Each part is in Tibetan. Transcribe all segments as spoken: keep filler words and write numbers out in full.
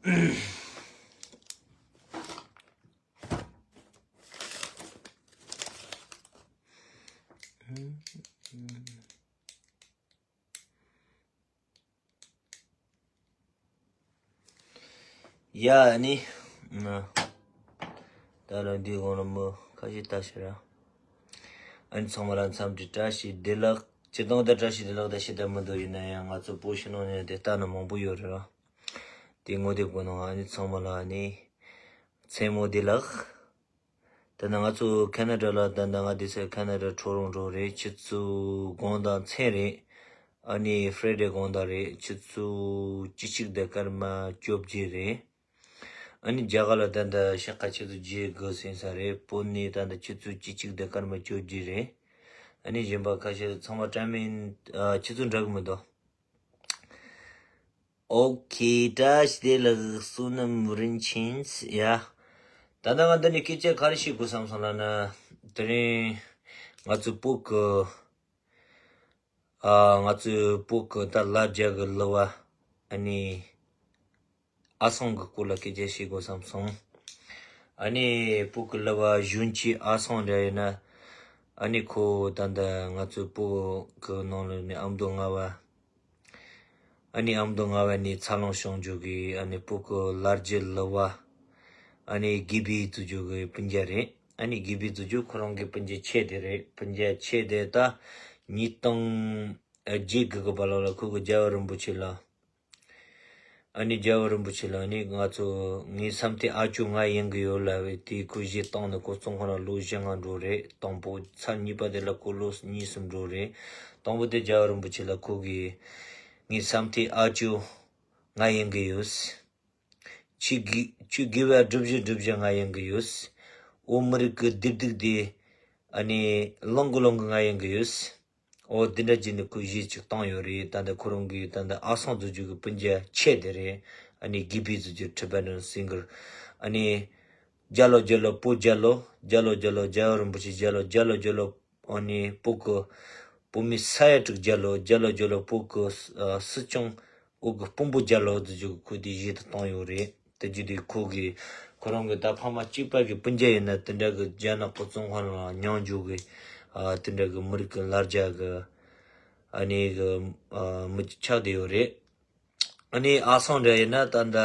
ཡ་ནི། ད་རང་འདི་གོང་ལ་མི་ཁ་ཤས་ལྟ་ཤེས་ར། ཨ་ནི་ཚང་མ་ལ་འཚམས་འདྲི་བཀྲ་ཤིས་བདེ་ལེགས། སྤྱིར་བཏང་ད་བཀྲ་ཤིས་བདེ་ལེགས་ད་ཤེས་ད་མི་འདུག་ཡིན་ན་ཡང་ང་ཚོ་བོད་ཕྱི་ནང་ནས་དེ་ལྟ་ན་མང་པོ་ཡོད་རེད་ར། དེ་ངོ་དེབ་གོ་ནང་ཨ་ནི་ཚང་མ་ལ་ཨ་ནི་མཚན་མོ་བདེ་ལེགས། ད་ནང་ང་ཚོ་ཁ་ན་ཌ་ལ་ད་ནང་ང་དེ་སའི་ཁ་ན་ཌ་ཊོ་རོན་ཊོ་རེད། ཆུ་ཚོད་དགོང་དང་མཚན་རེད། ཨ་ནི་ཧྥ་རའི་ཌེ་དགོང་དག་རེད། ཆུ་ཚོད་བཅུ་གཅིག་དང་སྐར་མ་བཅོ་བརྒྱད་རེད། ཨ་ནི་རྒྱ་གར་ལ་ད་ལྟ་ཤག་ཁ་ཆུ་ཚོད་བརྒྱད་དགུ་ཟིན་ས་རེད། བོད་ནས་ད་ལྟ་ཆུ་ཚོད་བཅུ་གཅིག་དང་སྐར་མ་བཅོ་བརྒྱད་རེད། ཨ་ནི་གཞན་པ་ཁ་ཤས་ཚང་མ་ཊའི་མིང་ཨ་ཆུ་ཚོད་འདྲ་གི་མི་འདུག་ཨོ་ཁེ། བཀྲ་ཤིས་བདེ་ལེགས་བསོད་ནམས་རིན་ཆེན། ཡ། ད་ལྟ་ང་འདི་ནས་སྐད་ཆ་ག་རེ་བཤད་དགོས་བསམ་སོང་ལབ་ན། དེ་རིང་ང་ཚོ་བོད་ཀྱི་ཨ་ང་ཚོའི་བོད་ཀྱི་ད་ལ་རྒྱ་གི་གླུ་བ་ཨ་ནི་ཨ་སང་གི་སྐོར་ལ་སྐད་ཆ་བཤད་དགོས་བསམ་སོང་། ཨ་ནི་བོད་ཀྱི་གླུ་བ་གཞོན་སྐྱེས་ཨ་སང་འདྲ་ཡིན་ན། ཨ་ནི་ཁོ་ད་ལྟ་ང་ཚོའི་བོད་ཀྱི་ནང་ལ་ནི་ཨ་མདོ་རྔ་བ། ཨ་ནི་ཨ་མདོ་རྔ་བ་ནས་འཚར་ལོངས་བྱུང་རྒྱུ་གི་ཨ་ནི་བོད་ཀྱི་ལ་རྒྱ་གླུ་བ། ཨ་ནི་དགེ་བི་ཟེར་རྒྱུ་གི་སྤུན་ཀྱག་རེད། ཨ་ནི་དགེ་བི་ཟེར་རྒྱུ་ཁོ་རང་གི་སྤུན་ཀྱག་ཆེ་དེ་རེད། སྤུན་ཀྱག་ཆེ་དེ་ད་ཉིས་སྟོང་བརྒྱད་དགུ་གི་བར་ལ་ཁོ་གི་རྒྱལ་བ་རིན་པོ་ཆེ་ལ། ཨ་ནི་རྒྱལ་བ་རིན་པོ་ཆེ་ལ་ནི་ང་ཚོ་ངའི་བསམ་མཐའི་ཨ་ཅོ་ང་ཡིན་གི་ཡོད་ལབ་པའི་དེ་ཁོ་གཞས་བཏང་ནས་ཁོ་བཙོན་ཁང་ལ་ལོ་བཞི་ལྔ་འགྲོ་རེད། དང་པོ་ཚར་གཉིས་པ་དེ་ལ་ཁོ་ལོ་གཉིས་གསུམ་འགྲོ་རེད། དང་པོ་དེ་རྒྱལ་བ་རིན་པོ་ཆེ་ལ་ཁོ་གིས་ངའི་བསམ་མཐའི་ཨ་ཅོ་ང་ཡིན་གི་ཡོད། ཁྱོད་དགེ་ཁྱོད་དགེ་བ་སྒྲུབ་བཞིན་སྒྲུབ་བཞིན་ང་ཡིན་གི་ཡོད། འོ་མི་རིགས་ཀྱི་བདེ་སྡུག་དེ་ཨ་ནི་ལོངས་གི་ལོངས་གི་ང་ཡིན་གི་ཡོད། འོ་དེ་འདྲ་བྱས་ནས་ཁོས་གཞས་ཅིག་བཏང་ཡོད་རེད། ད་ལྟ་ཁོ་རང་གི་ད་ལྟ་ཨ་སང་ཟེར་རྒྱུ་གི་སྤུན་ཀྱག་ཆེ་དེ་རེད། ཨ་ནི་དགེ་བི་ཟེར་རྒྱུ་Tibetan singer། ཨ་ནི་རྒྱལ་ལོ་རྒྱལ་ལོ་བོད་རྒྱལ་ལོ། རྒྱལ་ལོ་རྒྱལ་ལོ་རྒྱལ་བ་རིན་པོ་ཆེ་རྒྱལ་ལོ། རྒྱལ་ལོ་རྒྱལ་ལོ། ཨ་ནི་བོད་ཀྱི་བོད་མི་ས་ཡ་དྲུག་རྒྱལ་ལོ། རྒྱལ་ལོ་རྒྱལ་ལོ། བོད་ཀྱི་ཨ་སྲིད་སྐྱོང་འོག་གི་དཔོན་པོ་རྒྱལ་ལོ་ཟེར་རྒྱུ་གི་ཁོས་དེ་གཞས་དེ་བཏང་ཡོད་རེད། དེ་རྒྱུ་དེ་ཁོ་གི་ཁོ་རང་གི་ད་ཕ་མ་གཅིག་པ་གི་སྤུན་ཀྱག་ཡིན་ན་དེ་འདྲ་གི་རྒྱ་ནག་གི་བཙོན་ཁང་ལ་མྱོང་རྒྱུ་གི་ཨ་དེ་འདྲ་གི་མི་རིགས་གི་ལ་རྒྱ་གི་ཨ་ནི་གི་ཨ་མི་ཆགས་བསྡད་ཡོད་རེད། ཨ་ནི་ཨ་སང་འདྲ་ཡིན་ན་ད་ལྟ་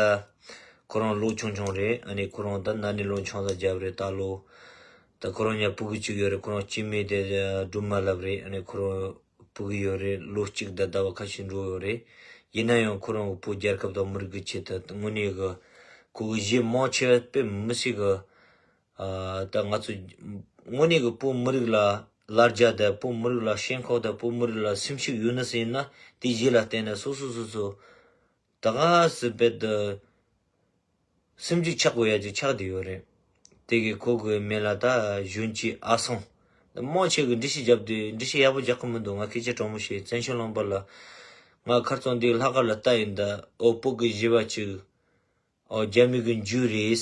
ཁོ་རང་ལོ་ཆུང་ཆུང་རེད། ཨ་ནི་ཁོ་རང་ད་ན་ནིང་ལོ་ཆུང་ཙག་བརྒྱབ་རེད་ད་ལོ། ད་ཁོ་རང་ཉག་ཕྲུ་གུ་གཅིག་ཡོད་རེད། ཁོ་རང་སྐྱེ་དམན་དེ་སྦྲུམ་མ་ལབ་རེད། ཨ་ནི་ཁོ་རང་ཕྲུ་གུ་ཡོད་རེད། ལོ་གཅིག་དང་ཟླ་བ་ཁ་ཤས་འགྲོ་ཡོད་རེད། ཡིན་ན་ཡང་ཁོ་རང་གི་བོད་རྒྱལ་ཁབ་དང་མི་རིགས་ཀྱི་ཆེད་དུ་དངོས་གནས་གི་ཁོ་གི་གཞས་མང་ཆེ་བ་དཔེ་མི་སྲིད་གི་ཨ་ད་ང་ཚོ་དངོས་གནས་ཀྱི་བོད་མི་རིགས་ལ་ལ་རྒྱ་དང་བོད་མི་རིགས་ལ་ཞེན་ཁོག་དང་བོད་མི་རིགས་ལ་སེམས་ཤུགས་ཡོད་ན་ཟེར་ན་དེ་གཞས་ལ་བརྟེན་ནས་སོ་སོ་སོ་སོ་ད་ག་སེ་བེད་དུ་སེམས་ཤུགས་ཆག་དགོས་ཡ་ཅིག་ཆགས་བསྡད་ཡོད་རེད། དེ་གི་ཁོ་གི་མིང་ལ་ད་གཞོན་སྐྱེས་ཨ་སང་། མང་ཆེ་གི་འགྲེལ་བཤད་བརྒྱབ་དུས་འགྲེལ་བཤད་ཡག་པོ་རྒྱག་གི་མི་འདུག་ང་སྐད་ཆ་དྲང་མོ་བཤད། བཙན་བྱོལ་ལུང་པ་ལ་ང་ཁ་རྩང་འདི་ལྷག་དཀར་ལ་ལྟ་ཡིན་ད། ཨོ་བོད་གི་གཞས་པ་ཅིག་ཨོ་རྒྱ་མི་གི་འཇུ་རེད།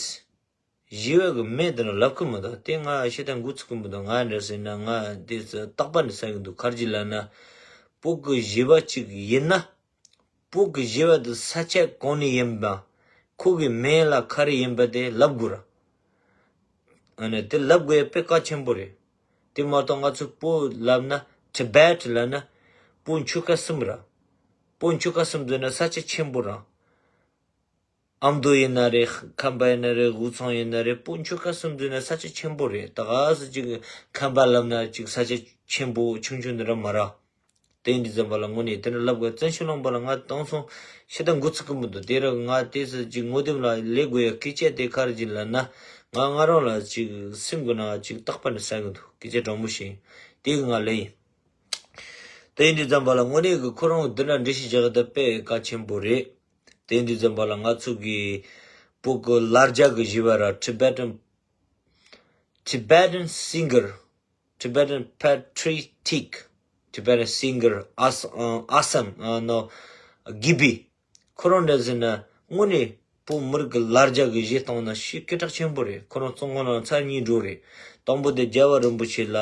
གཞས་པ་གི་མིང་དེ་ནི་ལབ་གི་མི་འདུག་དེ་ང་ཤེས་ད་འགོ་ཚུགས་གི་མི་འདུག་ང་འདྲ་ཟེར་ན་ང་དེ་ཚོ་རྟག་པ་ནས་ཟ་གི་འདུག་ག་རེ་ལབ་ན། བོད་གི་གཞས་པ་ཅིག་ཡིན་ན། བོད་གི་གཞས་པ་དེ་ས་ཆ་གང་ནས་ཡིན་པ། ཁོ་གི་མིང་ལ་ག་རེ་ཡིན་པ་དེ་ལབ་དགོས་ར། ཨ་ནི་དེ་ལབ་དགོས་དཔེ་གལ་ཆེན་པོ་རེད། དེ་མ་གཏོགས་ང་ཚོ་བོད་ལབ་ན་Tibet་ལབ་ན་བོད་ཆོལ་ཁ་གསུམ་ར། བོད་ཆོལ་ཁ་གསུམ་ཟེར་ན་ས་ཆ་ཆེན་པོ་ར། ཨ་མདོ་ཡིན་ན་རེད། ཁམས་པ་ཡིན་ན་རེད། དབུས་གཙང་ཡིན་ན་རེད། བོད་ཆོལ་ཁ་གསུམ་ཟེར་ན་ས་ཆ་ཆེན་པོ་རེད། ད་ག་སེ་ཅིག་ཁམས་པ་ལབ་ན་ཅིག་ས་ཆ་ཆེན་པོ་ཆུང་ཆུང་འདི་འདྲ་མ་རེད། དེ་ཡིན་དུས་ཙམ་པ་ལ་དངོས་གནས་དེ་འདྲ་ལབ་དགོས། བཙན་བྱོལ་ལུང་པ་ལ་ང་དེང་སང་ཤི་ད་འགོ་ཚུགས་གི་མི་འདུག་དེ་ར་ང་དེ་སེ་ཅིག་ངོ་དེབ་ལ་ལས་དགོས་ཡ་སྐད་ཆ་དེ་ག་རེ་ཅིག་ལབ་ན་ང་ང་རང་ལ་ཅིག་སེམས་གི་ནང་ཅིག་རྟག་པ་ནས་ཟ་གི་འདུག་སྐད་ཆ་དྲང་མོ་བཤད། དེ་གི་ང་ལབ་ཡིན། དེ་ཡིན་དུས་ཙམ་པ་ལ་དངོས་གནས་ཀྱི་ཁོ་རང་འདི་འདྲ་འགྲེལ་བཤད་རྒྱག་གི་ད་དཔེ་གལ་ཆེན་པོ་རེད། དེ་ཡིན་དུས་ཙམ་པ་ལ་ང་ཚོ་གི་བོད་ཀྱི་ལ་རྒྱ་གི་གཞས་པ་ར་Tibetan Tibetan singer Tibetan patriotic Tibetan singer As- ཨ་སམ་ཨ་ནོ་དགེ་བི། ཁོ་རང་འདྲ་ཟེར་ན་དངོས་གནས་བོད་མི་རིགས་ཀྱི་ལ་རྒྱ་གི་གཞས་བཏང་ན་ཤི་སྐད་གྲགས་ཆེན་པོ་རེད། ཁོ་རང་བཙོན་ཁང་ནང་ཚར་གཉིས་འགྲོ་རེད། དང་པོ་དེ་རྒྱལ་བ་རིན་པོ་ཆེ་ལ་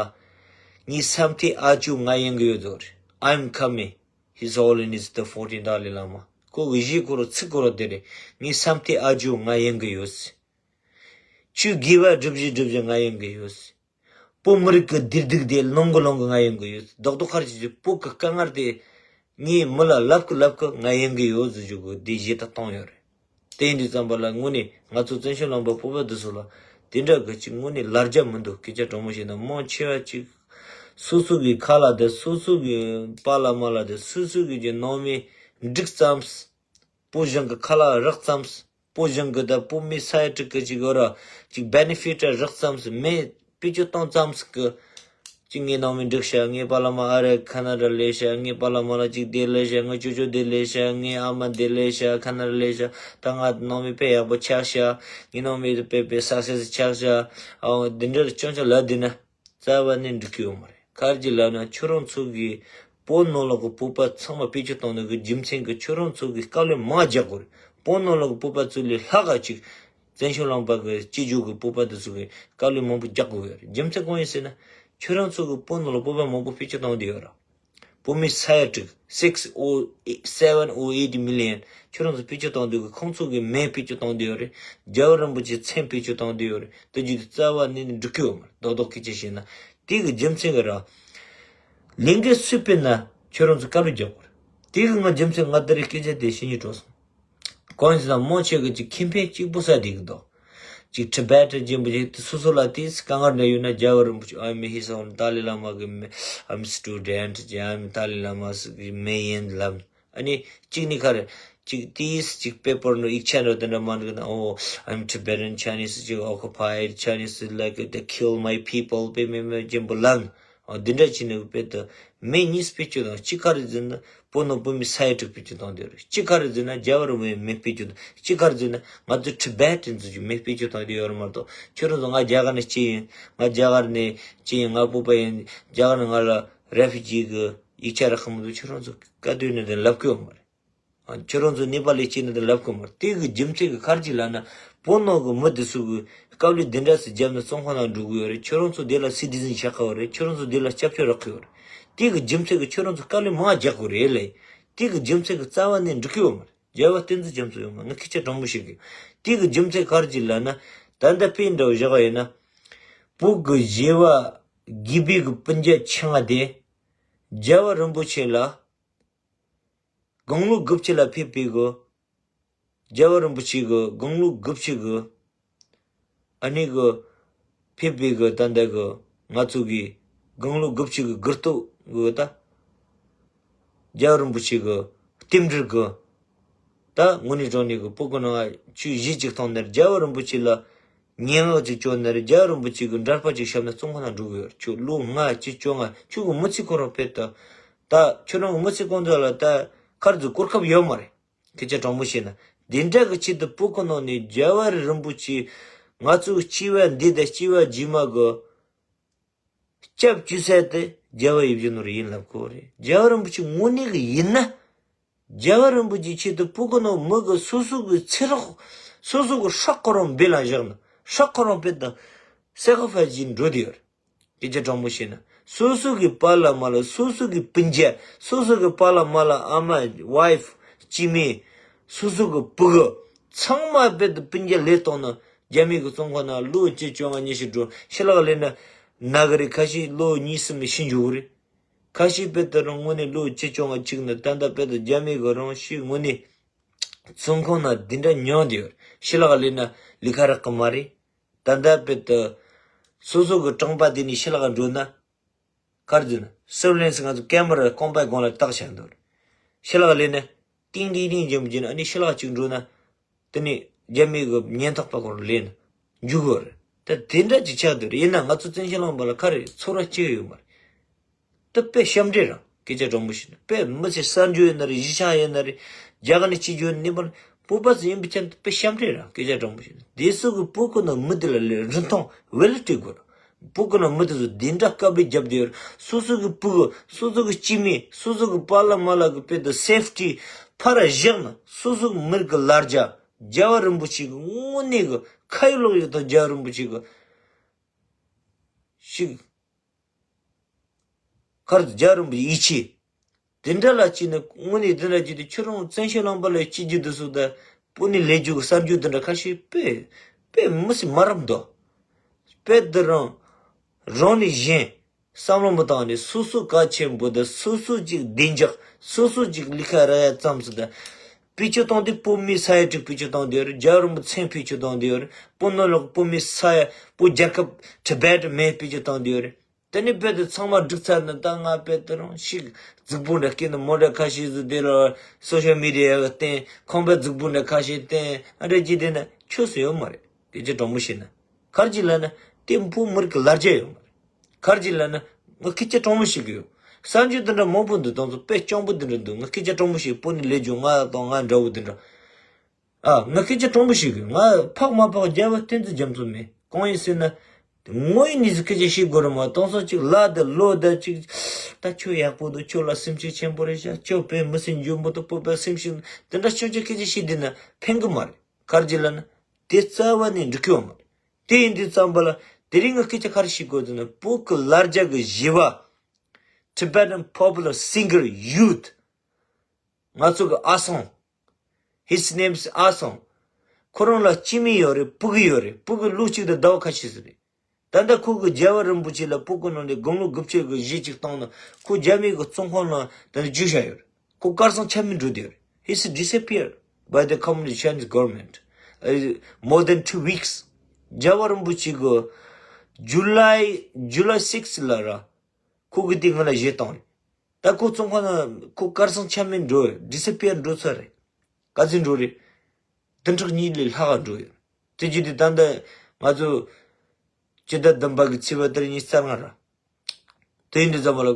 ངའི་བསམ་མཐའི་ཨ་ཅོ་ང་ཡིན་གི་ཡོད་དོ་རེད། I'm coming. His Holiness the fourteenth Dalai Lama. ཁོ་གི་གཞས་ཁོ་རང་ཚིག་ཁོ་རང་དེ་རེད། ངའི་བསམ་གཏན་ཨ་ཇོ་ང་ཡིན་གི་ཡོད། ཆོས་དགེ་བ་སྒྲུབ་བཞིན་སྒྲུབ་བཞིན་ང་ཡིན་གི་ཡོད། བོད་མི་རིགས་ཀྱི་བདེ་སྡུག་དེ་ལོང་གི་ལོང་གི་ང་ཡིན་གི་ཡོད། རྡོག་རྡོག་ཁར་གྱི་བོད་ཀྱི་དཀའ་ངལ་དེ་ངས་མི་ལ་ལབ་ཀི་ལབ་ཀི་ང་ཡིན་གི་ཡོད་ཟེར་རྒྱུ་གི་དེ་གཞས་ད་བཏང་ཡོད་རེད། དེ་ཡིན་དུས་ཙམ་པ་ལ་དངོས་གནས་ང་ཚོ་བཙན་བྱོལ་ལུང་པ་བོད་པ་འདི་ཚོ་ལ་དེ་འདྲ་གི་ཅིག་དངོས་གནས་ལར་རྒྱ་མི་འདུག་སྐད་ཆ་དྲང་མོ་བཤད་ན་མང་ཆེ་བ་ཅིག་སོ་སོ་གི་ཁ་ལ་དེ་སོ་སོ་གི་པཱ་ལགས་མ་ལགས་དེ་སོ་སོ་གི་ཅིག་ནང་མི་འགྲིག་ཙམ། བོད་གཞུང་གི་ཁ་ལག་རག་ཙམ། བོད་གཞུང་གི་དང་བོད་མི་ས་ཡ་དྲུག་གི་ཅིག་ཡོད་ར། ཅིག་བེ་ནི་ཕི་ཊ་རག་ཙམ། མི་བེད་སྤྱོད་གཏོང་ཙམ་གི། ཅིག་ངའི་ནང་མི་འགྲིག་ཤག་ངའི་པཱ་ལགས་མ་ཨ་རི་ཁ་ན་ཌ་ལས་ཤག་ངའི་པཱ་ལགས་མ་ལགས་ཅིག་དེ་ལས་ཤག་ངའི་ཅོ་ཅོ་དེ་ལས་ཤག་ངའི་ཨ་མ་དེ་ལས་ཤག་ཁ་ན་ཌ་ལས་ཤག་ད་ང་ནང་མི་དཔེ་ཡག་པོ་ཆགས་ཤག་ངའི་ནང་མི་དཔེ་དཔེ་སག་སེ་སི་ཆགས་ཤག་འོ་འདི་འདྲ་རེ་ཅོང་ཅོང་ལབ་བསྡད་ན། རྩ་བ་ནས་འགྲིག་གི་ཡོད་མ་རེད། ག་རེ་ལབ་ན་ཁྱོད་རང་ཚོ་གིས་བོད་ནང་ལོགས་ཀྱི་བོད་པ་ཚང་མ་བེད་སྤྱོད་བཏང་ནས་གི་རྒྱུ་མཚན་གྱིས་ཁྱོད་རང་ཚོ་གིས་དཀའ་ལས་མང་རྒྱག་དགོས་རེད། བོད་ནང་ལོགས་ཀྱི་བོད་པ་ཚོ་ལས་ལྷག་ག་ཅིག་བཙན་བྱོལ་ལུང་པ་གི་སྤྱི་ཚོགས་ཀྱི་བོད་པ་དེ་ཚོ་གིས་དཀའ་ལས་མང་པོ་རྒྱག་དགོས་ཡོད་རེད། རྒྱུ་མཚན་གང་ཡིན་ཟེར་ན། ཁྱོད་རང་ཚོ་གིས་བོད་ནང་ལ་བོད་པ་མང་པོ་བེད་སྤྱོད་བཏང་བསྡད་ཡོད་རེད། བོད་མི་ས་ཡ་དྲུག six or seven or eight million ཁྱོད་རང་ཚོ་བེད་སྤྱོད་བཏང་བསྡད་ཡོད་གི་ཁོང་ཚོ་གི་མིང་བེད་སྤྱོད་བཏང་བསྡད་ཡོད་རེད། རྒྱལ་བ་རིན་པོ་ཆེའི་མཚན་བེད་སྤྱོད་བཏང་བསྡད་ཡོད་རེད། དེ་བརྒྱུད་དེ་རྩ་བ་ནས་ནི་འགྲིག་གི་ཡོད་མ་རེད། རྡོག་རྡོག་སྐད་ཆ་བཤད་ན། དེ་གི་རྒྱུ་མཚན་གི་ར། ལས་འགན་སུས་སྤེལ་ན་ཁྱོད་རང་ཚོ་དཀའ་ལས་རྒྱག་དགོས་རེད། དེ་གི་ང་རྒྱུ་མཚན་ང་ད་རེས་སྐད་ཆ་དེ་བཤད་སྙིང་བྲོ་སོང་། གང་ཡིན་ཟེར་ན་མང་ཆེ་གི་ཅིག་ཁེ་ཕན་གཅིག་པོ་ས་དེ་གི་འདུག་ཅིག་ཊི་བེ་ཊན་ཅན་པོ་ཅིག་དེ་སོ་སོ་ལ་དེ་དཀའ་ངལ་འདྲ་ཡོད་ན་རྒྱལ་བ་རིན་པོ་ཆེ་ཨ་མི་ཧི་ས་འོན་ཏཱ་ལའི་བླ་མ་གི་མི་ཨམ་སི་ཊུ་ཌེན་ཊི་ཅིག་ཨམ་ཏཱ་ལའི་བླ་མ་ཟིག་གི་མི་ཡིན་ལབ། ཨ་ནི་གཅིག་ནི་ཁ་རེ་གཅིག་དེས་གཅིག་པེ་པར་ནོ་ཡིག་ཆ་འདྲ་དེ་འདྲ་མ་འདུག་ན། Oh, I'm Tibetan Chinese ཅིག་occupied Chinese like they kill my people པེ་མེ་མེ་ཅན་པོ་ལབ། འོ་འདི་འདྲ་བྱས་ནས་དཔེ་དེ་མི་གཉིས་བེད་སྤྱོད་དང་གཅིག་ག་རེ་ཟེར་ན་བོད་ནང་བོད་མི་ས་ཡ་དྲུག་བེད་སྤྱོད་བཏང་བསྡད་རེད། གཅིག་ག་རེ་ཟེར་ན་རྒྱལ་བ་རིན་པོ་ཆེའི་མི་བེད་སྤྱོད་དང་གཅིག་ག་རེ་ཟེར་ན་ང་ཚོ་ཊི་བེ་ཊན་ཚོ་གི་མི་བེད་སྤྱོད་བཏང་བསྡད་ཡོད་རེད་མ་གཏོགས། ཁྱོད་རང་ཚོ་ང་རྒྱ་གར་ནས་སྐྱེས་ཡིན། ང་རྒྱ་གར་ནས་སྐྱེས་ཡིན། ང་བོད་པ་ཡིན། རྒྱ་གར་ནས་ང་ལ་རེ་ཕུ་ཇི་གི་ཡིག་ཆ་རག་གི་མི་འདུག་ཁྱོད་རང་ཚོ་བཀའ་བསྡུར་ནས་དེ་ལབ་གི་ཡོད་མ་རེད། ཁྱོད་རང་ཚོ་ནེ་པ་ལི་སྐྱེས་ནས་དེ་ལབ་གི་མ་རེད། དེ་གི་རྒྱུ་མཚན་གི་ག་རེ་ཅིག་ལབ་ན། བོད་ནང་གི་མི་དེ་ཚོ་གི་དཀའ་ལས་དེ་འདྲ་སེ་བརྒྱབ་ནས་བཙོན་ཁང་ནང་འགྲོ་གི་ཡོད་རེད། ཁྱོད་རང་ཚོ་དེ་ལ་སི་ཊི་ཟན་ཆགས་གི་ཡོད་རེད། ཁྱོད་རང་ཚོ་དེ་ལ་སྐྱབས་བཅོལ་རག་གི་ཡོད་རེད། དེ་གི་རྒྱུ་མཚན་གི་ཁྱོད་རང་ཚོ་དཀའ་ལས་མང་རྒྱག་གི་རེད་ལེ། དེ་གི་རྒྱུ་མཚན་གི་རྩ་བ་ནས་འགྲིག་གི་ཡོད་མ་རེད། རྒྱལ་བ་བསྟན་འཛིན་རྒྱ་མཚོ་ཡོད་མ་ངས་སྐད་ཆ་དྲང་པོ་བཤད་གི། དེ་གི་རྒྱུ་མཚན་ག་རེ་ཅིག་ལབ་ན། ད་ལྟ་དཔེ་འདྲ་བོ་བཞག་པ་ཡིན་ན། བོད་གི་གཞས་པ་དགེ་བའི་གི་སྤུན་ཀྱག་ཆུང་བ་དེ། རྒྱལ་བ་རིན་པོ་ཆེ་ལ། དགུང་ལོ་དགུ་བཅུ་ལ་ཕེབས་པའི་གི། རྒྱལ་བ་རིན་པོ་ཆེ་གི་དགུང་ལོ་དགུ་བཅུ་གི། ཨ་ནི་གི། ཕེབས་པའི་གི་ད་ལྟ་གི་ང་ཚོ་གི་དགུང་ལོ་དགུ་བཅུ་གི་གུ་རྟོགས་གི་ད། རྒྱལ་བ་རིན་པོ་ཆེ་གི་རྟེན་འབྲེལ་གི། ད་དངོས་གནས་དྲང་གནས་གི་བོད་གི་ནང་ཆོས་གཞི་གཅིག་བཏང་ནས་རྒྱལ་བ་རིན་པོ་ཆེ་ལ། སྙན་ངག་ཅིག་བཅོལ་ན་རེད། རྒྱལ་བ་རིན་པོ་ཆེ་གི་འདྲ་པར་ཅིག་བཤམས་ན་བཙོན་ཁང་ནང་འགྲོ་གི་ཡོད་རེད། ཁྱོད་ལོ་ལྔ་བཅུ་བཅོ་ལྔ་ཁྱོད་གི་མི་ཚེ་ཁོ་རང་དཔེ་ད། ད་ཁྱོད་རང་གི་མི་ཚེ་གང་དུ་ལ་ད་ཁར་ཚུར་གོ་སྐབས་ཡོད་མ་རེད། སྐད་ཆ་དྲང་པོ་བཤད་ན། དེ་འདྲ་གི་ཆེད་དུ་བོད་ཁོ་ནང་ནས་རྒྱལ་བ་རིན་པོ་ཆེ་ང་ཚོའི་སྐྱེ་བ་འདི་དང་སྐྱེ་བ་རྗེས་མ་གི་སྐྱབས་བཅོལ་ས་དེ་རྒྱལ་བ་ཡིད་བཞིན་ནོར་ཡིན་ལབ་དགོས་རེད། རྒྱལ་བ་རིན་པོ་ཆེ་དངོས་གནས་གི་ཡིན་ན། རྒྱལ་བ་རིན་པོ་ཆེའི་ཆེད་དུ་བོད་གི་ནང་མི་གི་སོ་སོ་གི་ཚེ་སྲོག་སོ་སོ་གི་སྲོག་ཁོ་རང་འབེན་ལ་བཞག་ནས་སྲོག་ཁོ་རང་དཔེ་དང་སེ་ཁི་རི་ཕའི་སི་བྱས་འགྲོ་དེ་ཡོད་རེད། སྐད་ཆ་དྲང་པོ་བཤད་ན་སོ་སོ་གི་པཱ་ལགས་མ་ལགས་སོ་སོ་གི་སྤུན་ཀྱག་སོ་སོ་གི་པཱ་ལགས་མ་ལགས་ཨ་མ་ཝའི་ཕི་སྐྱེ་དམན་སོ་སོ་གི་བུ་གི་ཚང་མ་དཔེ་དང་སྤུན་ཀྱག་ལས་བཏང་ནས་རྒྱ་མི་གི་བཙོན་ཁང་ནང་ལོ་བཅུ་བཅོ་ལྔ་ཉི་ཤུ་འགྲོ་ཕྱི་ལོགས་ལས་ན་ན་གི་རེད། ཁ་ཤས་ལོ་གཉིས་གསུམ་ནས་ཤི་འགྲོ་གི་རེད། ཁ་ཤས་དཔེ་དེ་རང་དངོས་གནས་ལོ་བཅུ་བཅོ་ལྔ་གཅིག་ནས་ད་ལྟ་དཔེ་དེ་རྒྱ་མི་གི་རང་ཤི་དངོས་གནས་བཙོན་ཁང་ནང་འདི་འདྲ་མྱོང་དེ་ཡོད། ཕྱི་ལོགས་ལས་ན་ལས་ཀ་རག་གི་མ་རེད། ད་ལྟ་དཔེ་དེ་སོ་སོ་གི་གྲོང་པ་དེ་ནས་ཕྱི་ལོགས་འགྲོ་ན་ག་རེ་ཟེར་ན་སུར་ཝེ་ལེན་སི་ང་ཚོ་ཀེ་མ་ར་རྐང་པའི་སྒང་ལ་བཏགས་བཞག་འདུག་ཕྱི་ལོགས་ལས་ན་ཏིང་ཏིང་ཏིང་བྱེད་མི་བྱེད་ན་ཨ་ནི་ཕྱི་ལོགས་གཅིག་འགྲོ་ན། དེ་ནས་རྒྱ་མི་གི་ཉེན་རྟོག་པ་ཁོ་རང་ལེན་འཇུག་གི་རེད། ད་དེ་འདྲ་ཅིག་ཆགས་འདུག་རེད། ཡིན་ན་ང་ཚོ་བཙན་བྱོལ་ལུང་པ་ལ་ག་རེ་ཚོར་བ་སྐྱེ་ཡོད་མ་རེད། ད་དཔེ་ཞབས་འདྲེན་རང་སྐད་ཆ་དྲང་པོ་བཤད་ན་དཔེ་མི་ཚེ་གསར་འགྱུར་ཡིན་ན་རེད། གཞིས་ཆགས་ཡིན་ན་རེད། རྒྱ་གར་ནས་སྐྱེས་རྒྱུ་ནས་པར་བོད་པ་ཚོ་ཡིན་པའི་ཆ་ནས་དཔེ་ཞབས་འདྲེན་རང་སྐད་ཆ་དྲང་པོ་བཤད་ན་དེ་ཚོ་གི་བོད་ཁོ་ན་མི་དེ་ལ་ལས་རིན་ཐང་ཝེ་ལི་སྤྲད་དགོས་རེད། བོད་ཀྱི་ནང་མི་དེ་ཚོ་འདི་འདྲ་དཀའ་ལས་བརྒྱབ་བསྡད་ཡོད་རེད། སོ་སོ་གི་བུ་གི་སོ་སོ་གི་སྐྱེ་དམན་སོ་སོ་གི་པཱ་ལགས་མ་ལགས་ཀྱི་དཔེ་དེ་སེབ་ཊི་ཕར་བཞག་ན་སོ་སོ་གི་མི་རིགས་ཀྱི་ལར་རྒྱ་རྒྱལ་བ་རིན་པོ་ཆེ་གི་དངོས་གནས་གི་ཁ་ཡོད་ལག་ཡོད་དང་རྒྱལ་བ་རིན་པོ་ཆེ་གི་ཞིག་ཁར་རྒྱལ་བ་རིན་པོ་ཆེ་ཡིད་ཆེས། དེ་འདྲ་ལ་ཅི་ནི་དངོས་གནས་དེ་འདྲ་ཅི་དེ་ཁྱོད་རང་བཙན་བྱོལ་ལུང་པ་ལ་སྐྱེས་རྒྱུ་དེ་སུ་ད་སྤུ་ནི་ལས་རྒྱུ་གི་གསར་འགྱུར་དེ་འདྲ་ཁ་ཤས་དཔེ་དཔེ་མི་སྲིད་མ་རབས་འདུག་དཔེ་དེ་རང་རང་ནས་གཞན་བསམ་བློ་མི་བཏང་ནས་སོ་སོ་གལ་ཆེན་པོ་དང་སོ་སོ་ཅིག་བདེ་འཇགས་སོ་སོ་ཅིག་ལས་ཀ་རག་ཡ་ཙམ་སུ་ད་བེད་སྤྱོད་བཏང་དུས་སྤུ་མི་ས་ཡ་དྲུག་བེད་སྤྱོད་བཏང་དུ་ཡོད་རེད། རྒྱལ་བ་རིན་པོ་ཆེ་མཚན་བེད་སྤྱོད་བཏང་དུ་ཡོད་རེད། སྤུ་ནོར་ལོག་སྤུ་མི་ས་ཡ་སྤུ་རྒྱལ་ཁབ་ཊི་བེཊ་མེ་བེད་སྤྱོད་བཏང་དུ་ཡོད་རེད། དེ་ནས་དཔེ་དེ་ཚང་མ་བསྒྲིགས་ཚར་ན་ད་ང་དཔེ་དེ་རང་ཞིག་རྫིག་པོ་འདྲ་སྐད་ནི་མོ་འདྲ་ཁ་ཤས་སུ་དེ་ལ་སོ་ཤལ་མི་ཌི་ཡ་གི་སྟེང་ཁང་པའི་རྫིག་པོ་འདྲ་ཁ་ཤས་སྟེང་ཨ་འདྲ་ཅིག་དེ་ན་ཆོས་སུ་ཡོད་མ་རེད། སྐད་ཆ་དྲང་མོ་བཤད་ན་གར་གྱི་ལ་ན་དེ་བུ་མི་རིགས་ཀྱི་ལར་རྒྱ་ཡོད་མ་རེད། གར་གྱི་ལ་ན་ང་སྐད་ཆ་དྲང་མོ་བཤད་གི་ཡོད། གསར་འགྱུར་དེ་འདྲ་མང་པོ་འདུག་དང་ཚོ་དཔེ་སྤྱང་པོ་དེ་འདྲ་འདུག་ང་སྐད་ཆ་དྲང་མོ་བཤད་སྤུ་ནི་ལས་རྒྱུ་ང་དང་ང་འདྲ་བོ་དེ་འདྲ། ཨ། ང་སྐད་ཆ་དྲང་པོ་ཞིག་གི་ང་ཕག་མ་ཕག་རྒྱལ་བ་བསྟན་འཛིན་རྒྱ་མཚོ་མེད་གང་ཡིན་ཟེར་ན། ངོ་ཡི་ནི་ཟིག་སྐད་ཆ་བཤད་དགོས་རེད་མ་གཏོང་སོང་ཅིག་ལ་དེ་ལོ་དེ་ཅིག་ད་ཁྱོད་ཡག་པོ་འདུག་ཁྱོད་ལ་སེམས་ཤུགས་ཆེན་པོ་རེད་ཤག་ཁྱོད་དཔེ་མི་སྲིད་འཇོན་པོ་འདུག་བོད་པའི་སེམས་ཤུགས་དེ་འདྲ་ཆུང་ཆུང་སྐད་ཆ་བཤད་དུས་ན་ཕན་གི་མ་རེད། གར་གྱི་ལ་ན་དེ་རྩ་བ་ནས་འགྲིག་གི་ཡོད་མ་རེད། དེ་ཡིན་དུས་ཙམ་པ་ལ་དེ་རིང་ང་སྐད་ཆ་ག་རེ་བཤད་དགོས་འདུག་ན་བོད་ཀྱི་ལར་རྒྱ་གི་བཞི་བ། Tibetan popular singer youth ང་ཚོ་གི་ཨ་སང་། His name is ཨ་སང་། ཁོ་རང་ལ་སྐྱེ་དམན་ཡོད་རེད། སྤུ་གུ་ཡོད་རེད། སྤུ་གུ་ལོ་གཅིག་དང་ཟླ་བ་ཁ་ཤས་ཟིག་རེད། ད་ལྟ་ཁོ་གི་རྒྱལ་བ་རིན་པོ་ཆེ་ལ་སྤུ་གུ་ནང་ནས་དགུང་ལོ་དགུ་བཅུ་གི་གཞས་གཅིག་བཏང་ན་ཁོ་རྒྱ་མི་གི་བཙོན་ཁང་ནང་དེ་འདྲ་འཇུ་བཞག་ཡོད་རེད། ཁོ་གར་སོང་ཆ་མེད་འགྲོ་བསྡད་ཡོད་རེད། He's disappeared by the communist Chinese government. Uh, more than two weeks. རྒྱལ་བ་རིན་པོ་ཆེ་གི་July July six ལ་ར་ཁོ་གི་དེ་ང་ལ་གཞས་བཏང་རེད། ད་ཁོ་བཙོན་ཁང་ནང་ཁོ་གར་སོང་ཆ་མེད་འགྲོ་disappear འགྲོ་ཚར་རེད། ག་ཚོད་འགྲོ་རེད། བདུན་ཕྲག་གཉིས་ལས་ལྷག་ག་འགྲོ་ཡོད། དེ་བརྒྱུད་དེ་ད་ལྟ་ང་ཚོ་སྤྱི་ཟླ་བདུན་པ་གི་ཚེས་པ་དེ་རིང་ཉི་ཤུ་རྩ་ལྔ་ར། དེ་ཡིན་དུས་ཙམ་པ་ལ་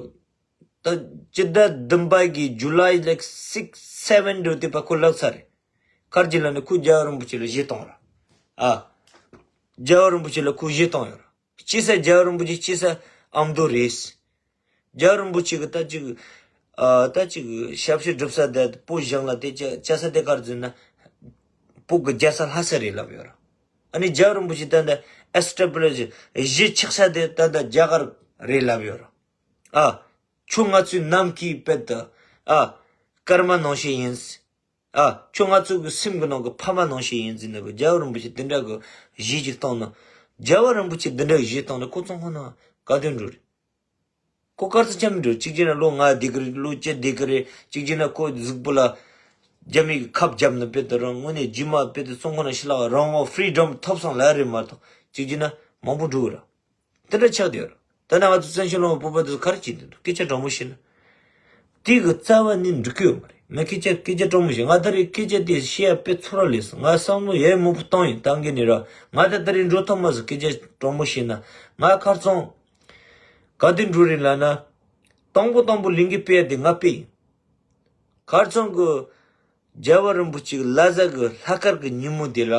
ད་སྤྱི་ཟླ་བདུན་པ་གི་July like six seven འགྲོ་དུས་པ་ཁོ་ལག་ཚར་རེད། གར་གྱི་ལ་ནི་ཁོ་རྒྱལ་བ་རིན་པོ་ཆེ་ལ་གཞས་བཏང་ར། ཨ། རྒྱལ་བ་རིན་པོ་ཆེ་ལ་ཁོ་གཞས་བཏང་ཡོད་ར། སྐྱེས་ས་རྒྱལ་བ་རིན་པོ་ཆེ་སྐྱེས་ས་ཨ་མདོ་རེད། རྒྱལ་བ་རིན་པོ་ཆེ་གི་ད་ཅིག་ཨ་ད་ཅིག་ཞབས་ཕྱི་སྒྲུབ་ས་དེ་སྤོ་བཞེངས་ལ་དེ་ཅ་ཅ་ས་དེ་གར་འཛུལ་ན་སྤོ་གི་རྒྱལ་ས་ལྷ་ས་རེད་ལབ་ཡོད་ར། ཨ་ནི་རྒྱལ་བ་རིན་པོ་ཆེ་ད་ད་ཨེ་སི་ཏེབ་ལི་ཤི་གཞིས་ཆགས་ས་དེ་ད་ད་རྒྱ་གར་རེད་ལབ་ཡོད་ར། ཨ་ཁྱོད་ང་ཚོའི་ནམ་མཁའི་དཔལ་དུ་ཨ་སྐར་མ་ནང་བཞིན་ཡིན། ཨ། ཁྱོད་ང་ཚོ་གི་སེམས་གི་ནང་གི་ཕ་མ་ནང་བཞིན་ཡིན་ཟེར་ནས་གི་རྒྱལ་བ་རིན་པོ་ཆེ་འདི་འདྲ་གི་གཞས་ཅིག་བཏང་ན། རྒྱལ་བ་རིན་པོ་ཆེ་འདི་འདྲ་གི་གཞས་བཏང་ན་ཁོ་བཙོན་ཁང་ནང་ག་དུས་འགྲོ་རེད། ཁོ་གར་སོང་ཆ་མེད་འགྲོ། གཅིག་བྱས་ན་ལོ་ལྔ་བསྡད་གི་རེད། ལོ་བཅུ་བསྡད་གི་རེད། གཅིག་བྱས་ན་ཁོ་གཟུགས་པོ་ལ་རྒྱ་མི་གི་ཁབ་བརྒྱབ་ན་དཔེ་དེ་རང་དངོས་གནས་རྗེས་མ་དཔེ་དེ་བཙོན་ཁང་ནང་ཕྱི་ལ་རང་དབང་ཕི་རི་ཌམ་ཐོབ་སོང་ལབ་རེད་མ་གཏོགས་གཅིག་བྱས་ན་མང་པོ་འགྲོ་གི་རེད། དེ་འདྲ་ཆགས་བསྡད་ཡོད་རེད། ད་ནང་ང་ཚོ་བཙན་བྱོལ་ལུང་པ་བོད་པ་དེ་ཚོ་ག་རེ་བྱེད་འདུག་སྐད་ཆ་དྲང་མོ་བཤད་ན། དེ་གི་རྩ་བ་ནས་འགྲིག་གི་ཡོད་མ་རེད། ང་སྐད་ཆ་སྐད་ཆ་དྲང་མོ་བཤད། ང་ད་རེས་སྐད་ཆ་དེ་བཤད་ཡ་དཔེ་ཚོར་བ་སླེབས་སོང་། ང་བསམ་བློ་ཡ་མང་པོ་བཏང་ཡིན། བཏང་གི་ནི་ར་ང་ད་ད་རེས་འགྲོ་ཐུབ་མ་སོང་། སྐད་ཆ་དྲང་མོ་བཤད་ན་ང་ཁར་སང་ག་དུས་འགྲོ་རེད་ལབ་ན། དང་པོ་དང་པོ་ལས་འགུལ་སྤེལ་ཡ་དེ་ང་སྤེལ་ཡིན། ཁར་སང་གི་རྒྱལ་བ་རིན་པོ་ཆེ་གི་བླ་གཟའ་གི་ལྷག་དཀར་གི་ཉིན་མོ་དེ་ལ།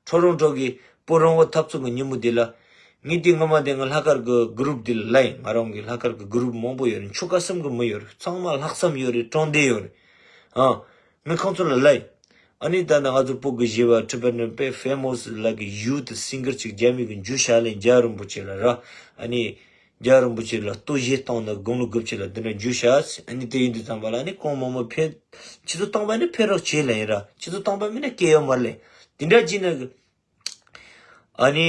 ཁྲོ་རོང་ཁྲོ་གི་བོད་རང་དབང་འཐབ་རྩོད་གི་ཉིན་མོ་དེ་ལ། ངས་དེ་སྔ་མ་དེ་ང་ལྷག་དཀར་གི་གུ་རུབ་དེ་ལ་ལབ་ཡིན། ང་རང་གི་ལྷག་དཀར་གི་གུ་རུབ་མང་པོ་ཡོད་རེད། ཆོལ་ཁ་གསུམ་གི་མི་ཡོད་རེད། ཚང་མ་ལྷག་བསམ་ཡོད་རེད། དྲང་བདེན་ཡོད་རེད། ཨ། ངས་ཁོང་ཚོ་ལ་ལབ་ཡིན། ཨ་ནི་ད་ནི་ང་ཚོ་བོད་གི་གཞས་པ་ཊི་བེ་ཊན་དཔེ་ཕེ་མོ་སི་ལ་གི་ཡུ་ཐི་སིང་གར་ཅིག་རྒྱ་མི་གི་འཇུ་བཞག་ལེན་རྒྱལ་བ་རིན་པོ་ཆེ་ལ་ར། ཨ་ནི། རྒྱལ་བ་རིན་པོ་ཆེ་ལ་ལྟོ་བཞེས་བཏང་ན་དགུང་ལོ་དགུ་བཅུ་ལ་འདི་འདྲ་འཇུ་བཞག་ཨ་ནི་དེ་ཡིན་དུས་ཙམ་པ་ལ་ནི་གོང་མ་མོ་ཕེ། ཁྱེད་ཚོ་བཏང་པ་ནི་ཕེ་རོགས་བྱེད་ལེན་ར། ཁྱེད་ཚོ་བཏང་པ་མིན་ན་སྐྱེ་ཡོད་མ་ལེན། དེ་འདྲ་བྱས་ན་གི། ཨ་ནི།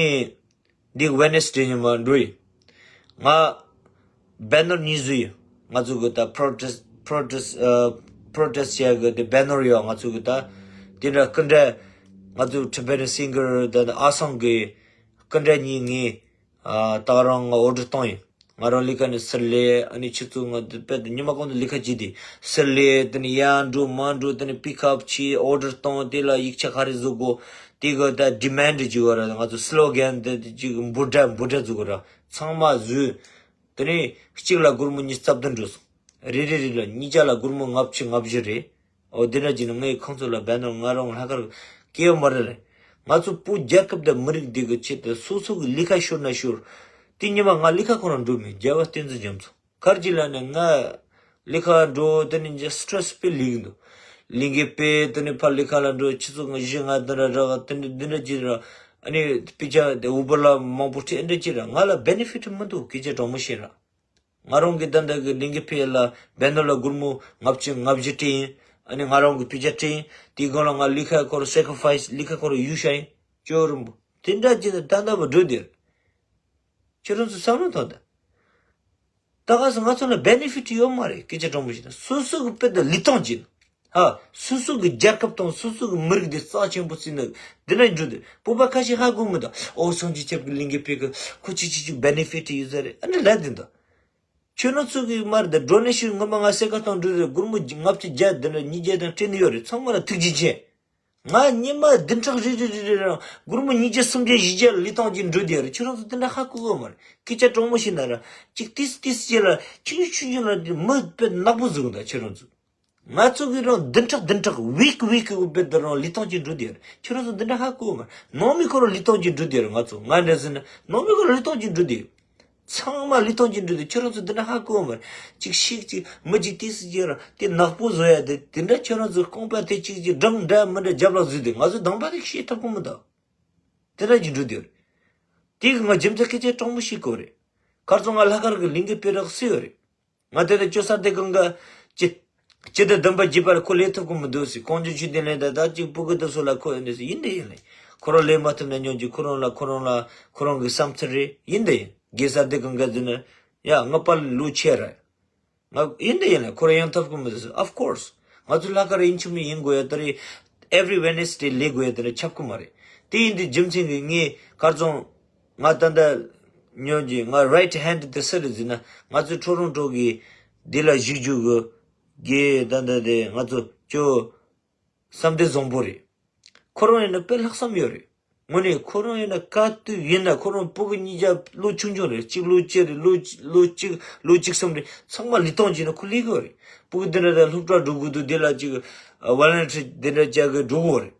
འདི་ཝེ་ནེ་སི་ཌེ་ཉི་མ་འགྲོ་ཡི། ང་བེ་ནར་གཉིས་བཟོས་ཡི། ང་ཚོ་གི་ད་པྲོ་ཊེ་སི་པྲོ་ཊེ་སི་ཨ། པྲོ་ཊེ་སི་བྱེད་གི་དེ་བེ་ནར་ཡོད། ང་ཚོ་གི་ད་དེ་འདྲ་སྐུ་འདྲ། ང་ཚོ་ཊི་བེ་ཊན་སིང་གར་ད་ཨ་སང་གི་སྐུ་འདྲ་གཉིས་ངས། ཨ། ད་རང་ང་ཨོ་ཌར་བཏང་ཡིན། ང་རང་ལས་ཀ་ནས་ཟུར་ལས་ཨ་ནི་ཁྱེད་ཚོ་ང་དཔེ་དེ་ཉི་མ་གང་དུ་ལས་ཀ་བྱེད་དེ་ཟུར་ལས་དེ་ནས་ཡར་འགྲོ་མར་འགྲོ་དེ་ནས་པིག་ཨབ་བྱས་ཨོ་ཌར་བཏང་། དེ་ལ་ཡིག་ཆ་ག་རེ་བཟོ་དགོས། དེ་གི་ད་ཌི་མེན་ཌི་བྱེད་དགོས་ར། ང་ཚོ་སི་ལོ་གན་དེ་ཅིག་འབོད་སྒྲ་འབོད་སྒྲ་བཟོ་དགོས་ར། ཚང་མ་བཟོས། དེ་ནས་གཅིག་ལ་སྒོར་མོ་ཉི་ཤུ་རྩ་བདུན་འགྲོ་སོང་། རེ་རེ་རེ་ལ་གཉིས་ཆ་ལ་སྒོར་མོ་ལྔ་བཅུ་ལྔ་བཞི་རེད། འོ་དེ་འདྲ་བྱས་ན་ངའི་ཁོང་ཚོ་ལ་བན་ནོ་ང་རང་ལྷག་དཀར་སྐྱེ་བ་མ་རེད་རེད། ང་ཚོ་བོད་རྒྱལ་ཁབ་དང་མི་རིགས་འདི་གི་ཆེད་དུ་སོ་སོ་གི་ལས་ཀ་ཤོར་ན་ཤོར། དེ་ཉི་མ་ང་ལས་ཀ་ཁོ་རང་འགྲོ་མེད། རྒྱལ་བ་བསྟན་འཛིན་རྒྱ་མཚོ་གར་གྱི་ལ་ནས་ང་ལས་ཀ་འགྲོ་དེ་ནས་ཇ་སི་ཊི་རེ་སི་དཔེ་ལེགས་འདུག་ལས་འགན་དཔེ་དེ་ནས་ཕར་ལས་ཀ་ལ་འགྲོ། ཁྱི་ཚོ་ང་བཞི་ང་དེ་འདྲ་རག་དེ་འདྲ་དེ་འདྲ་བྱས་ར། ཨ་ནི་དཔེ་ཆ་དེ་ཨུ་བར་ལ་མང་པོ་ཁྲིད་ཨེ་འདྲ་བྱས་ར། ང་ལ་བེ་ནེ་ཕིཊ་མི་འདུག་སྐད་ཆ་དྲང་མོ་བཤད་ར། ང་རང་གི་ད་ལྟ་གི་ལིང་གི་ཕི་ལ་བེན་ནོ་ལ་སྒོར་མོ་ལྔ་བཅུ་ང་བཞི་སྤྲད་ཡིན། ཨ་ནི་ང་རང་གི་སྤུས་ཆ་སྤྲད་ཡིན། དེའི་སྒང་ལ་ང་ལི་ཁ་ཁོ་ར་སེ་ཀ་རི་ཕའི་སི་ལི་ཁ་ཁོ་ར་ཡུལ་ཤ་ཡིན། ཅོ་རུམ་པོ་དེ་འདྲ་ཅིག་ད་ད་ལྟ་བ་འགྲོ་དེར། ཁྱེད་རང་ཚོ་བསམ་བློ་ཐོངས་དང་། ད་ག་སེ་ང་ཚོ་ལ་བེ་ནེ་ཕི་ཊི་ཡོད་མ་རེད། སྐད་ཆ་དྲང་པོ་ཞིག་ན་སོ་སོ་གི་དཔེ་དང་ལུས་སྟངས་ཅིག་ན། ཧ། སོ་སོ་གི་རྒྱལ་ཁབ་དང་སོ་སོ་གི་མི་རིགས་དེ་རྩ་ཆེན་པོ་བརྩིས་ན་འདི་ན་འགྲོ་དེ་བོད་པ་ཁ་ཤས་ཧ་གོ་མི་འདུག་ཨོ་སངས་རྒྱས་ཆོས་ཀྱི་གླིང་གི་དཔེ་གི་ཁོ་ཅི་ཅི་ཅི་བེ་ནེ་ཕི་ཊི་ཡོད་ས་རེད། ཨ་ནི་ལ་དེ་འདུག་ཁྱོད་རང་ཚོ་གི་མར་དེ་ཌོ་ནེ་ཤན་སྔོན་མ་ང་སེ་ཀ་ཐང་འགྲོ་རེད། སྒོར་མོ་ལྔ་བཅུ་བརྒྱ་དེ་འདྲ་ཉིས་བརྒྱ་དང་སྤྲད་ནི་ཡོད་རེད། ཚང་མ་ལ་ཐུགས་རྗེ་ཆེ། ང་ཉི་མ་བདུན་ཕྲག་རེ་རེ་རེ་རེ་རང་སྒོར་མོ་ཉིས་བརྒྱ་སུམ་བརྒྱ་བཞི་བརྒྱ་ལུས་སྟངས་ཅིག་འགྲོ་དེ་རེད། ཁྱོད་རང་ཚོ་དེ་འདྲ་ཧ་གོ་གི་མ་རེད། སྐད་ཆ་དྲང་མོ་ཞིག་ན་ར་ཅིག་ཏིས་ཏིས་ཅེ་ལ་ཆུང་ཆུང་ཆུང་ཆུང་ལ་མི་དཔེ་ནག་པོ་བཟོ་གི་འདུག་ཁྱོད་རང་ཚོ། ང་ཚོ་གི་རང་བདུན་ཕྲག་བདུན་ཕྲག་ཝིག་ཝིག་གི་དཔེ་དེ་རང་ལུས་སྟངས་ཅིག་འགྲོ་དེ་རེད། ཁྱོད་རང་ཚོ་དེ་འདྲ་ཧ་གོ་གི་མ་རེད། ནང་མི་ཁོ་རང་ལུས་སྟངས་ཅིག་འགྲོ་དེ་རེད། ང་ཚོ་ང་འདྲ་ཟེར་ན་ནང་མི་ཁོ་རང་ལུས་སྟངས་ཅིག་འགྲོ་དེ་ཡོད། ཚང་མ་ལུས་སྟངས་ཅིག་འགྲོ་དེ་ཁྱོད་རང་ཚོ་འདི་འདྲ་ཧ་གོ་མ་རེད། ཅིག་ཤིག་ཅིག་མི་ཅིག་ཏིས་ཅིག་ར་དེ་ནག་པོ་བཟོ་ཡ་དེ་དེ་འདྲ་ཁྱོད་རང་ཚོ་རྐང་པ་དེ་ཅིག་ཅིག་འགྲམ་འདྲ་མི་འདྲ་རྒྱབ་ལ་བཟོས་ཏེ་ང་ཚོ་དང་པ་དེ་ཤེས་ཐུབ་ཀྱི་མི་འདུག་དེ་འདྲ་ཅིག་འགྲོ་དེ་རེད། དེ་གི་ང་རྒྱུ་མཚན་སྐད་ཆ་དྲང་མོ་ཞིག་གོ་རེད། ཁར་སང་ང་ལྷག་དཀར་གི་གླིང་གི་དཔེ་རག་སུ་ཡོད་རེད། ང་དེ་ལ་ཅོ་ས་དེ་གང་ག་ཅི་ཅི་དེ་བདུན་པ་བརྒྱུད་པར་ཁོ་ལས་ཐུབ་ཀྱི་མི་འདུག་ཟེར། ཀོང་ཇོ་ཆོས་ལྡན་ལས་ད་ད་ཅིག་སྤུ་གུ་དེ་ཚོ་ལ་ཁོ་ཡོད་ནས་ཟེར། ཡིན་དེ་ཡིན་ལེ། ཁོ་རང་ལས་མ་ཐུབ་ན་སྙོན་གྱི་ཁོ་རང་ལ་ཁོ་རང་ལ་ཁོ་རང་གི་བསམ་ཚུལ་རེད། ཡིན་དེ་ཡིན། དགེ་ས་དེ་གང་ག་ཟེར་ན་ཡ་ང་པ་ལོ་ཆེ་ར། ང་ཡིན་དེ་ཡིན་ལེ། ཁོ་རང་ཡང་ཐུབ་ཀྱི་མི་འདུག་ཟེར། Of course ང་ཚོ་ལྷག་དཀར་ཡིན་ཆུང་མི་ཡིན་དགོས་ཡ་དེ་རེད། Every Wednesday ལས་དགོས་ཡ་དེ་རེད། ཁྱབ་ཀྱི་མ་རེད། དེ་ཡིན་དུས་རྒྱུ་མཚན་གྱིས་ངས་ཁར་སང་ང་ད་ལྟ་ཉོན་གྱི་ང་right hand དེ་སུ་རེད་ཟེར་ན་ང་ཚོ་ཁྲོ་རོང་གྲོགས་ཀྱི་འདི་ལ་བཞུགས་རྒྱུ་གི་གི་ད་ལྟ་དེ་ང་ཚོ་ཅོ་བསམ་གཏན་བཟང་པོ་རེད། ཁོ་རང་ཡིན་ན་དཔེ་ལྷག་བསམ་ཡོད་རེད། དངོས་གནས་ཁོ་རང་ཡིན་ན་ག་དུས་ཡིན་ན་ཁོ་རང་སྤུ་གུ་གཉིས་ཀ་ལོ་ཆུང་ཆུང་རེད། གཅིག་ལོ་བཅུ་རེད། ལོ་ལོ་གཅིག་ལོ་གཅིག་གསུམ་རེད། ཚང་མ་ལུས་སྟངས་བྱས་ན་ཁོ་ལས་དགོས་རེད། སྤུ་གུ་འདི་འདྲ་དང་སློབ་གྲྭ་འགྲོ་དགོས་འདུག་འདི་ལ་ཅིག་ཝོ་ལན་ཊི་རི་འདི་འདྲ་བྱ་དགོས་འགྲོ་དགོས་རེད།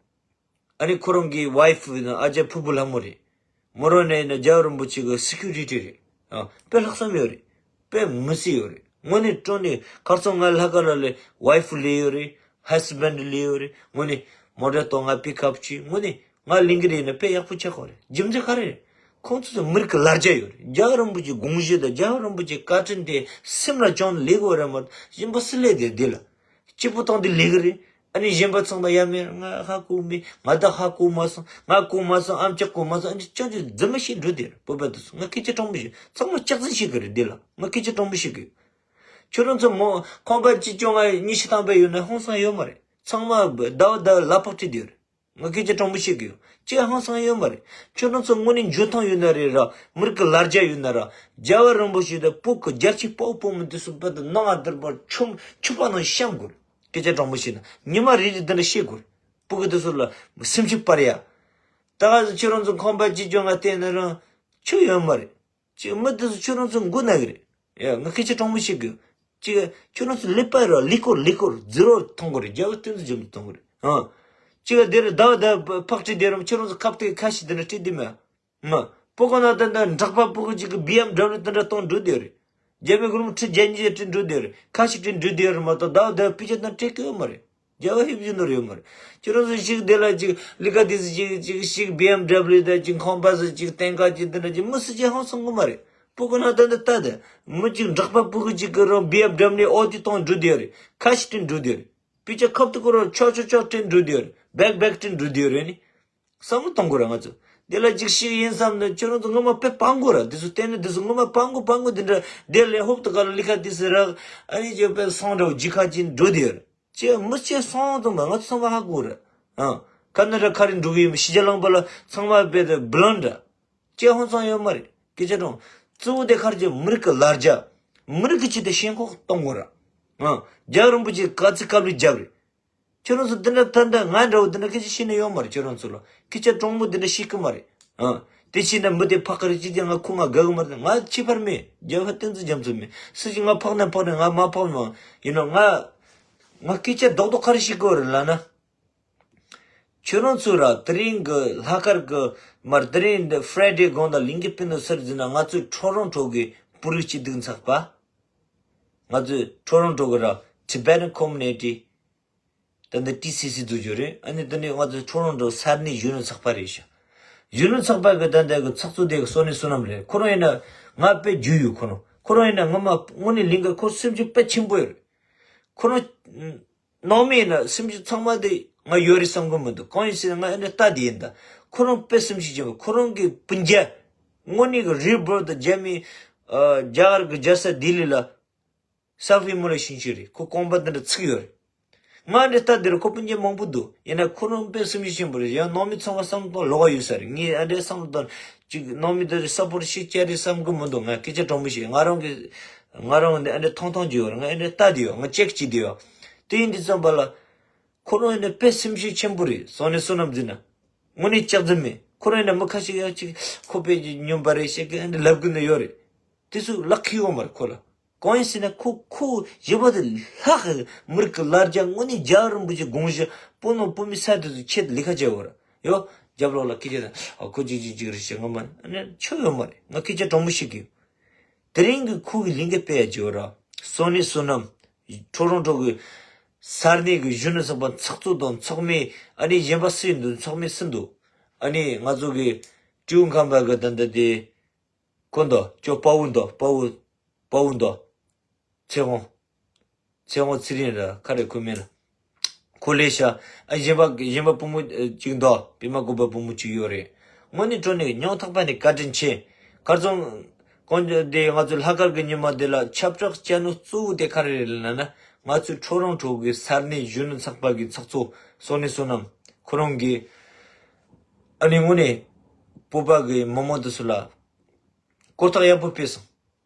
ཨ་ནི་ཁོ་རང་གི་ཝའི་ཕུ་ཡིན་ན་ཨ་ཅག་ཕུར་བུ་ལྷ་མོ་རེད། མོ་རང་ནས་ཡིན་ན་རྒྱལ་བ་རིན་པོ་ཆེ་གི་སི་ཀུ་རི་ཊི་རེད། ཨ་དཔེ་ལྷག་བསམ་ཡོད་རེད། དཔེ་མི་སྲིད་ཡོད་རེད། དངོས་གནས་དྲང་གནས་ཁར་སང་ང་ལྷག་དཀར་ལ་ལས་ཝའི་ཕུ་ལས་ཡོད་རེད། ཧ་སི་བེན་ཌི་ལས་ཡོད་རེད། དངོས་གནས་མོ་ཊ་གཏོང་ང་པིག་ཨབ་བྱས། དངོས་གནས་ང་ལིང་གི་རེད་ན་དཔེ་ཡག་པོ་ཆགས་ཀྱི་རེད། རྒྱུ་མཚན་ག་རེ་རེད། ཁོང་ཚོ་ཚོ་མི་རིགས་ཀྱི་ལ་རྒྱ་ཡོད་རེད། རྒྱལ་བ་རིན་པོ་ཆེའི་དགོངས་གཞི་དང་རྒྱལ་བ་རིན་པོ་ཆེའི་བཀའ་དྲིན་དེ་སེམས་ལ་བཅངས་ནས་ལས་དགོས་རེད་མ་གཏོགས་གཞན་པ་སུ་ལས་དེ་འདི་ལ། སྐྱིད་པོ་བཏང་དེ་ལས་ཀྱི་རེད། ཨ་ནི་གཞན་པ་ཚང་མ་ཡ་མེད་ང་ཧ་གོ་མེད། ང་ད་ཧ་གོ་མ་སོང་། ང་གོ་མ་སོང་། ཨམ་ཅག་གོ་མ་སོང་། ཨ་ནི་ཅང་ཅི་རྫུན་མ་བཤད་འགྲོ་དེ་རེད། བོད་པ་དེ་ཚོ་ང་སྐད་ཆ་དྲང་པོ་ཞིག་ཚང་མ་སྐྱག་རྫུན་བཤད་ཀྱི་རེད་འདི་ལ། ང་སྐད་ཆ་དྲང་པོ་བཤད་གི། ཁྱོད་རང་ཚོ་མོ་ཁང་པ་གཅིག་སྐྱོང་ང་ཉི་ཤུ་ཐམ་པ་ཡོད་ན་ཧང་སང་ཡོད་མ་རེད། ཚང་མ་ཟླ་བ་ཟླ་བ་ལག་པ་བྲིས་དེ་རེད། ང་སྐད་ཆ་དྲང་པོ་བཤད་གི་ཡོད། ཅི་ཧང་སང་ཡོད་མ་རེད། ཁྱོད་རང་ཚོ་དངོས་གནས་འཇོན་ཐང་ཡོད་ན་རེད་ར། མི་རིགས་ཀྱི་ལ་རྒྱ་ཡོད་ན་ར། རྒྱལ་བ་རིན་པོ་ཆེ་དང་བོད་ཀྱི་རྒྱལ་གཅེས་དཔའ་བོ་དཔའ་མོ་དེ་ཚོ་བོད་དུ་ནང་ང་དར་བར་ཆུམ་ཆུ་པ་ནང་བཤམས་དགོས། སྐད་ཆ་དྲང་པོ་བཤད་ན་ཉི་མ་རེ་རེ་འདི་འདྲ་བཤད་དགོས། བོད་ཀྱི་དེ་ཚོ་ལ་སེམས་ཤུགས་སྤར་ཡ། ད་ག་ཁྱོད་རང་ཚོ་ཁང་པ་གཅིག་སྐྱོང་ང་བལྟས་ན་རང་ཆོ་ཡོད་མ་རེད། ཅིག་མི་དེ་ཚོ་ཁྱོད་རང་ཚོ་མགོ་ན་གི་རེད། ཡ་ང་སྐད་ཆ་དྲང་པོ་བཤད་གི། ཅིག་ཁྱོད་རང་ཚོ་ཀླད་པ་ར་ཀླད་ཀོར་ཀླད་ཀོར་ཛི་རོ་མཐོང་གི་རེད། རྒྱལ་བ་བསྟན་འཛིན་རྒྱ་མཚོ་མཐོང་གི་རེད། ཨ་ཅིག་དེ་རེད་ཟླ་བ་ཟླ་བ་ཕག་ཁྲིད་དེ་རམ་ཁྱོད་རང་ཚོ་ཁ་གཏད་ཁ་ཤི་དེ་འདྲ་ཁྲིད་དེ་མེད། མ་པོ་གོ་ན་ད་ད་འབྲོག་པ་སྤུ་གུ་ཅིག་གི་བི་ཨེམ་ཌབ་ལིའུ་དེ་འདྲ་གཏོང་འགྲོ་དེ་རེད། རྒྱ་མི་གུར་མོ་ཁྲི་བརྒྱད་ཉིས་ཁྲི་འགྲོ་དེ་རེད། ཁ་ཤི་ཁྲི་འགྲོ་དེ་རེད་མ་གཏོགས་ཟླ་བ་ཟླ་བ་སྤུས་ཆ་དང་སྤྲད་གི་ཡོད་མ་རེད། རྒྱལ་བ་ཧིབ་ཅིག་ནོར་ཡོད་མ་རེད། ཁྱོད་རང་ཚོ་ཞིག་དེ་ལ་ཅིག་ལི་ཀ་དེ་ཚོ་ཅིག་ཅིག་ཞིག་བི་ཨེམ་ཌབ་ལིའུ་དང་ཅིག་ཁང་པ་ཚོ་ཅིག་སྟེང་ཀ་ཅིག་དེ་འདྲ་ཅིག་མི་སུ་ཅིག་ཧང་སང་གི་མ་རེད། སྤུ་གུ་ན་ད་འདི་ལྟ་དེ་མི་ཅིག་འབྲོག་པ་སྤུ་གུ་ཅིག་གི་རང་བི་ཨེམ་ཌབ་ལིའུ་ཨོ་ཌི་གཏོང་འགྲོ་དེ་རེད། ཁ་ཤི་ཁྲི་འགྲོ་དེ་རེད། སྤུས་ཆ་ཁབ་ཏུ་ཁོ་རང་ཆོག་ཆོག་ཆོག་ཁྲི་འགྲོ་དེ་རེད། བེག་བེག་ཁྲི་འགྲོ་དེ་རེད་ནི། བསམ་བློ་གཏོང་དགོས་ར་ང་ཚོ། དེ་ལ་ཅིག་ཞིག་ཡིན་བསམ་ན་ཁྱོད་རང་ཚོ་ངོ་མ་དཔེ་སྤང་དགོས་ར། དེ་ཚོ་བལྟས་ན་དེ་ཚོ་ངོ་མ་སྤང་དགོས་སྤང་དགོས་དེ་འདྲ་དེ་ལས་ཧོབ་ཏུ་ག་ལ་ལི་ཁ་དེ་སི་རག་ཨ་ནི་ཅོ་པའི་སོང་འདྲ་བོ་ཇི་ཁ་ཅིན་འགྲོ་དེ་ར། ཅེ་མི་ཅེ་སོང་དང་མ་ང་ཚོ་ཚང་མ་ཧ་གོ་ར། ཨ་ཁ་ན་ར་ཁ་རི་འགྲོ་གི་ཡིན་ཕྱི་རྒྱལ་ལང་པ་ལ་ཚང་མ་དཔེ་དེ་བློན་འདྲ། ཅེ་ཧོན་སང་ཡོད་མ་རེད། སྐད་ཆ་དྲང་གཙོ་བོ་དེ་ཁར་ཅེ་མི་རིགས་ཀྱི་ལ་རྒྱ། མི་རིགས་ཀྱི་ཆེད་དུ་ཞེན་ཁོག་གཏོང་དགོས་ར། ཨ་རྒྱལ་རིན་པོ་ཆེ་ག་ཚི་དཀའ་ལས་རྒྱབ་རེད། ཁྱོད་རང་ཚོ་འདི་འདྲ་ད་ལྟ་ང་འདྲ་བོ་འདི་འདྲ་སྐད་ཆ་བཤད་ནི་ཡོད་མ་རེད། ཁྱོད་རང་ཚོ་ལ་སྐད་ཆ་དྲང་མོ་འདི་འདྲ་བཤད་གི་མ་རེད། ཨ་དེ་བཤད་ན་མི་དེ་ཕག་གི་རེད་ཅི་དེ་ང་ཁོ་ང་དགའ་གི་མ་རེད། ང་ཁྱད་པར་མེད། རྒྱལ་བ་བསྟན་འཛིན་རྒྱ་མཚོ་མེད། སུ་ཞིག་ང་ཕག་ན་ཕག་ནས་ང་མ་ཕག་མ་ཡིན་ནོ། ང་ང་སྐད་ཆ་རྡོག་རྡོག་ག་རེ་བཤད་གི་ཡོད་རེད་ལབ་ན། ཁྱོད་རང་ཚོ་ར་དེ་རིང་གི་ལྷག་དཀར་གི་མར་དེ་རིང་འདི་ཕ་རའི་ཌེ་དགོང་དག་ལིང་གི་པིན་ནོ་སར་ཟིན་ན་ང་ཚོའི་ཁྲོ་རོང་ཁྲོ་གི་པུ་རིག་སྐྱིད་སྡུག་ཚགས་པ། ང་ཚོའི་ཁྲོ་རོང་ཁྲོ་གི་ར་Tibetan Community། ད་ནི་ཊི་སི་སི་འཛུགས་རྒྱུ་རེད། ཨ་ནི་ད་ནི་ང་ཚོ་ཁྲོ་རོང་ཁྲོ་ས་གནས་གཞོན་ནུ་ཚོགས་པ་རེད་ཤག་གཞོན་ནུ་ཚོགས་པ་གི་ད་ལྟ་གི་ཚོགས་གཙོ་དེ་གི་བསོད་ནམས་བསོད་ནམས་རེད། ཁོ་རང་ཡིན་ན་ང་དཔེ་རྒྱུས་ཡོད། ཁོ་རང་ ཁོ་རང་ཡིན་ན་ངོ་མ་དངོས་གནས་ལིང་ག་ཁོ་སེམས་ཤུགས་དཔེ་ཆེན་པོ་ཡོད་རེད། ཁོ་རང་ནང་མི་ཡིན་ན་སེམས་ཤུགས་ཚང་མ་དེ་ང་ཡོད་རེད་བསམ་གི་མི་འདུག་གང་ཡིན་ཟེར་ན་ང་ཨ་ནི་ལྟ་དེ་ཡིན་ད། ཁོ་རང་དཔེ་སེམས་ཤུགས་ཆེན་པོ། ཁོ་རང་གི་སྤུན་ཀྱག་དངོས་གནས་ཀྱི་རི་བོར་དང་རྒྱ་མི་ཨ་རྒྱ་གར་གྱི་རྒྱལ་ས་ལྡི་ལི་ལ་སལ་ཕི་མོ་ལེ་ཤིན་ཅིག་རེད། ཁོ་ཁང་པ་འདི་འདྲ་ཚུགས་ཡོད་རེད། ང་འདྲ་ལྟ་འདིར་ཁོ་སྤུན་ཀྱག་མང་པོ་འདུག་ཡིན་ན་ཁོ་རང་དཔེ་སེམས་ཤུགས་ཆེན་པོ་རེད། ཡང་ནང་མི་ཚང་མ་བསམ་བློ་གཏོང་ལོག་ཡོད་ས་རེད། ངས་ཨ་འདྲའི་བསམ་བློ་བཏང་ཅིག་ནང་མི་འདི་རེད་ས་པོར་ཤིག་བྱ་རེད་བསམ་གི་མི་འདུག་ང་སྐད་ཆ་དྲང་པོ་བཤད། ང་རང་གི་ང་རང་འདི་ཨ་འདྲ་ཐང་ཐང་ཅིག་ཡོད་རེད། ང་ཨ་འདྲ་ལྟ་དེ་ཡོད། ང་ཅེག་བྱེད་དེ་ཡོད། དེ་ཡིན་དུས་ཙམ་པ་ལ་ཁོ་རང་ཡིན་ན་དཔེ་སེམས་ཤུགས་ཆེན་པོ་རེད། སང་ཉིན་བསོད་ནམས་འཛིན་ན་དངོས་གནས་སྐྱག་རྫུན་མེད། ཁོ་རང་ཡིན་ན་མི་ཁ་ཤས་ཡང་ཅིག་ཁོ་དཔེ་ཉུང་བ་རེད་བཤད་གི་ཨ་འདྲ་ལབ་གི་ནི་ཡོད་རེད། དེ་ཚོ་ལག་ཁེལ་ཡོད་མ་རེད་ཁོ་ལ། གང་ཡིན་ཟེར་ན་ཁོ་ཁོ་ཡོད་པ་དེ་ལྷག་མི་རིགས་ཀྱི་ལ་རྒྱ་དངོས་གནས་རྒྱལ་བ་རིན་པོ་ཆེ་དགོངས་གཞི་སྤོ་ནོར་སྤོ་མི་ས་དེ་ཚོ་ཆེད་ལས་ཀ་བྱེད་བར་ཡོ། རྒྱབ་ལོགས་ལ་སྐད་ཆ་དང་ཨ་ཁོ་ཅིག་ཅིག་ཅིག་རེད་ཞེས་ངོ་མ་ནི་ཆོ་ཡོད་མ་རེད། ང་སྐད་ཆ་དྲང་མོ་ཞིག་གིས་དེ་རིང་གི་ཁོ་གི་ལིང་ག་དཔེ་ཡ་བྱེད་བར་སོ་ནི་བསོད་ནམས་ཁྲོ་རོང་ཁྲོ་གི་ས་གནས་ཀྱི་གཞོན་ནུ་ཚོགས་པ་ཚོགས་གཙོ་དང་ཚོགས་མི་ཨ་ནི་གཞན་པ་སུ་ཡིན་འདུག་ཚོགས་མི་སུ་འདུག་ཨ་ནི་ང་ཚོ་གི་ཀྲུའུ་ཁམས་པ་གི་ད་ལྟ་དེ། ཁོ་འདུག་ཅོ་དཔའ་བོ་འདུག་དཔའ་བོ། དཔའ་བོ་འདུག་ཚེ་དབང་། ཚེ་དབང་ཚེ་རིང་ར་ཁ་རེ་ཁོ་མེད་ལ། ཁོ་ལས་ཤ། ཨ་གཞན་པ་གཞན་པ་བུ་མོ་ཨ་གཅིག་འདུག་པད་མ་བཀོད་པ་བུ་མོ་གཅིག་ཡོད་རེད། དངོས་གནས་དྲང་གནས་སྙིང་ཐག་པ་ནས་བཀའ་དྲིན་ཆེ། ཁར་སང་གོང་དེ་ང་ཚོ་ལྷག་དཀར་གྱི་ཉི་མ་དེ་ལ་ཁྱབ་བསྒྲགས་བྱས་ནོ་གཙོ་བོ་དེ་ག་རེ་རེད་ལབ་ན། ང་ཚོའི་ཁྲོ་རོང་ཁྲོ་གི་ས་གནས་གཞོན་ནུ་ཚོགས་པ་གི་ཚོགས་གཙོ་སོ་ནི་བསོད་ནམས་ཁོ་རང་གིས་ཨ་ནི་དངོས་གནས་བོད་པ་གི་མི་མང་དེ་ཚོ་ལ་གོ་རྟོགས་ཡག་པོ་སྤེལ་སོང་།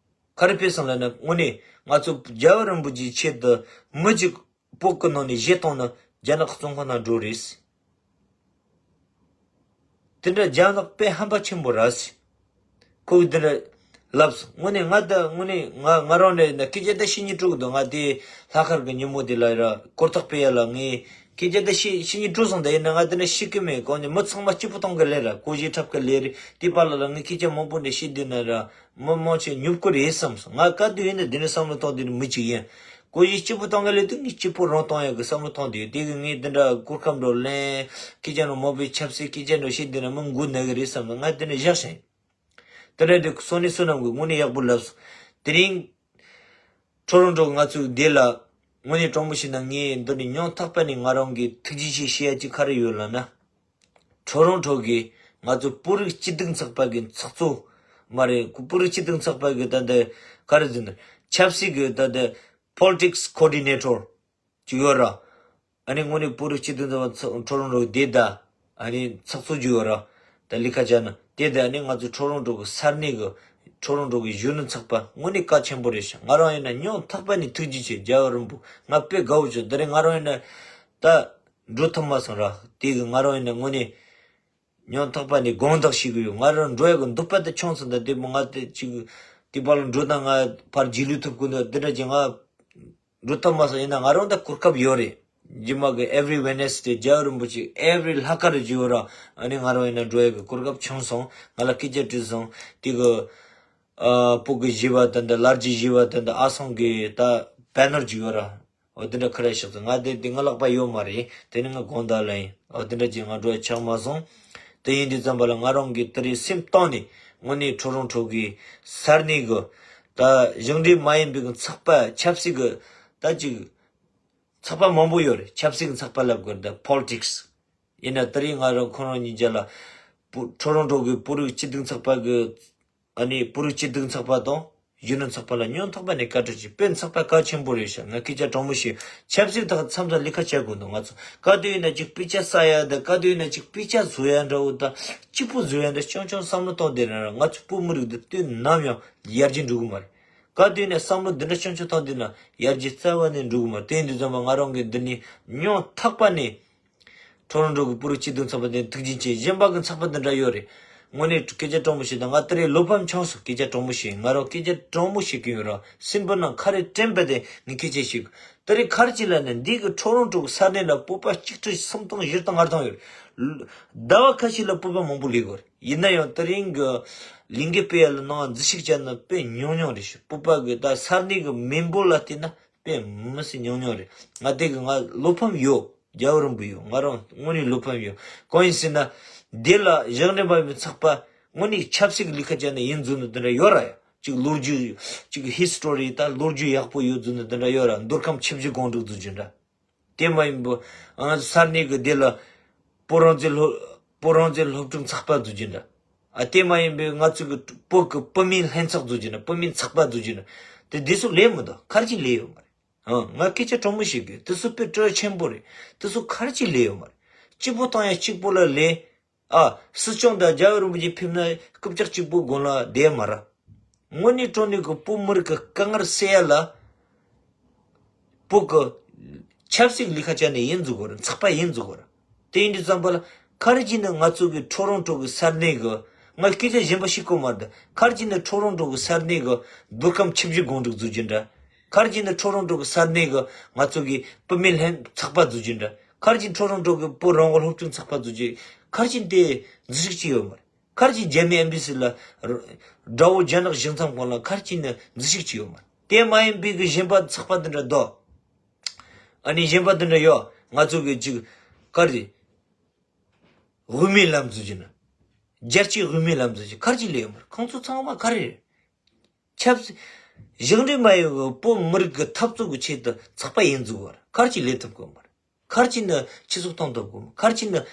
ག་རེ་སྤེལ་སོང་ལབ་ན་དངོས་གནས་ང་ཚོ་རྒྱལ་བ་རིན་པོ་ཆེའི་ཆེད་དུ་མི་གཅིག་བོད་ཀྱི་ནང་ནས་བཞེས་བཏང་ན་རྒྱ་ནག་བཙོན་ཁང་ནང་འགྲོ་རེད། དེ་འདྲ་རྒྱ་ནག་དཔེ་ཧམ་པ་ཆེན་པོ་རེད། ཁོ་གིས་དེ་འདྲ་ལབ་སོང་། དངོས་གནས་ང་ད་དངོས་གནས་ང་ང་རང་ནས་ན་སྐད་ཆ་ད་བཤད་སྙིང་བྲོ་གི་འདུག་ང་དེ་ལྷག་དཀར་གི་ཉིན་མོ་དེ་ལ་ར་གོ་རྟོགས་སྤེལ་ཡ་ལ་ངས་སྐད་ཆ་ད་བཤད་བཤད་སྙིང་བྲོ་སོང་། ད་ཡིན་ན་ང་དེ་འདྲ་བཤད་གི་མེད། གང་ནས་མི་ཚང་མ་སྐྱིད་པོ་གཏོང་གི་ལས་ར་བཀོད་གཞི་འཁྲབ་གི་ལས་རེད། དེ་པ་ལ་ལ་ངས་སྐད་ཆ་མང་པོ་འདྲ་བཤད་དུས་ན་ར་མི་མང་ཆེ་ཉོབ་ཀྱི་རེད་བསམ་སོང་། ང་ག་དུས་ཡིན་ན་དེ་འདྲ་བསམ་བློ་གཏོང་དུས་ནི་མི་གཅིག་ཡིན། བཀོད་གཞི་སྐྱིད་པོ་གཏོང་གི་ལས་དུས་ངས་སྐྱིད་པོ་རང་གཏོང་ཡག་གི་བསམ་བློ་གཏོང་དུས་དེ་གི་ངས་དེ་འདྲ་གོ་སྐབས་འགྲོ་ལེན་སྐད་ཆ་འགྲོ་མང་པོའི་ཆབ་སྲིད་སྐད་ཆ་འགྲོ་བཤད་དུས་ན་མི་མགོ་ན་གི་རེད་བསམ་སོང་། ང་དེ་འདྲ་བཞག་ཤིང་། དེ་འདྲ་དེ་སོ་ནི་བསོད་ནམས་ཀྱིས་དངོས་གནས་ཡག་པོ་ལབ་སོང་། དེ་རིང་ཁྲོ་རོང་ཁྲོ་ང་ཚོའི་སྡེ་ལ་དངོས་གནས་དྲང་པོ་བཤད་ན་ངས་འདི་ནས་སྙིང་ཐག་པ་ནས་ང་རང་གི་ཐུགས་རྗེ་ཆེ་ཞུ་ཡ་གཅིག་ག་རེ་ཡོད་ལབ་ན། ཁྲོ་རོང་ཁྲོ་གིས་ང་ཚོ་བོད་རིགས་སྤྱི་མཐུན་ཚོགས་པ་གི་ཚོགས་གཙོ་མ་རེད། བོད་རིགས་སྤྱི་མཐུན་ཚོགས་པ་གི་ད་ལྟ་ག་རེ་ཟེར་ན་ཆབ་སྲིད་གི་ད་ལྟ་politics coordinator་ཅིག་ཡོད་ར། ཨ་ནི་དངོས་གནས་བོད་རིགས་སྤྱི་མཐུན་ཚོགས་པ་ཁྲོ་རོང་ཁྲོ་གི་སྡེ་ད་ཨ་ནི་ཚོགས་གཙོ་ཅིག་ཡོད་ར། ད་ལི་ཁ་ཅ་ན་དེ་ད་ཨ་ནི་ང་ཚོ་ཁྲོ་རོང་ཁྲོ་གི་ས་གནས་གི་ཁྲོ་རོང་ཁྲོ་གི་གཞོན་ནུ་ཚོགས་པ་དངོས་གནས་གལ་ཆེན་པོ་རེད་ཤག་ང་རང་ཡིན་ན་སྙིང་ཐག་པ་ནས་ཐུགས་རྗེ་ཆེ། རྒྱལ་བ་རིན་པོ་ང་དཔེ་དགའ་བོ་བྱུང་། དེ་རིང་ང་རང་ཡིན་ན་ད་འགྲོ་ཐུབ་མ་སོང་ར། དེ་གི་ང་རང་ཡིན་ན་དངོས་གནས་སྙིང་ཐག་པ་ནས་དགོངས་དག་ཞུ་གི་ཡོད། ང་རང་འགྲོ་ཡག་གི་འདོད་པ་དེ་ཆུང་སོང་། ད་དེ་མོ་ང་དེ་ཅིག་དེ་པར་འགྲོ་ན་ང་ཕར་རྗེས་ལུས་ཐུབ་གི་འདུག་དེ་འདྲ་ཅིག་ང་འགྲོ་ཐུབ་མ་སོང་། ཡིན་ན་ང་རང་ད་གོ་སྐབས་ཡོད་རེད། རྗེས་མ་གི་every Wednesday་རྒྱལ་བ་རིན་པོ་ཆེ་every་ལྷག་དཀར་རེ་བརྗོད་ར། ཨ་ནི་ང་རང་ཡིན་ན་འགྲོ་ཡག་གི་གོ་སྐབས་བྱུང་སོང་། ང་ལ་སྐད་ཆ་དྲིས་སོང་། དེ་གི་ཨ་བོད་གི་གཞས་པ་དེ་འདྲ་ལ་རྒྱའི་གཞས་པ་དེ་འདྲ་ཨ་སང་གི་ད་banner་ཅིག་ཡོད་ར། འོ་དེ་འདྲ་ཁ་ར་ཤག་ཚོ་ང་དེ་དེ་ང་ལག་པ་ཡོད་མ་རེད། དེ་ནི་ང་དགོངས་དག་ལ་ཡིན། འོ་དེ་འདྲ་ཅིག་ང་འགྲོ་ཡག་ཆགས་མ་སོང་། དེ་ཡིན་དུས་ཙམ་པ་ལ་ང་རང་གི་དེ་རིང་སེམས་གཏིང་ནས་དངོས་གནས་ཁྲོ་རོང་ཁྲོ་གི་ས་གནས་གི་ད་གཞུང་འབྲེལ་མ་ཡིན་པའི་གི་ཚོགས་པ་ཆབ་སྲིད་གི་ད་ཅིག་ཚོགས་པ་མང་པོ་ཡོད་རེད། ཆབ་སྲིད་ཀྱི་ཚོགས་པ་ལབ་དགོས་རེད། ད་politics་ཡིན་ན་དེ་རིང་ང་རང་ཁོ་རང་གཉིས་ཆ་ལ་བོ་ཁྲོ་རོང་ཁྲོ་གི་བོད་རིགས་སྤྱི་མཐུན་ཚོགས་པ་གི་ཨ་ནི་བོད་རིགས་སྤྱི་མཐུན་ཚོགས་པ་དང་གཞོན་ནུ་ཚོགས་པ་ལ་སྙིང་ཐག་པ་ནས་བཀའ་དྲིན་ཆེ། དཔེ་ཚོགས་པ་གལ་ཆེན་པོ་རེད་ཤག་ང་སྐད་ཆ་དྲང་མོ་ཞིག་ཆབ་སྲིད་ཐོག་མཚམས་མཚམས་ལས་ཀ་བྱ་དགོས་འདུག་ང་ཚོ་ག་དུས་ཡིན་ན་ཅིག་དཔེ་ཆ་ཟ་ཡ་ད་ག་དུས་ཡིན་ན་ཅིག་དཔེ་ཆ་བཟོ་ཡ་འདྲ་བོ་ད་སྐྱིད་པོ་བཟོ་ཡ་འདྲ་ཆུང་ཆུང་བསམ་བློ་གཏོང་བསྡད་ན་ར་ང་ཚོ་བོད་མི་རིགས་འདི་དུས་ནམ་ཡང་ཡར་རྒྱས་འགྲོ་གི་མ་རེད། ག་དུས་ནས་བསམ་བློ་འདི་འདྲ་ཆུང་ཆུང་བཏང་དུས་ན་ཡར་རྒྱས་རྩ་བ་ནས་འགྲོ་གི་མ་རེད། དེ་ཡིན་དུས་ཙམ་པ་ང་རང་གི་འདི་ནས་སྙིང་ཐག་པ་ནས་ཁྲོ་རོང་ཁྲོ་གི་བོད་རིགས་སྤྱི་མཐུན་ཚོགས་པ་དེ་ཐུགས་རྗེ་ཆེ། གཞན་པ་གི་ཚོགས་པ་འདི་འདྲ་ཡོད་རེད། དངོས་གནས་སྐད་ཆ་དྲང་པོ་བཤད་ད་ང་དེ་རིང་བློ་ཕམ་བྱུང་སོང་། སྐད་ཆ་དྲང་པོ་བཤད་ང་རང་སྐད་ཆ་དྲང་པོ་བཤད་གི་ཡོད་ར། སེམས་པ་ནང་ཁ་རེ་དྲན་པ་དེ་ངས་སྐད་ཆ་བཤད་གི་དེ་རིང་ག་རེ་བྱས་ལབ་ན་འདི་གི་ཁྲོ་རོང་ཁྲོ་གི་ས་གནས་ལ་བོད་པ་གཅིག་ཁྲི་སུམ་སྟོང་བཞི་སྟོང་ལྔ་སྟོང་ཡོད་རེད། ཟླ་བ་ཁ་ཤས་ལ་བོད་པ་མང་པོ་སླེབས་ཡོད་རེད། ཡིན་ན་ཡང་དེ་རིང་གི་ལིང་གེ་སྤེལ་ཡ་ལ་ནང་འཛུལ་ཞུགས་བྱས་ན་དཔེ་ཉུང་ཉུང་རེད་ཤག་བོད་པ་གི་ད་ས་གནས་གི་མི་འབོར་ལ་བལྟས་ན་དཔེ་མི་སྲིད་ཉུང་ཉུང་རེད། ང་དེ་གི་ང་བློ་ཕམ་ཡོད། རྒྱལ་བ་རིན་པོ་ཡོད། ང་རང་དངོས་གནས་བློ་ཕམ་ཡོད། གང་ཡིན་ཟེར་ན་དེ་ལ་གཞུང་འབྲེལ་མ་ཡིན་པའི་ཚོགས་པ་དངོས་གནས་ཆབ་སྲིད་ཀྱི་ལས་ཀ་བྱས་ན་ཡིན་འཛུལ་ནི་དེ་འདྲ་ཡོད་ར་ཡ། ཅིག་ལོ་རྒྱུས་ཅིག་ཧི་སི་ཊོ་རི་ད་ལོ་རྒྱུས་ཡག་པོ་ཡོད་ཚུལ་ནི་འདི་འདྲ་ཡོད་ར། མདོ་ཁམས་ཆུ་བཞི་སྒང་དྲུག་ཚུལ་གྱི་འདྲ། དེ་མ་ཡིན་པ་ང་ཚོ་ས་གནས་ཀྱི་དེ་ལ་བོད་རང་བཙན་སློབ་བོད་རང་བཙན་སློབ་ཕྲུག་ཚོགས་པ་ཚུལ་གྱི་འདྲ། ཨ་དེ་མ་ཡིན་པའི་ང་ཚོ་གི་བོད་ཀྱི་བུད་མེད་ལྷན་ཚོགས་ཚུལ་གྱི་འདྲ། བུད་མེད་ཚོགས་པ་ཚུལ་གྱི་འདྲ། དེ་དེ་ཚོ་ལས་མི་འདུག་ག་རེ་བྱས་ལས་ཡོད་མ་རེད། ཨང་། ང་སྐད་ཆ་དྲང་མོ་བཤད་གི། དེ་ཚོ་དཔེ་སྤྲོ་ཆེན་པོ་རེད། དེ་ཚོ་ག་རེ་བྱས་ལས་ཡོད་མ་རེད། གཅིག་པོ་བཏང་ཡ་གཅིག་པོ་ལ་ལས། ཨ། སྲིད་སྐྱོང་དང་རྒྱལ་བ་རིན་པོ་ཆེ་ཕེབས་ན་རྐུབ་བཀྱག་གཅིག་པོ་དགོངས་ལ་བསྡད་མ་ར། དངོས་གནས་དྲང་གནས་ཀྱི་བོད་མི་རིགས་ཀྱི་དཀའ་ངལ་སེལ་ཡ་ལ། བོད་ཀྱི་ཆབ་སྲིད་ལས་ཀ་བྱས་ནས་ཡིན་འཛུགས་དགོས་ར། ཚོགས་པ་ཡིན་འཛུགས་དགོས་ར། དེ་ཡིན་དུས་ཙམ་པ་ལ་ག་རེ་བྱས་ནས་ང་ཚོ་གི་ཊོ་རོན་ཊོ་གི་ས་གནས་གི། ང་སྐད་ཆ་གཞན་པ་ཤེས་གི་མ་རེད། ག་རེ་བྱས་ནས་ཊོ་རོན་ཊོ་གི་ས་གནས་གི་མདོ་ཁམས་ཆུ་བཞི་སྒང་དྲུག་ཚུལ་གྱི་འདྲ། ག་རེ་བྱས་ནས་ཊོ་རོན་ཊོ་གི་ས་གནས་གི་ང་ཚོ་གི་བུད་མེད་ལྷན་ཚོགས་པ་ཚུལ་གྱི་འདྲ། ག་རེ་བྱས་ཊོ་རོན་ཊོ་གི་བོད་རང་དབང་སློབ་ཕྲུག་ཚོགས་པ་ཚུལ་གྱི། ག་རེ་བྱས་དེ་འཛུལ་ཞུགས་བྱས་ཡོད་མ་རེད། ག་རེ་བྱས་རྒྱ་མི་ཨེམ་བྷེ་སི་ལ་དགྲ་བོ་རྒྱ་ནག་གཞུང་ཚབ་ཁང་ལ་ག་རེ་བྱས་ནས་འཛུལ་ཞུགས་བྱས་ཡོད་མ་རེད། དེ་མ་ཡིན་པའི་གི་གཞན་པ་ཚོགས་པ་འདི་འདྲ་འདུག་ཨ་ནི་གཞན་པ་འདི་འདྲ་ཡོད། ང་ཚོ་གི་ཅིག་ག་རེ་དབུ་མའི་ལམ་ཚུལ་གྱི་འདྲ། རྒྱལ་སྤྱིའི་དབུ་མའི་ལམ་ཚུལ་གྱི་ག་རེ་བྱས་ལས་ཡོད་མ་རེད། ཁོང་ཚོ་ཚང་མ་ག་རེ་རེད། ཆབ་སྲིད་གཞུང་འབྲེལ་མ་ཡིན་པའི་བོད་མི་རིགས་ཀྱི་འཐབ་རྩོད་ཀྱི་ཆེད་དུ་ཚོགས་པ་ཡིན་འཛུགས་པར་ག་རེ་བྱས་ལས་ཐུབ་གི་མ་རེད། ག་རེ་བྱས་ནས་ཆུ་ཚོད་གཏོང་ཐུབ་གི་མ་རེད། ག་རེ་བྱས་ནས་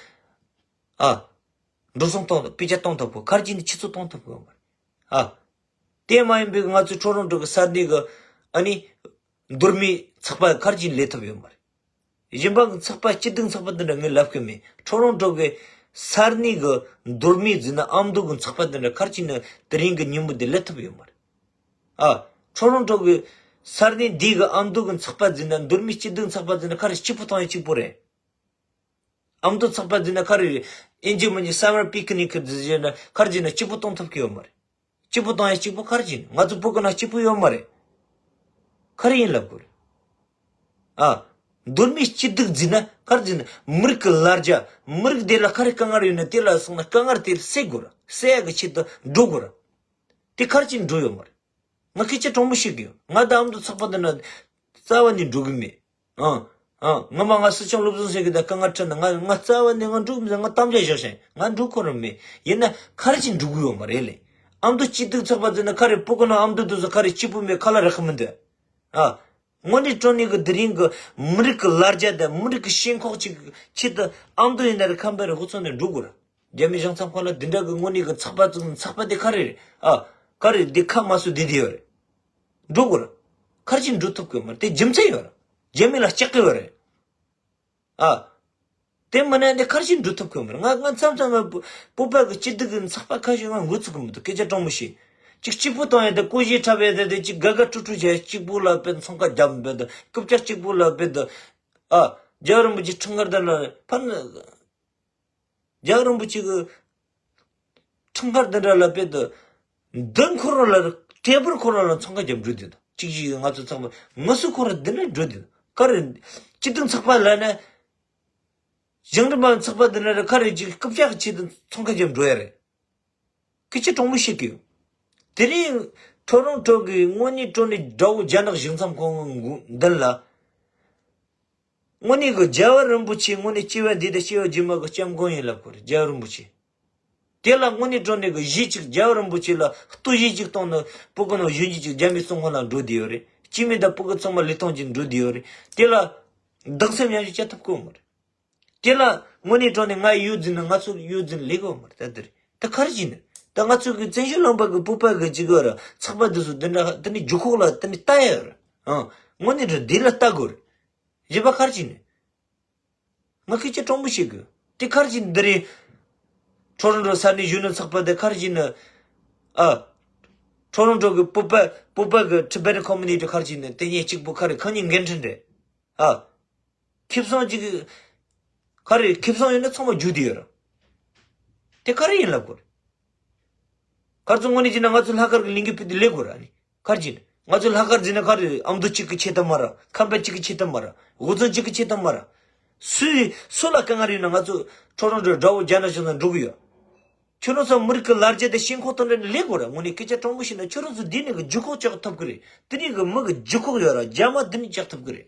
ཨ། འགྲོ་སོང་གཏོང་ཐུབ། དཔེ་ཆ་གཏོང་ཐུབ་གི། ག་རེ་བྱས་ནས་ཆུ་ཚོད་གཏོང་ཐུབ་གི་མ་རེད། ཨ། དེ་མ་ཡིན་པའི་ང་ཚོ་ཊོ་རོན་ཊོ་གི་ས་གནས་གི་ཨ་ནི་མདོ་སྨད་ཚོགས་པ་ག་རེ་བྱས་ནས་ལས་ཐུབ་ཡོད་མ་རེད། གཞན་པ་གི་ཚོགས་པ་སྐྱིད་སྡུག་ཚོགས་པ་འདི་འདྲ་ངས་ལབ་གི་མེད། ཊོ་རོན་ཊོ་གི་ས་གནས་གི་མདོ་སྨད་ཟེར་ན་ཨ་མདོ་གི་ཚོགས་པ་འདི་འདྲ་ག་རེ་བྱས་ནས་དེ་རིང་གི་ཉིན་མོ་འདི་ལས་ཐུབ་ཡོད་མ་རེད། ཨ། ཊོ་རོན་ཊོ་གི་ས་གནས་འདི་གི་ཨ་མདོ་གི་ཚོགས་པ་ཟེར་ན་མདོ་སྨད་སྐྱིད་སྡུག་ཚོགས་པ་ཟེར་ན་ག་རེ་གཅིག་པུ་བཏང་ཡ་གཅིག་པུ་རེད། ཨ་མདོ་ཚོགས་པ་ཟེར་ན་ག་རེ་རེད། ཨིན་ཇི་མ་ནི་སམ་མར་པིག་ནིག་ཟེར་ན་ག་རེ་ཟེར་ན་གཅིག་པུ་གཏོང་ཐུབ་ཀྱི་ཡོད་མ་རེད། གཅིག་པུ་གཏོང་ཡ་གཅིག་པུ་ག་རེ་བྱས་ནས། ང་ཚོ་བོད་གི་ནང་གཅིག་པུ་ཡོད་མ་རེད། ག་རེ་ཡིན་ལབ་དགོས་རེད། ཨ། མདོ་སྨད་སྐྱིད་སྡུག་ཟེར་ན་ག་རེ་ཟེར་ན་མི་རིགས་ཀྱི་ལ་རྒྱ། མི་རིགས་དེ་ལ་ག་རེ་དཀའ་ངལ་ཡོད་ན་དེ་ལ་སོང་ན་དཀའ་ངལ་དེ་སེལ་དགོས་ར། སེལ་ཡ་གི་ཆེད་དུ་འགྲོ་དགོས་ར། དེ་ག་རེ་བྱས་ནས་འགྲོ་ཡོད་མ་རེད། ང་སྐད་ཆ་དྲང་མོ་བཤད་གི་ཡོད། ང་ད་ཨ་མདོ་ཚོགས་པ་འདི་ན་རྩ་བ་ནས་འགྲོ་གི་མེད། ཨང་། ཨང་། ངོ་མ་ང་སྲིད་སྐྱོང་བློ་བཟང་སེང་གེ་དང་དཀའ་ངལ་འཕྲད་ན་ང་ང་རྩ་བ་ནས་ང་འགྲོ་གི་མི་འདུག་ང་དམ་བཅའ་བཞག་ཤིང་ང་འགྲོ་ཁོ་རང་མེད། ཡིན་ན་ག་རེ་བྱས་ནས་འགྲོ་གི་ཡོད་མ་རེད་ལེ། ཨ་མདོ་སྐྱིད་སྡུག་ཚོགས་པ་འདི་ན་ག་རེ་བོད་གི་ནང་ཨ་མདོ་དེ་ཚོ་ག་རེ་སྐྱིད་པོ་མེད་ཁ་ལ་རག་གི་མི་འདུག་ཨ། དངོས་གནས་དྲང་གནས་ཀྱི་དེ་རིང་གི་མི་རིགས་ཀྱི་ལ་རྒྱ་དང་མི་རིགས་ཀྱི་ཞེན་ཁོག་ཅིག་ཆེད་དུ་ཨ་མདོ་ཡིན་ན་རེད། ཁམས་པ་རེད། ཧུར་བརྩོན་ནས་འགྲོ་དགོས་ར། རྒྱ་མི་གཞུང་ཚབ་ཁང་ལ་འདི་འདྲ་གི་དངོས་གནས་ཀྱི་ཚོགས་པ་བཙུགས་ནས་ཚོགས་པ་དེ་ག་རེ་རེད། ཨ། ག་རེ་འདི་ཁ་མ་གསོ་བསྡད་བསྡད་ཡོད་རེད། འགྲོ་དགོས་ར། ག་རེ་བྱས་འགྲོ་ཐུབ་ཀྱི་མ་རེད། དེ་རྒྱུ་མཚན་ཡོད་ར། རྒྱ་མི་ལ་སྐྲག་གི་ཡོད་རེད། ཨ། དེ་མིན་ན་འདི་ག་རེ་བྱས་འགྲོ་ཐུབ་ཀྱི་མ་རེད། ང་ང་མཚམས་མཚམས་ལ་བོད་པ་གི་སྐྱིད་སྡུག་གི་ཚོགས་པ་ཁ་ཤས་ང་འགོ་ཚུགས་ཀྱི་མི་འདུག་སྐད་ཆ་དྲང་མོ་བཤད། གཅིག་གཅིག་པུ་བཏང་ཡ་དེ་ཀོ་ཞེ་འཁྲབ་ཡ་དེ་དེ་གཅིག་དགའ་དགའ་སྤྲོ་སྤྲོ་བྱས། གཅིག་པུ་ལ་དཔེ་འཚང་ཁ་རྒྱབ་འབད་དེ་རྐུབ་བཀྱག་གཅིག་པུ་ལ་དཔེ་དེ། ཨ། རྒྱལ་བ་རིན་པོ་ཆེ་འཁྲུངས་སྐར་དེ་ལ་ཕར་ནི། རྒྱལ་བ་རིན་པོ་ཆེ་གི་འཁྲུངས་སྐར་འདི་འདྲ་ལ་དཔེ་དེ། མདུན་ཁོ་རང་ལ་ཊེ་བལ་ཁོ་རང་ལ་འཚང་ཁ་རྒྱབ་འགྲོ་དེ་དང་གཅིག་གཅིག་ང་ཚོ་ཚང་མ་ངུ་སུ་ཁོ་རང་འདི་འདྲ་འགྲོ་དེ་དང་ག་རེ། སྤྱི་མཐུན་ཚོགས་པ་ལ་ནི། གཞུང་འབྲེལ་མ་ཚོགས་པ་འདི་འདྲ་རེད། ག་རེ་ཅིག་རྐུབ་བཀྱག་ཆེད་དུ་འཚང་ཁ་རྒྱབ་འགྲོ་ཡ་རེད། སྐད་ཆ་དྲང་མོ་བཤད་ཀྱི་ཡོད། དེ་རིང་ཊོ་རོན་ཊོ་གི་དངོས་གནས་དྲང་གནས་དགྲ་བོ་རྒྱ་ནག་གཞུང་ཚབ་ཁང་གི་མདུན་ལ། དངོས་གནས་ཀྱི་རྒྱལ་བ་རིན་པོ་ཆེ་དངོས་གནས་སྐྱེ་བ་འདི་དང་སྐྱེ་བ་རྗེས་མ་གི་སྐྱབས་མགོན་ཡིན་ལབ་དགོས་རེད། རྒྱལ་བ་རིན་པོ་ཆེ། དེ་ལ་དངོས་གནས་དྲང་གནས་ཀྱི་གཞས་གཅིག་རྒྱལ་བ་རིན་པོ་ཆེ་ལ་ལྟོ་གཞས་གཅིག་བཏང་ན་བོད་གི་ནང་གཞོན་སྐྱེས་གཅིག་རྒྱ་མི་བཙོན་ཁང་ལ་འགྲོ་བསྡད་ཡོད་རེད། སྐྱེས་དམན་དང་ཕྲུ་གུ་ཚང་མ་ལུས་སྟོང་གཅིག་འགྲོ་བསྡད་ཡོད་རེད། དེ་ལ་གདུང་སེམས་མཉམ་སྐྱེད་བྱ་ཐུབ་ཀྱི་ཡོད་མ་རེད། དེ་ལ་དངོས་གནས་དྲང་གནས་ང་ཡོད་ཟེར་ན་ང་ཚོ་ཡོད་ཟེར་ན་ལས་ཀྱི་ཡོད་མ་རེད། ད་དེ་རེད། ད་ག་རེ་བྱས་ནས་ད་ང་ཚོ་གི་བཙན་བྱོལ་ལུང་པ་གི་བོད་པ་གི་གཅིག་ཡོད་ར། ཚོགས་པ་འདི་ཚོ་འདི་འདྲ་འདི་ནི་རྒྱུ་ཁོག་ལ་འདི་ནི་ལྟ་ཡ་ཡོད་ར། ཨང་། དངོས་གནས་དྲང་འདི་ལ་ལྟ་དགོས་རེད། གཞན་པ་ག་རེ་བྱས་ནས། ང་སྐད་ཆ་དྲང་པོ་བཤད་དགོས། དེ་ག་རེ་བྱས་ནས་འདི་རིང་ཊོ་རོན་ཊོ་ས་གནས་གཞོན་ནུ་ཚོགས་པ་དེ་ག་རེ་བྱས་ནས། ཨ། ཊོ་རོན་ཊོ་གི་བོད་པ་བོད་པ་གི་Tibetan community་ག་རེ་བྱས་ནས་དེ་གཉིས་གཅིག་པུ་ག་རེ་ཁ་ཉིན་འགན་འཁྲི་རེད། ཨ། ཁེ་བཟང་ཅིག་ག་རེ་ཁེ་བཟང་ཡོད་ན་ཚང་མ་རྒྱུག་བསྡད་ཡོད་ར། དེ་ག་རེ་ཡིན་ལབ་དགོས་རེད། ག་རེ་ཚོ་དངོས་གནས་བྱས་ན་ང་ཚོ་ལྷག་དཀར་གི་ལས་འགུལ་སྤེལ་དུས་ལས་དགོས་ར་ནི། ག་རེ་བྱས་ནས། ང་ཚོ་ལྷག་དཀར་ཟེར་ན་ག་རེ་ཨ་མདོ་གཅིག་གི་ཆེད་དུ་མ་ར། ཁམས་པ་གཅིག་གི་ཆེད་དུ་མ་ར། ཧུར་བརྩོན་གཅིག་གི་ཆེད་དུ་མ་ར། སུས་སུ་ལ་དཀའ་ངལ་ཡོད་ན་ང་ཚོ་ཊོ་རོན་ཊོ་དགྲ་བོ་རྒྱ་ནག་གཞུང་ལ་འགྲོ་གི་ཡོད། ཁྱོད་རང་ཚོ་མི་རིགས་ཀྱི་ལ་རྒྱ་དེ་ཞེན་ཁོག་དང་འདྲ་ནས་ལས་དགོས་ར། དངོས་གནས་སྐད་ཆ་དྲང་པོ་བཤད་ན་ཁྱོད་རང་ཚོ་འདི་ནས་གི་རྒྱུ་ཁོག་ལྕོགས་ཐུབ་གི་རེད། དེ་ནས་གི་མི་གི་རྒྱུ་ཁོག་ཡོད་ར། རྒྱ་མ་འདི་ནས་ལྕོགས་ཐུབ་གི་རེད།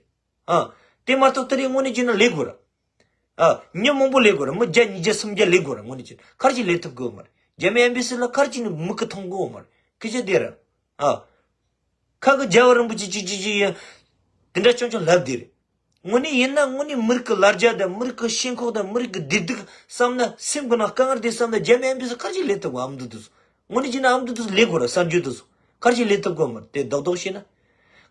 ཨ། དེ་མ་གཏོགས་དེ་རིང་དངོས་གནས་བྱས་ན་ལས་དགོས་ར། ཨ། མི་མང་པོ་ལས་དགོས་ར། མི་བརྒྱ་ཉིས་བརྒྱ་སུམ་བརྒྱ་ལས་དགོས་ར། དངོས་གནས་བྱས་ན་ག་རེ་བྱས་ལས་ཐུབ་གི་ཡོད་མ་རེད། རྒྱ་མི་ཨེམ་བྷེ་སི་ལ་ག་རེ་བྱས་ནས་མི་གི་མཐོང་གི་ཡོད་མ་རེད། སྐད་ཆ་དེ་ར། ཨ། ཁ་གི་རྒྱལ་བ་རིན་པོ་ཆེ་ཅིག་ཅིག་ཅིག་ཡིན། དེ་འདྲ་ཆུང་ཆུང་ལབ་དེ་རེད། དངོས་གནས་ཡིན་ན་དངོས་གནས་མི་རིགས་ཀྱི་ལ་རྒྱ་དང་མི་རིགས་ཀྱི་ཞེན་ཁོག་དང་མི་རིགས་ཀྱི་བདེ་སྡུག་བསམ་ན་སེམས་ཀྱི་ནང་དཀའ་ངལ་དེ་བསམ་ན་རྒྱ་མི་ཨམ་བི་སི་ག་རེ་བྱས་ལས་ཐུབ་གོ། ཨ་མདོ་དེ་ཚོ་དངོས་གནས་བྱས་ན་ཨ་མདོ་དེ་ཚོ་ལས་དགོས་ར། གསར་འགྱུར་དེ་ཚོ་ག་རེ་བྱས་ལས་ཐུབ་གོ་མ་རེད། དེ་རྡོག་རྡོག་བཤད་ན།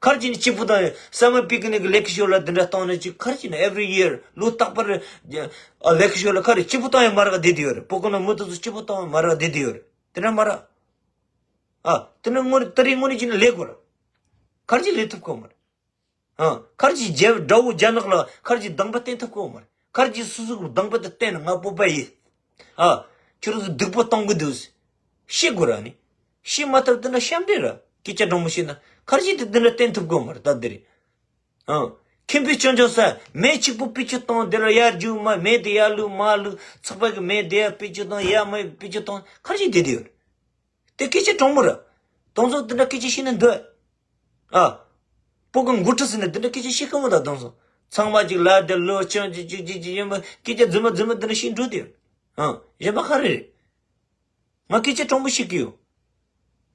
ག་རེ་བྱས་ནས་སྐྱིད་པོ་བཏང་ཡོད། སམ་མར་པིག་ནིག་གི་ལེ་ཁི་ཤོར་ལ་དེ་འདྲ་བཏང་ན་ཅིག་ག་རེ་བྱས་ན་every year ལོ་རྟག་པར་ཨ་ལེ་ཁི་ཤོར་ལ་ག་རེ་སྐྱིད་པོ་བཏང་ཡོད་མ་རེད་ག་བསྡད་དེ་ཡོད་རེད། སྤོ་ཀོ་ནང་མི་དེ་ཚོ་སྐྱིད་པོ་བཏང་ཡོད་མ་རེད་ག་བསྡད་དེ་ཡོད་རེད། དེ་འདྲ་མ་རེད། ཨ། དེ་ནི་དངོས་གནས་དེ་རིང་དངོས་གནས་བྱས་ན་ལས་དགོས་ར། ག་རེ་བྱས་ལས་ཐུབ་གོ་མ་རེད། ཨ། ག་རེ་བྱས་རྒྱལ་དགྲ་བོ་རྒྱ་ནག་ལ་ག་རེ་བྱས་སྡང་པ་བསྟན་ཐུབ་གོ་མ་རེད། ག་རེ་བྱས་སོ་སོ་གི་སྡང་པ་དེ་བསྟན་ནས་ང་སྤོབས་པ་ཡིན། ཨ། ཁྱོད་རང་ཚོ་སྡུག་པོ་གཏོང་གི་འདུག་ཟེར། བཤད་དགོས་ར་ནི། བཤད་མ་ཐུབ་དེ་འདྲ་ཞབས་འདྲེན་ར། སྐད་ཆ་དྲང་མོ་བཤད་ན་ག་རེ་བྱས་དེ་འདི་འདྲ་བསྟན་ཐུབ་གོ་མ་རེད་ད་དེ་རིང་། ཨ། ཁེ་ཕན་སྐྱོན་ཆོག་ས་མེ་གཅིག་པུ་པི་ཆུ་བཏང་དེ་ལ་ཡར་རྒྱུག་མ་མེ་དེ་ཡར་བླུག་མར་བླུག་ཚགས་པར་གི་མེ་དེ་ཡར་པི་ཆུ་བཏང་ཡར་མེ་པི་ཆུ་བཏང་ག་རེ་བྱས་བསྡད་དེ་ཡོད་རེད། དེ་སྐད་ཆ་དྲང་མོ་རེད། དེང་སང་དེ་འདྲ་སྐད་ཆ་བཤད་ན་འདོད། ཨ། སྤོ་ཀོ་འགོ་ཁྲིད་ཟེར་ནས་དེ་འདྲ་སྐད་ཆ་བཤད་ཀ་མོ་ད་དེང་སང་། ཚང་མ་ཅིག་ལ་དེ་ལོ་ཆུང་ཅིག་ཅིག་ཅིག་ཅིག་ཡིན་པ་སྐད་ཆ་རྫུན་མ་རྫུན་མ་དེ་འདྲ་བཤད་འགྲོ་དེ། ཨ། གཞན་པ་ག་རེ་རེད། ང་སྐད་ཆ་དྲང་པོ་བཤད་ཀྱི་ཡོད།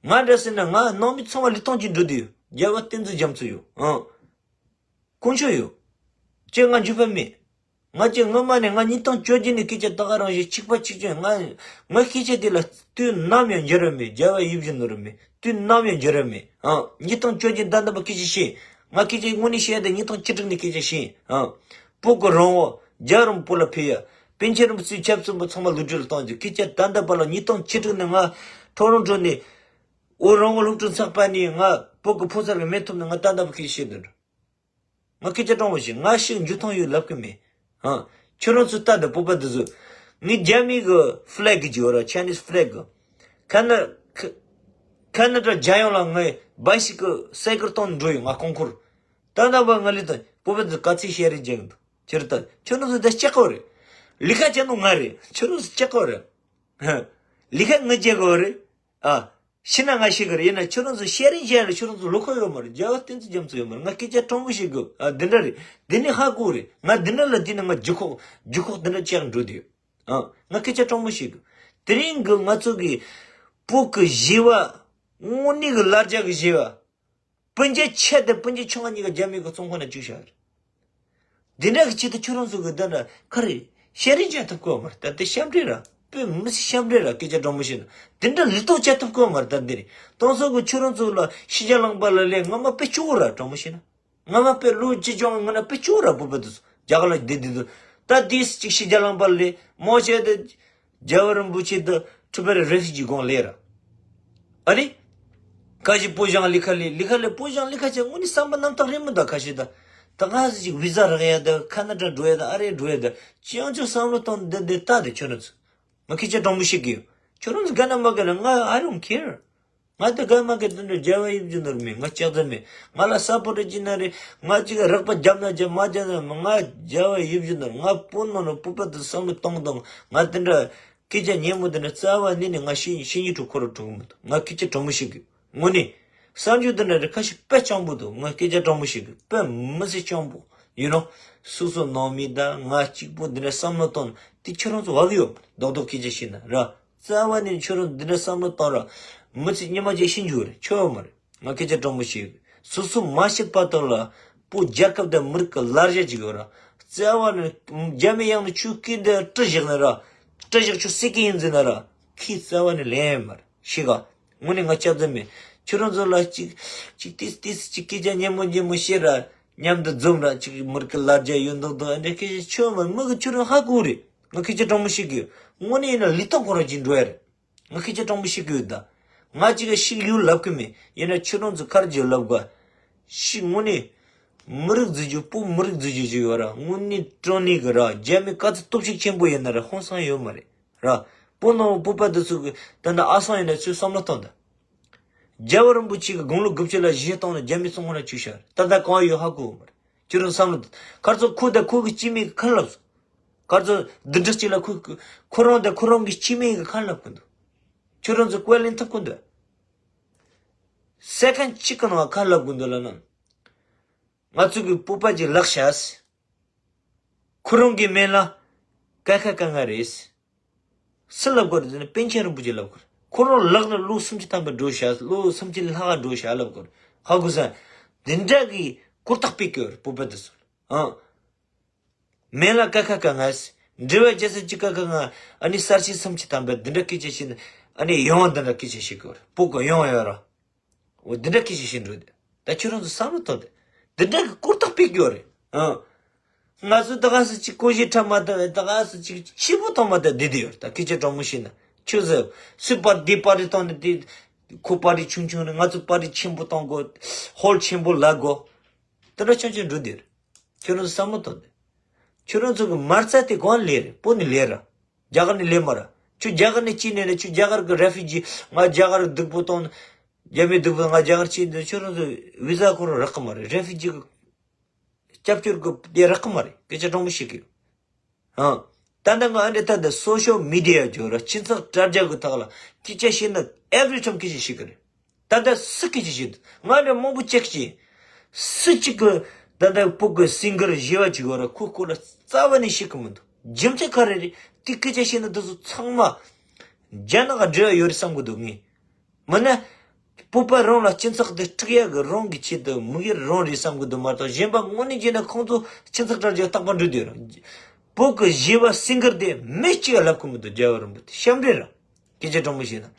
ང་འདྲ་ཟེར་ན་ང་ནང་མི་ཚང་མ་ལུས་ཐང་གཅིག་འགྲོ་དེ་ཡོད། རྒྱལ་བ་བསྟན་འཛིན་རྒྱ་མཚོ་ཡོད། ཨ། དཀོན་མཆོག་ཡོད། ཅེས་ང་འཇུ་བ་མེད། ང་ཅེས་སྔོན་མ་ནས་ང་ཉིས་སྟོང་བཅོ་བརྒྱད་ནས་སྐད་ཆ་ད་ག་རང་བཞིན་གཅིག་པ་གཅིག་རྐྱང་ང་། ངའི་སྐད་ཆ་དེ་ལ་དུས་ནམ་ཡང་འགྱུར་བ་མེད། རྒྱལ་བ་ཡིད་བཞིན་ནོར་བུ་མེད། དུས་ནམ་ཡང་འགྱུར་བ་མེད། ཨང་། ཉིས་སྟོང་བཅོ་བརྒྱད་ད་ལྟ་བར་སྐད་ཆ་བཤད། ང་སྐད་ཆ་དངོས་གནས་བཤད་ཡ་དེ་ཉིས་སྟོང་བཅུ་དྲུག་ནས་སྐད་ཆ་བཤད། ཨང་། བོད་ཀྱི་རང་དབང་རྒྱལ་བ་རིན་པོ་ཆེ་ལ་ཕུལ་ཡ། པཎ་ཆེན་རིན་པོ་ཆེའི་ཆབ་སྲིད་པ་ཚང་མ་ལུས་འབྲེལ་བཏང་རྒྱུ་སྐད་ཆ་ད་ལྟ་བར་ལ་ཉིས་སྟོང་བཅུ་དྲུག་ནས་ང་ཊོ་རོན་ཊོ་ནས་བོད་རང་དབང་སློབ་ཕྲུག་ཚོགས་པ་ནས་ང་བོད་ཀྱི་ཕོ་གསར་གྱི་མེ་ཐོབ་ནས་ང་ད་ལྟ་བར་སྐད་ཆ་བཤད་འདོད་འགྲོ། ང་སྐད་ཆ་དྲང་པོ་བཤད། ང་ཞིག་འཇུ་ཐང་ཡོད་ལབ་གི་མེད། ཧང་། ཁྱོད་རང་ཚོ་ལྟ་དང་བོད་པ་འདི་ཚོ། ངའི་རྒྱ་མི་གི་ཕི་ལེག་གི་ཅིག་ཡོད་ར། ཆའི་ནིས་ཕི་ལེག་གི། ཁ་ན་ཁ་ཁ་ན་ཌ་རྒྱལ་ཡོངས་ལ་ངའི་བའི་སི་ཀལ་སའི་ཀལ་གཏོང་འགྲོ་ཡོད། ང་ཁོང་ཁུར། ད་ལྟ་བ་ང་ལི་ད་བོད་པ་འདི་ག་ཚོད་བཤད་རེས་རྒྱག་གི་འདུག་ཁྱོད་ལྟ་ཁྱོད་རང་ཚོ་ད་ལྕགས་ཁོ་རེད། ལི་ཁ་ཅན་ནོ་ང་རེད། ཁྱོད་རང་ཚོ་ལྕགས་ཁོ་རེད། ཧ། ལི་ཁ་ངི་ཅན་གོ་རེད། ཨ། ཤི་ན་ང་ཤི་གི་རེད། ཡིན་ན་ཁྱོད་རང་ཚོ་བཤད་རིན་བཤད་རིན་ཁྱོད་རང་ཚོ་བློ་ཁོག་ཡོད་མ་རེད། རྒྱལ་བ་བསྟན་འཛིན་རྒྱ་མཚོ་ཡོད་མ་རེད། ང་སྐད་ཆ་དྲང་པོ་བཤད་དགོས། ཨ། འདི་འདྲ་རེད། འདི་ནི་ཧ་གོ་རེད། ང་འདི་འདྲ་ལ་བསྡད་ན་ང་རྒྱུ་ཁོག་རྒྱུ་ཁོག་འདི་འདྲ་བཅག་འགྲོ་དུས། ཨ། ང་སྐད་ཆ་དྲང་པོ་བཤད་དགོས། དེ་རིང་གི་ང་ཚོ་གི་བོད་ཀྱི་བཞི་བ། དངོས་གནས་ཀྱི་ལ་རྒྱ་གི་བཞི་བ། སྤུན་མཆེད་ཆེ་དང་སྤུན་མཆེད་ཆུང་བ་གཉིས་ཀ་རྒྱ་མི་གི་བཙོན་ཁང་ནང་བཅུག་བཞག་རེད། འདི་འདྲ་གི་ཆེད་དུ་ཁྱོད་རང་ཚོ་གི་འདི་འདྲ་ག་རེ་བཤད་རིན་བྱ་ཐུབ་ཀྱི་ཡོད་མ་རེད། ད་དེ་ཞབས་འདྲེན་ར། དཔེ་མི་སྲིད་ཞབས་འདྲེན་ར། སྐད་ཆ་དྲང་མོ་བཤད་ན་དེ་འདྲ་ལུས་སྟོབས་བྱ་ཐུབ་ཀྱི་ཡོད་མ་རེད། ད་འདི་རེད། དེང་སང་གི་ཁྱོད་རང་ཚོ་ལ་ཕྱི་རྒྱལ་ལངས་པ་ལ་ལས་སྔ་མ་དཔེ་སྐྱོ་བོ་ར། དྲང་མོ་བཤད་ན་སྔ་མ་དཔེ་ལོ་བཅུ་བཅོ་ལྔ་སྔ་ན་དཔེ་སྐྱོ་བོ་ར། བོད་པ་དེ་ཚོ་རྒྱ་གར་ལ་བསྡད་བསྡད་དུས་ད་དེ་ཅིག་ཕྱི་རྒྱལ་ལངས་པ་ལ་ལས་མང་ཆེ་དེ། རྒྱལ་བ་རིན་པོ་ཆེ་དང་ཁྲི་པ་རེ་རེ་ཞིག་གི་དགོངས་ལས་ར། ཨ་ནི། ཁ་ཤས་སྤོ་བཞང་ལི་ཁ་ལི་ལི་ཁ་ལི་སྤོ་བཞང་ལི་ཁ་ཆེ་དངོས་གནས་བསམ་པ་རྣམ་དག་རེད་མི་འདུག་ཁ་ཤས་ད། ད་ག་ཟིག་ཅིག་བི་ཟ་རག་ཡ་ད་ཁ་ན་ཌ་འགྲོ་ཡ་ད་ཨ་རི་འགྲོ་ཡ་ད་ཅི་ཡང་ཅུང་བསམ་བློ་གཏོང་འདི་འདི་ལྟ་དེ་ཁྱོད་རང་ཚོ། ང་སྐད་ཆ་དྲང་པོ་བཤད་གི་ཡོད། ཁྱོད་རང་ཚོ་དགའ་ན་མ་དགའ་ན་ང་I don't care། ང་ད་དགའ་མ་དགའ་དེ་འདྲ་རྒྱལ་བ་ཡིད་བཞིན་ནོར་མེད། ང་ལྕགས་རྩ་མེད། ང་ལ་སབ་པོ་ཊི་བྱེད་ན་རེད། ང་ཅིག་རག་པ་རྒྱབ་ན་རྒྱབ་མ་རྒྱབ་ན་མ། ང་རྒྱལ་བ་ཡིད་བཞིན་ནོར། ང་བོད་ནང་ནས་བོད་པ་དེ་བསམ་བློ་གཏོང་གཏོང་། ང་དེ་འདྲ་སྐད་ཆ་སྙན་མོ་དེ་འདྲ་རྩ་བ་ནས་ནས་ང་ཤེས་ཤེས་ཉིད་དྲུག་ཁོ་རང་དྲུག་མི་འདུག་ང་སྐད་ཆ་དྲང་མོ་བཤད་གི་དངོས་གནས། གསར་འགྱུར་དེ་འདྲ་རེད། ཁ་ཤས་དཔེ་སྤྱང་པོ་འདུག་ང་སྐད་ཆ་དྲང་མོ་བཤད་གི་དཔེ་མི་སྲིད་སྤྱང་པོ། ཡིན་ནོ། སོ་སོ་ནང་མི་དང་ང་གཅིག་པོ་འདི་འདྲ་བསམ་བློ་གཏོང་དེ་ཁྱོད་རང་ཚོ་བབ་ཡོད། རྡོག་རྡོག་སྐད་ཆ་བཤད་ན་ར། རྩ་བ་ནས་ཁྱོད་རང་འདི་འདྲ་བསམ་བློ་བཏང་ར། མི་ཚེ་སྔོན་མ་ཅིག་ཤི་འགྱུར་རེད། ཆོ་མ་རེད། ང་སྐད་ཆ་དྲང་པོ་ཞིག་སོ་སོ་མ་ཤི་བར་དུ་ལ་བོད་རྒྱལ་ཁབ་དང་མི་རིགས་ཀྱི་ལ་རྒྱ་ཅིག་ཡོད་ར། རྩ་བ་ནས་རྒྱ་མི་ཡང་ནས་ཆུ་སྐད་འདི་སྤྲི་བཞག་ན་ར། སྤྲི་བཞག་ཆུ་སྲིད་ཀྱི་ཡིན་ཟེར་ན་ར། ཁྱི་རྩ་བ་ནས་ལན་མ་རེད་ཤི་ག་དངོས་གནས་ང་སྐྱབས་མཛད་མེད། ཁྱོད་རང་ཚོ་ལ་ཅིག་ཅིག་ཏིས་ཏིས་ཅིག་སྐད་ཆ་སྙན་མོ་སྙན་མོ་བཤད་ར། མཉམ་དུ་འཛོམས་ར་ཅིག་མི་རིགས་ཀྱི་ལ་རྒྱ་ཡོད་མདོག་མདོག་ཨ་འདྲ་སྐད་ཆ་ཆོ་མ་མི་གི་ཁྱོད་རང་ཧ་གོ་རེད། ང་སྐད་ཆ་དྲང་མོ་བཤད་གི་ཡོད། དངོས་གནས་ཡིན་ན་ལི་ཐང་ཁོ་རང་ཅིག་འགྲོ་ཡ་རེད། ང་སྐད་ཆ་དྲང་མོ་བཤད་གི་ཡོད་ད། ང་ཅིག་ག་ཤིག་ཡོད་ལབ་གི་མེད། ཡིན་ན་ཁྱོད་རང་ཚོ་ཁར་ཅིག་ལབ་ག་ཤིག་དངོས་གནས། མི་རིགས་འཛིན་རྒྱུ་བོད་མི་རིགས་འཛིན་རྒྱུ་ཅིག་ཡོད་ར། དངོས་གནས་དྲང་གནས་གི་ར་རྒྱ་མི་ག་ཚོད་སྟོབས་ཤུགས་ཆེན་པོ་ཡིན་ན་ར་ཧང་སང་ཡོད་མ་རེད་ར། བོད་ནང་བོད་པ་དེ་ཚོ་གི་ད་ནི་ཨ་སང་ཡིན་ན་ཚོས་བསམ་བློ་གཏོང་ད། རྒྱལ་བ་རིན་པོ་ཆེ་གི་དགུང་ལོ་དགུ་བཅུ་ལ་གཞས་བཏང་ནས་རྒྱ་མི་ཚོང་ཁང་ལ་བཅུག་ཤག་ད་ལྟ་གང་ཡོད་ཧ་གོ་མ་རེད། ཁྱོད་རང་བསམ་བློ་གཏོང་། ཁར་ཚོ་ཁོ་དང་ཁོ་གི་སྐྱེ་དམན་གི་ཁ་ལབ་སོང་། ཁར་ཚོ་འདི་འདྲ་ཅིག་ལ་ཁོ་ཁོ་རང་དང་ཁོ་རང་གི་སྐྱེ་དམན་གི་ཁ་ལབ་གི་འདུག་ཁྱོད་རང་ཚོ་ཀོས་ལེན་ཐུབ་གི་འདུག་སེ་ཀན་གཅིག་གི་ནང་ཁ་ལབ་གི་འདུག་ལ་ན། ང་ཚོ་གི་སྤོབས་པ་ཅིག་བརླག་ཤག་ཁོ་རང་གི་སྨན་ལ་ཀ་ཁ་ག་ང་རེད། སུ་ལབ་དགོས་རེད་ཟེར་ན་པཎ་ཆེན་རིན་པོ་ཆེ་ལབ་དགོས་རེད། ཁོ་རང་ལག་ན་ལོ་སུམ་ཅུ་ཐམ་པ་འགྲོ་ཤག་ལོ་སུམ་ཅུ་ལྷག་འགྲོ་ཤག་ལབ་དགོས། ཧ་གོ་ས། འདི་འདྲ་གི་གོ་རྟོགས་སྤེལ་གྱི་ཡོད་རེད། བོད་པ་དེ་ཚོ་ཨང་། མེ་ལ་ཀ་ཁ་ག་ང་། འབྲེལ་བ་རྒྱལ་ས་ཅི་ཀ་ཁ་ང་། ཨ་ནི་གསར་ཤེས་སུམ་ཅུ་ཐམ་པ་འདི་འདྲ་སྐད་ཆ་བཤད་ན། ཨ་ནི་ཡོང་འདི་འདྲ་སྐད་ཆ་བཤད་གི་ཡོད་རེད། སྤུ་གུ་ཡོང་ཡོད་ར། འོ་འདི་འདྲ་སྐད་ཆ་བཤད་འགྲོ་དེ། ད་ཁྱོད་རང་ཚོ་བསམ་བློ་ཐོངས་དེ། འདི་འདྲ་གི་གོ་རྟོགས་སྤེལ་གི་ཡོད་རེད་ཨང་། ང་ཚོ་ད་ག་སུ་ཅིག་ཀོ་ཤེས་ཁྲ་མ་ད་བས་ད་ག་སུ་ཅིག་ཆེ་པོ་ཐོག་མ་ད་བསྡད་དེ་ཡོད་རེད། ད་སྐད་ཆ་དྲང་མོ་བཤད་ན་ཁྱོད་ཚོ་སུས་པར་ཏི་པར་ཏི་བཏང་ནས་དེ། ཁོ་པར་ཏི་ཆུང་ཆུང་རེད། ང་ཚོ་པར་ཏི་ཆེན་པོ་བཏང་དགོས། ཧོལ་ཆེན་པོ་ལ་དགོས། དེ་འདྲ་ཆུང་ཆུང་འགྲོ་དེ་རེད། ཁྱོད་རང་ཚོ་བསམ་བློ་ཐོངས་དེ། ཁྱོད་རང་ཚོ་གི་མ་རྩ་དེ་གང་ལས་རེད། བོད་ནས་ལས་ར། རྒྱ་གར་ནས་ལས་མ་ར། ཁྱོད་རྒྱ་གར་ནས་སྐྱེས་ནས་རེད། ཁྱོད་རྒྱ་གར་གི་རེ་ཕུ་ཇི། ང་རྒྱ་གར་སྡུག་པོ་བཏང་། རྒྱ་མི་སྡུག་པོ་ང་རྒྱ་གར་སྐྱེས་འདི། ཁྱོད་རང་ཚོ་བི་ཟ་ཁོ་རང་རག་གི་མ་རེད། རེ་ཕུ་ཇི་གི་སྐྱབས་བཅོལ་གི་དེ་རག་གི་མ་རེད། སྐད་ཆ་དྲང་མོ་བཤད་གི་ཡོད། ཨང་། ད་ལྟ་ང་ཨ་འདྲ་ད་ལྟ་སོ་ཤལ་མི་ཌི་ཡ་བརྗོད་ར། སྤྱི་ཚོགས་དྲ་རྒྱ་གི་ཐོག་ལ་སྐད་ཆ་བཤད་ན་every time སྐད་ཆ་བཤད་གི་རེད། ད་ལྟ་སུ་སྐད་ཆ་བཤད་འདུག་ང་འདྲ་མང་པོ་ཅེག་བྱས། སུ་གཅིག་གི་ད་ལྟ་བོད་གི་སིང་གར་གཞས་པ་ཅིག་ཡོད་ར། ཁོ་སྐོར་ལ་རྩ་བ་ནས་བཤད་གི་མི་འདུག་རྒྱུ་མཚན་ག་རེ་རེད། དེ་སྐད་ཆ་བཤད་ན་དེ་ཚོ་ཚང་མ་རྒྱ་ནག་འབྲེལ་བ་ཡོད་རེད་བསམ་གི་འདུག་ངས། མིན་ན། བོད་པ་རང་ལ་སྤྱི་ཚོགས་དེ་སྒྲིག་ཡག་གི་རང་གི་ཆེད་དུ་དམིགས་ཡུལ་རང་རེད་བསམ་གི་འདུག་མ་གཏོགས། གཞན་པ་དངོས་གནས་བྱས་ན་ཁོང་ཚོ་སྤྱི་ཚོགས་དྲ་རྒྱ་རྟག་པར་འགྲོ་དུས་ར། བོད་ཀྱི་གཞས་པ་སིང་གར་དེ་མི་གཅིག་ལབ་གི་མི་འདུག་རྒྱལ་བ་རིན་པོ་ཆེ་ཞབས་འདྲེན་ར། སྐད་ཆ་དྲང་མོ་བཤད་ན།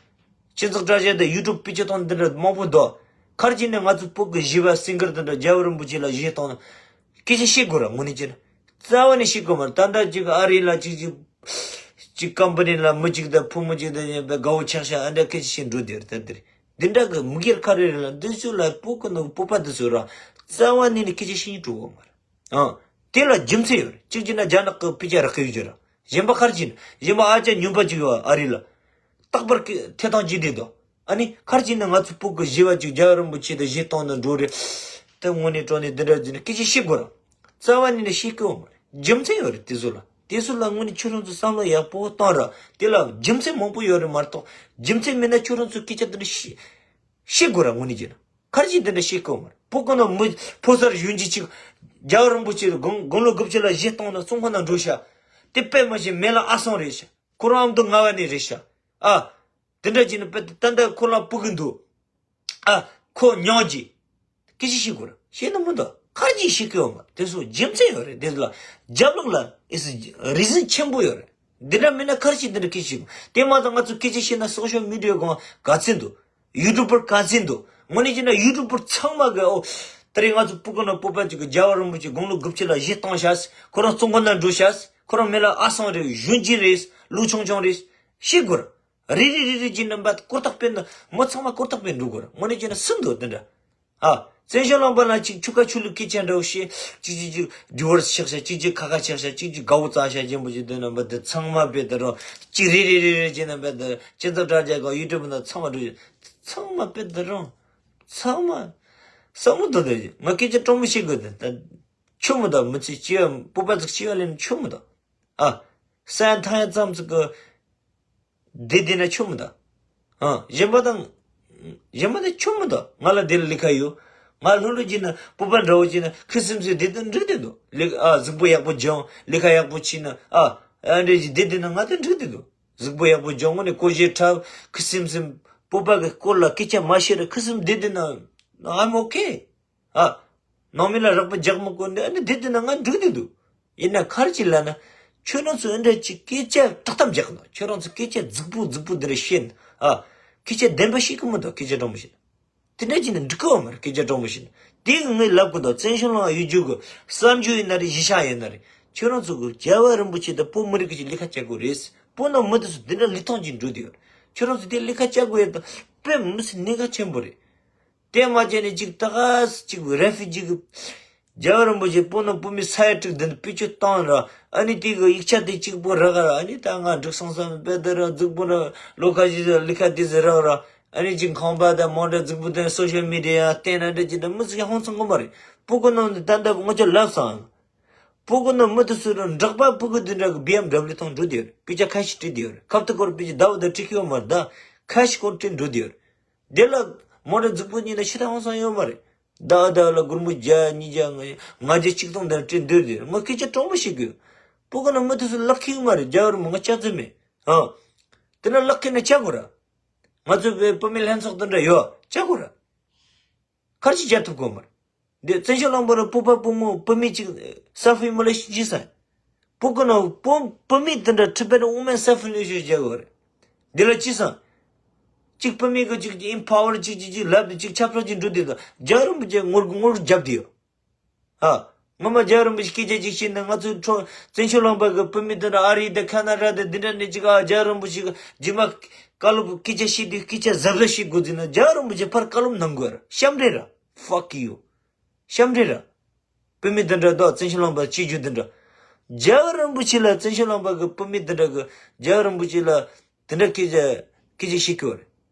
སྤྱི་ཚོགས་དྲ་རྒྱ་དང་ཡུ་ཊུབ་དཔེ་ཆ་གཏོང་འདི་འདྲ་མང་པོ་འདུག་ག་རེ་བྱས་ན་ང་ཚོ་བོད་ཀྱི་གཞས་པ་སིང་གར་དེ་འདྲ་རྒྱལ་བ་རིན་པོ་ཆེ་ལ་གཞས་གཏོང་ན། སྐད་ཆ་བཤད་དགོས་ར་དངོས་གནས་བྱས་ན། རྩ་བ་ནས་བཤད་དགོས་མ་རེད། ད་ལྟ་ཅིག་ཨ་རི་ལ་ཅིག་ཅིག་ཅིག་ཀམ་པ་ནི་ལ་མི་གཅིག་དང་བུ་མོ་གཅིག་དང་ཡིན་པའི་དགའ་བོ་ཆགས་ཤག་ཨ་འདྲ་སྐད་ཆ་བཤད་འགྲོ་དེ་རེད། ད་དེ་རེད། འདི་འདྲ་གི་དམིགས་ཡུལ་ག་རེ་རེད་ལ། འདི་ཚོ་ལ་བོད་ཀྱི་ནང་བོད་པ་འདི་ཚོ་ར་རྩ་བ་ནས་ནི་སྐད་ཆ་བཤད་སྙིང་བྲོ་གི་མ་རེད། ཨང་། དེ་ལ་རྒྱུ་མཚན་ཡོད་རེད། གཅིག་བྱས་ན་རྒྱ་ནག་གི་དཔེ་ཆ་རག་གི་ཡོད་རེད། གཞན་པ་ག་རེ་བྱས་ན། གཞན་པ་ཨ་ཅག་སྨྱོན་པ་ཅིག་ཡོད་ཨ་རི་ལ། རྟག་པར་ཐད་གཏོང་བྱེད་བསྡད་འདུག་ཨ་ནི་ག་རེ་བྱས་ན་ང་ཚོ་བོད་ཀྱི་གཞས་པ་ཅིག་རྒྱལ་བ་རིན་པོ་ཆེ་དང་གཞས་གཏོང་ན་འགྲོ་རེད། དེ་དངོས་གནས་དྲང་གནས་འདི་འདྲ་བྱས་ན་སྐད་ཆ་བཤད་དགོས་ར། རྩ་བ་ནས་ནི་བཤད་ཀྱི་ཡོད་མ་རེད། རྒྱུ་མཚན་ཡོད་རེད་དེ་ཚོ་ལ། དེ་ཚོ་ལ་དངོས་གནས་ཁྱོད་རང་ཚོ་བསམ་བློ་ཡག་པོ་བཏང་ར། དེ་ལ་རྒྱུ་མཚན་མང་པོ་ཡོད་རེད་མ་གཏོགས། རྒྱུ་མཚན་མེད་ན་ཁྱོད་རང་ཚོ་སྐད་ཆ་འདི་འདྲ་བཤད་བཤད་དགོས་ར་དངོས་གནས་བྱས་ན། ག་རེ་བྱས་འདི་འདྲ་བཤད་ཀྱི་ཡོད་མ་རེད། བོད་ཀྱི་ནང་མི་ཕོ་གསར་གཞོན་སྐྱེས་ཅིག་རྒྱལ་བ་རིན་པོ་ཆེ་དགུང་དགུང་ལོ་དགུ་བཅུ་ལ་གཞས་གཏོང་ན་བཙོན་ཁང་ནང་འགྲོ་ཤག་དེ་དཔེ་མ་བྱས་མེ་ལ་ཨ་སང་རེད་ཤག་ཁོ་རང་ཨ་མདོ་རྔ་བ་ནས་རེད་ཤག་ཨ། དེ་འདྲ་བྱས་ན་དཔེ་ད་ལྟ་ཁོ་རང་སྤུ་གུ་འདུག་ཨ། ཁོ་ཉོག་གི་སྐད་ཆ་བཤད་དགོས་ར། བཤད་ན་མི་འདུག་ག་རེ་བྱས་བཤད་ཀྱི་ཡོད་མ་རེད། དེ་ཚོ་རྒྱུ་མཚན་ཡོད་རེད། དེ་ཚོ་ལ་རྒྱབ་ལོགས་ལ་ཨིས་རི་ཟན་ཆེན་པོ་ཡོད་རེད། འདི་འདྲ་མིན་ན་ག་རེ་བྱས་འདི་འདྲ་སྐད་ཆ་བཤད་དགོས། དེ་མ་ཚད་ང་ཚོ་སྐད་ཆ་བཤད་ན་སོ་ཤལ་མི་ཌི་ཡ་སྒང་ག་ཚད་འདུག་ཡུ་ཊུབ་པར་ག་ཚད་འདུག་དངོས་གནས་བྱས་ན་ཡུ་ཊུབ་པར་ཚང་མ་གི་ཨོ། ད་རེས་ང་ཚོ་སྤུ་གུ་ནང་བོད་པ་ཅིག་གི་རྒྱལ་བ་རིན་པོ་ཆེ་དགུང་ལོ་དགུ་བཅུ་ལ་གཞས་བཏང་ཤག་ཁོ་རང་བཙོན་ཁང་ནང་འགྲོ་ཤག་ཁོ་རང་མེ་ལ་ཨ་སང་རེད། གཞོན་སྐྱེས་རེད། ལོ་ཆུང་ཆུང་རེད། བཤད་དགོས་ར། རེ་རེ་རེ་རེ་གྱི་རྣམ་པ་གོ་རྟོགས་སྤེལ་ན་མི་ཚང་མ་གོ་རྟོགས་སྤེལ་འགྲོ་དགོས་ར། དངོས་གནས་བྱས་ན་སུ་འདུག་དེ་འདྲ། ཨ། བཙན་བྱོལ་ལུང་པ་ན་གཅིག་ཆུ་ཁ་ཆུ་ལུག་སྐད་ཆ་འདྲ་བོ་བཤད། གཅིག་གཅིག་གཅིག་ཌི་ཝོར་སི་ཆགས་ཤག་གཅིག་གཅིག་ཁ་ཁ་ཆགས་ཤག་གཅིག་གཅིག་དགའ་བོ་བཙལ་ཤག་སྦྱིན་པོ་ཅིག་དེ་རྣམ་པ་དེ་ཚང་མ་དཔེ་དེ་རང་གཅིག་རེ་རེ་རེ་རེ་གྱི་རྣམ་པ་དེ་སྤྱི་ཚོགས་དྲ་རྒྱ་གང་ཡུ་ཊུབ་ན་ཚང་མ་འགྲོ་ཡོད། ཚང་མ་དཔེ་དེ་རང་། ཚང་མ། བསམ་བློ་གཏོང་དེ་ང་སྐད་ཆ་དྲང་མོ་བཤད་དགོས་དེ་ད། ཆོ་མི་ད་མི་ཚེ་སྐྱེ་བ་བོད་པ་ཚོ་སྐྱེ་བ་ལེན་ཆོ་མི་ད། ཨ། སའི་ཐང་ཡ་ཙམ་ཟིག་གི་བསྡད་བསྡད་ན་ཆོ་མི་ད། ཨ། གཞན་པ་དང་། གཞན་པ་དང་ཆོ་མི་ད། ང་ལ་དེ་ལ་ལས་ཀ་ཡོད། ང་ལྷོད་ལྷོད་བྱས་ན་བོད་པ་འདྲ་བོ་བྱས་ན་ཁུ་སིམ་སིམ་བསྡད་དུ་འགྲིག་དེ་འདུག་ལས་ཨ་གཟུགས་པོ་ཡག་པོ་སྦྱོང་ལས་ཀ་ཡག་པོ་བྱས་ན་ཨ། ཨ་འདྲ་ཞིག་བསྡད་བསྡད་ན་ང་དང་འགྲིག་དེ་འདུག་གཟུགས་པོ་ཡག་པོ་སྦྱོང་ངོ་ནས་ཀོ་ཤེ་འཁྲབ་ཁུ་སིམ་སིམ་བོད་པ་གི་སྐོར་ལ་སྐད་ཆ་མ་བཤད་ར་ཁུ་སིམ་བསྡད་བསྡད་ན་I'm okay། ཨ། ནང་མི་ལ་རོགས་པ་རྒྱག་མི་དགོས་འདི་ཨ་ནི་འདི་འདི་ན་ང་འགྲིག་འདི་འདུག་ཡིན་ན་ག་རེ་ཅིག་ལབ་ན། ཁྱོད་རང་ཚོ་འདི་འདྲ་ཅིག་སྐད་ཆ་དྲག་ཐབས་རྒྱག་ན་ཁྱོད་རང་ཚོ་སྐད་ཆ་རྫིག་པོ་རྫིག་པོ་འདི་རེ་བཤད་ན་ཨ། སྐད་ཆ་བདེན་པ་བཤད་གི་མི་འདུག་སྐད་ཆ་དྲང་པོ་བཤད་ན། དེ་འདྲ་ཅིག་ནི་འགྲིག་གི་ཡོད་མ་རེད་སྐད་ཆ་དྲང་པོ་བཤད་ན། དེ་གི་ངས་ལབ་གི་འདུག་བཙན་བྱོལ་ནང་ཡོད་རྒྱུ་གི་གསར་འགྱུར་ཡིན་ན་རེད་གཞིས་ཆགས་ཡིན་ན་རེད་ཁྱོད་རང་ཚོ་གི་རྒྱལ་བ་རིན་པོ་ཆེ་དང་བོད་མི་རིགས་ཀྱི་ལས་ཀ་བྱ་དགོས་རེད། བོད་ནང་མི་དེ་ཚོ་འདི་འདྲ་ལུས་ཐོག་ཅིག་འགྲོ་དུས་ཁྱོད་རང་ཚོ་དེ་ལས་ཀ་བྱ་དགོས་ཡ་དང་དཔེ་མི་སྲིད་གནད་འགག་ཆེན་པོ་རེད། དེ་མ་བྱས་ནས་ཅིག་ད་ག་ཅིག་རེ་ཕུ་ཇི་གི་རྒྱལ་བ་རིན་པོ་ཆེ་བོད་ནང་བོད་མི་ས་ཡ་དྲུག་འདི་འདྲ་བེད་སྤྱོད་བཏང་ར་ཨ་ནི་དེ་གི་ཡིག་ཆ་དེ་གཅིག་པོ་རག་ར་ཨ་ནི་ད་ང་འགྲིག་སོང་བསམ་དཔེ་དེ་ར་རྫིག་པོ་ར་ལོ་ཁ་ཤས་ལི་ཁ་དེ་ཟེར་རག་ར་ཨ་ནི་ཅིག་ཁང་པ་དང་མོ་ཊ་རྫིག་པོ་དེ་སོ་ཤལ་མི་ཌི་ཡ་བསྟན་ན་འདྲ་ཅིག་ད་མི་ཚོ་ཧང་སང་གི་མ་རེད། སྤུ་གུ་ནང་ནས་ད་ལྟ་ངོ་ཅག་ལབ་སོང་། སྤུ་གུ་ནང་མི་དེ་ཚོ་ར་འབྲོག་པ་སྤུ་གུ་དེ་འདྲ་གི་བི་ཨེམ་དབྱུ་ཐོང་འགྲོ་དེ་ཡོད་རེད་དཔེ་ཆ་ཁ་ཤས་བྲིས་དེ་ཡོད་རེད་ཁབ་ཏུ་སྐོར་དཔེ་ཆ་ཟླ་བ་དང་བྲིས་ཀྱི་ཡོད་མ་རེད་ད་ཁ་ཤས་སྐོར་བྲིས་འགྲོ་དེ་ཡོད་རེད། དེ་ལ་མོ་ཊ་རྫིག་པོ་གཉིས་ལ་ཤི་ཐག་ཧང་སང་ཡོད་མ་རེད། ཟླ་ཟླ་ལ་སྒོར་མོ་བརྒྱ་ཉིས་བརྒྱ་ང་ང་བརྒྱ་ཆིག་སྟོང་དེ་འདྲ་སྤྲད་འདོད་དེ་ང་སྐད་ཆ་དྲང་པོ་ཞིག་གི། སྤུ་གུ་ནང་མི་དེ་ཚོ་ལབ་ཁེ་ཡོད་མ་རེད་རྒྱ་གར་མི་ང་ལྕགས་རྩི་མེད། ཨ། དེ་ན་ལབ་ཁེ་ན་ཆག་དགོས་ར། ང་ཚོ་བོད་བུད་མེད་ལྷན་ཚོགས་དེ་འདྲ་ཡོད་བྱ་དགོས་ར། ག་རེ་བྱས་བྱ་ཐུབ་ཀྱི་ཡོད་མ་རེད། འདི་བཙན་བྱོལ་ལུང་པ་ར་བོད་པ་བུ་མོ་བུད་མེད་ཅིག་self immolation བྱས་ས། བོད་གི་ནང་བོད་བུད་མེད་དེ་འདྲ་Tibetan women self immolation བྱས་ཡོད་རེད། འདི་ལ་ཅི་བསམ། གཅིག་བུད་མེད་ཀྱི་གཅིག་གཅིག་empower གཅིག་གཅིག་གཅིག་ལབ་ནས་གཅིག་ཆབ་སྲིད་ཀྱི་འགྲོ་དུས་དང་རྒྱལ་བ་རིན་པོ་ཆེ་ངོ་ངོ་རྒྱབ་དེ་ཡོད། ཨ། ངོ་མ་རྒྱལ་བ་རིན་པོ་ཆེ་སྐད་ཆ་ཅིག་བཤད་ན་ང་ཚོའི་ཁྲོད་བཙན་བྱོལ་ལུང་པ་གི་བུད་མེད་དེ་འདྲ་ཨ་རི་དང་ཁ་ན་ཌ་དང་འདི་འདྲ་ནས་ཅིག་ཨ་རྒྱལ་བ་རིན་པོ་ཆེ་གི་རྗེས་མ་བཀའ་སློབ་སྐད་ཆ་བཤད་དུས་སྐད་ཆ་གཟབ་གཟབ་བཤད་དགོས་ཟེར་ན་རྒྱལ་བ་རིན་པོ་ཆེ་ཕར་བཀའ་སློབ་གནང་དགོས་ར་ཤམ་རེད་ར། Fuck you། ཤམ་རེད་ར། བུད་མེད་དེ་འདྲ་དང་བཙན་བྱོལ་ལུང་པ་སྤྱི་རྒྱུ་དེ་འདྲ། རྒྱལ་བ་རིན་པོ་ཆེ་ལ་བཙན་བྱོལ་ལུང་པ་གི་བུད་མེད་དེ་འདྲ་གི་རྒྱལ་བ་རིན་པོ་ཆེ་ལ་དེ་འདྲ་སྐད་ཆ་སྐད་ཆ་བཤད་ཀྱི་ཡོད་རེད།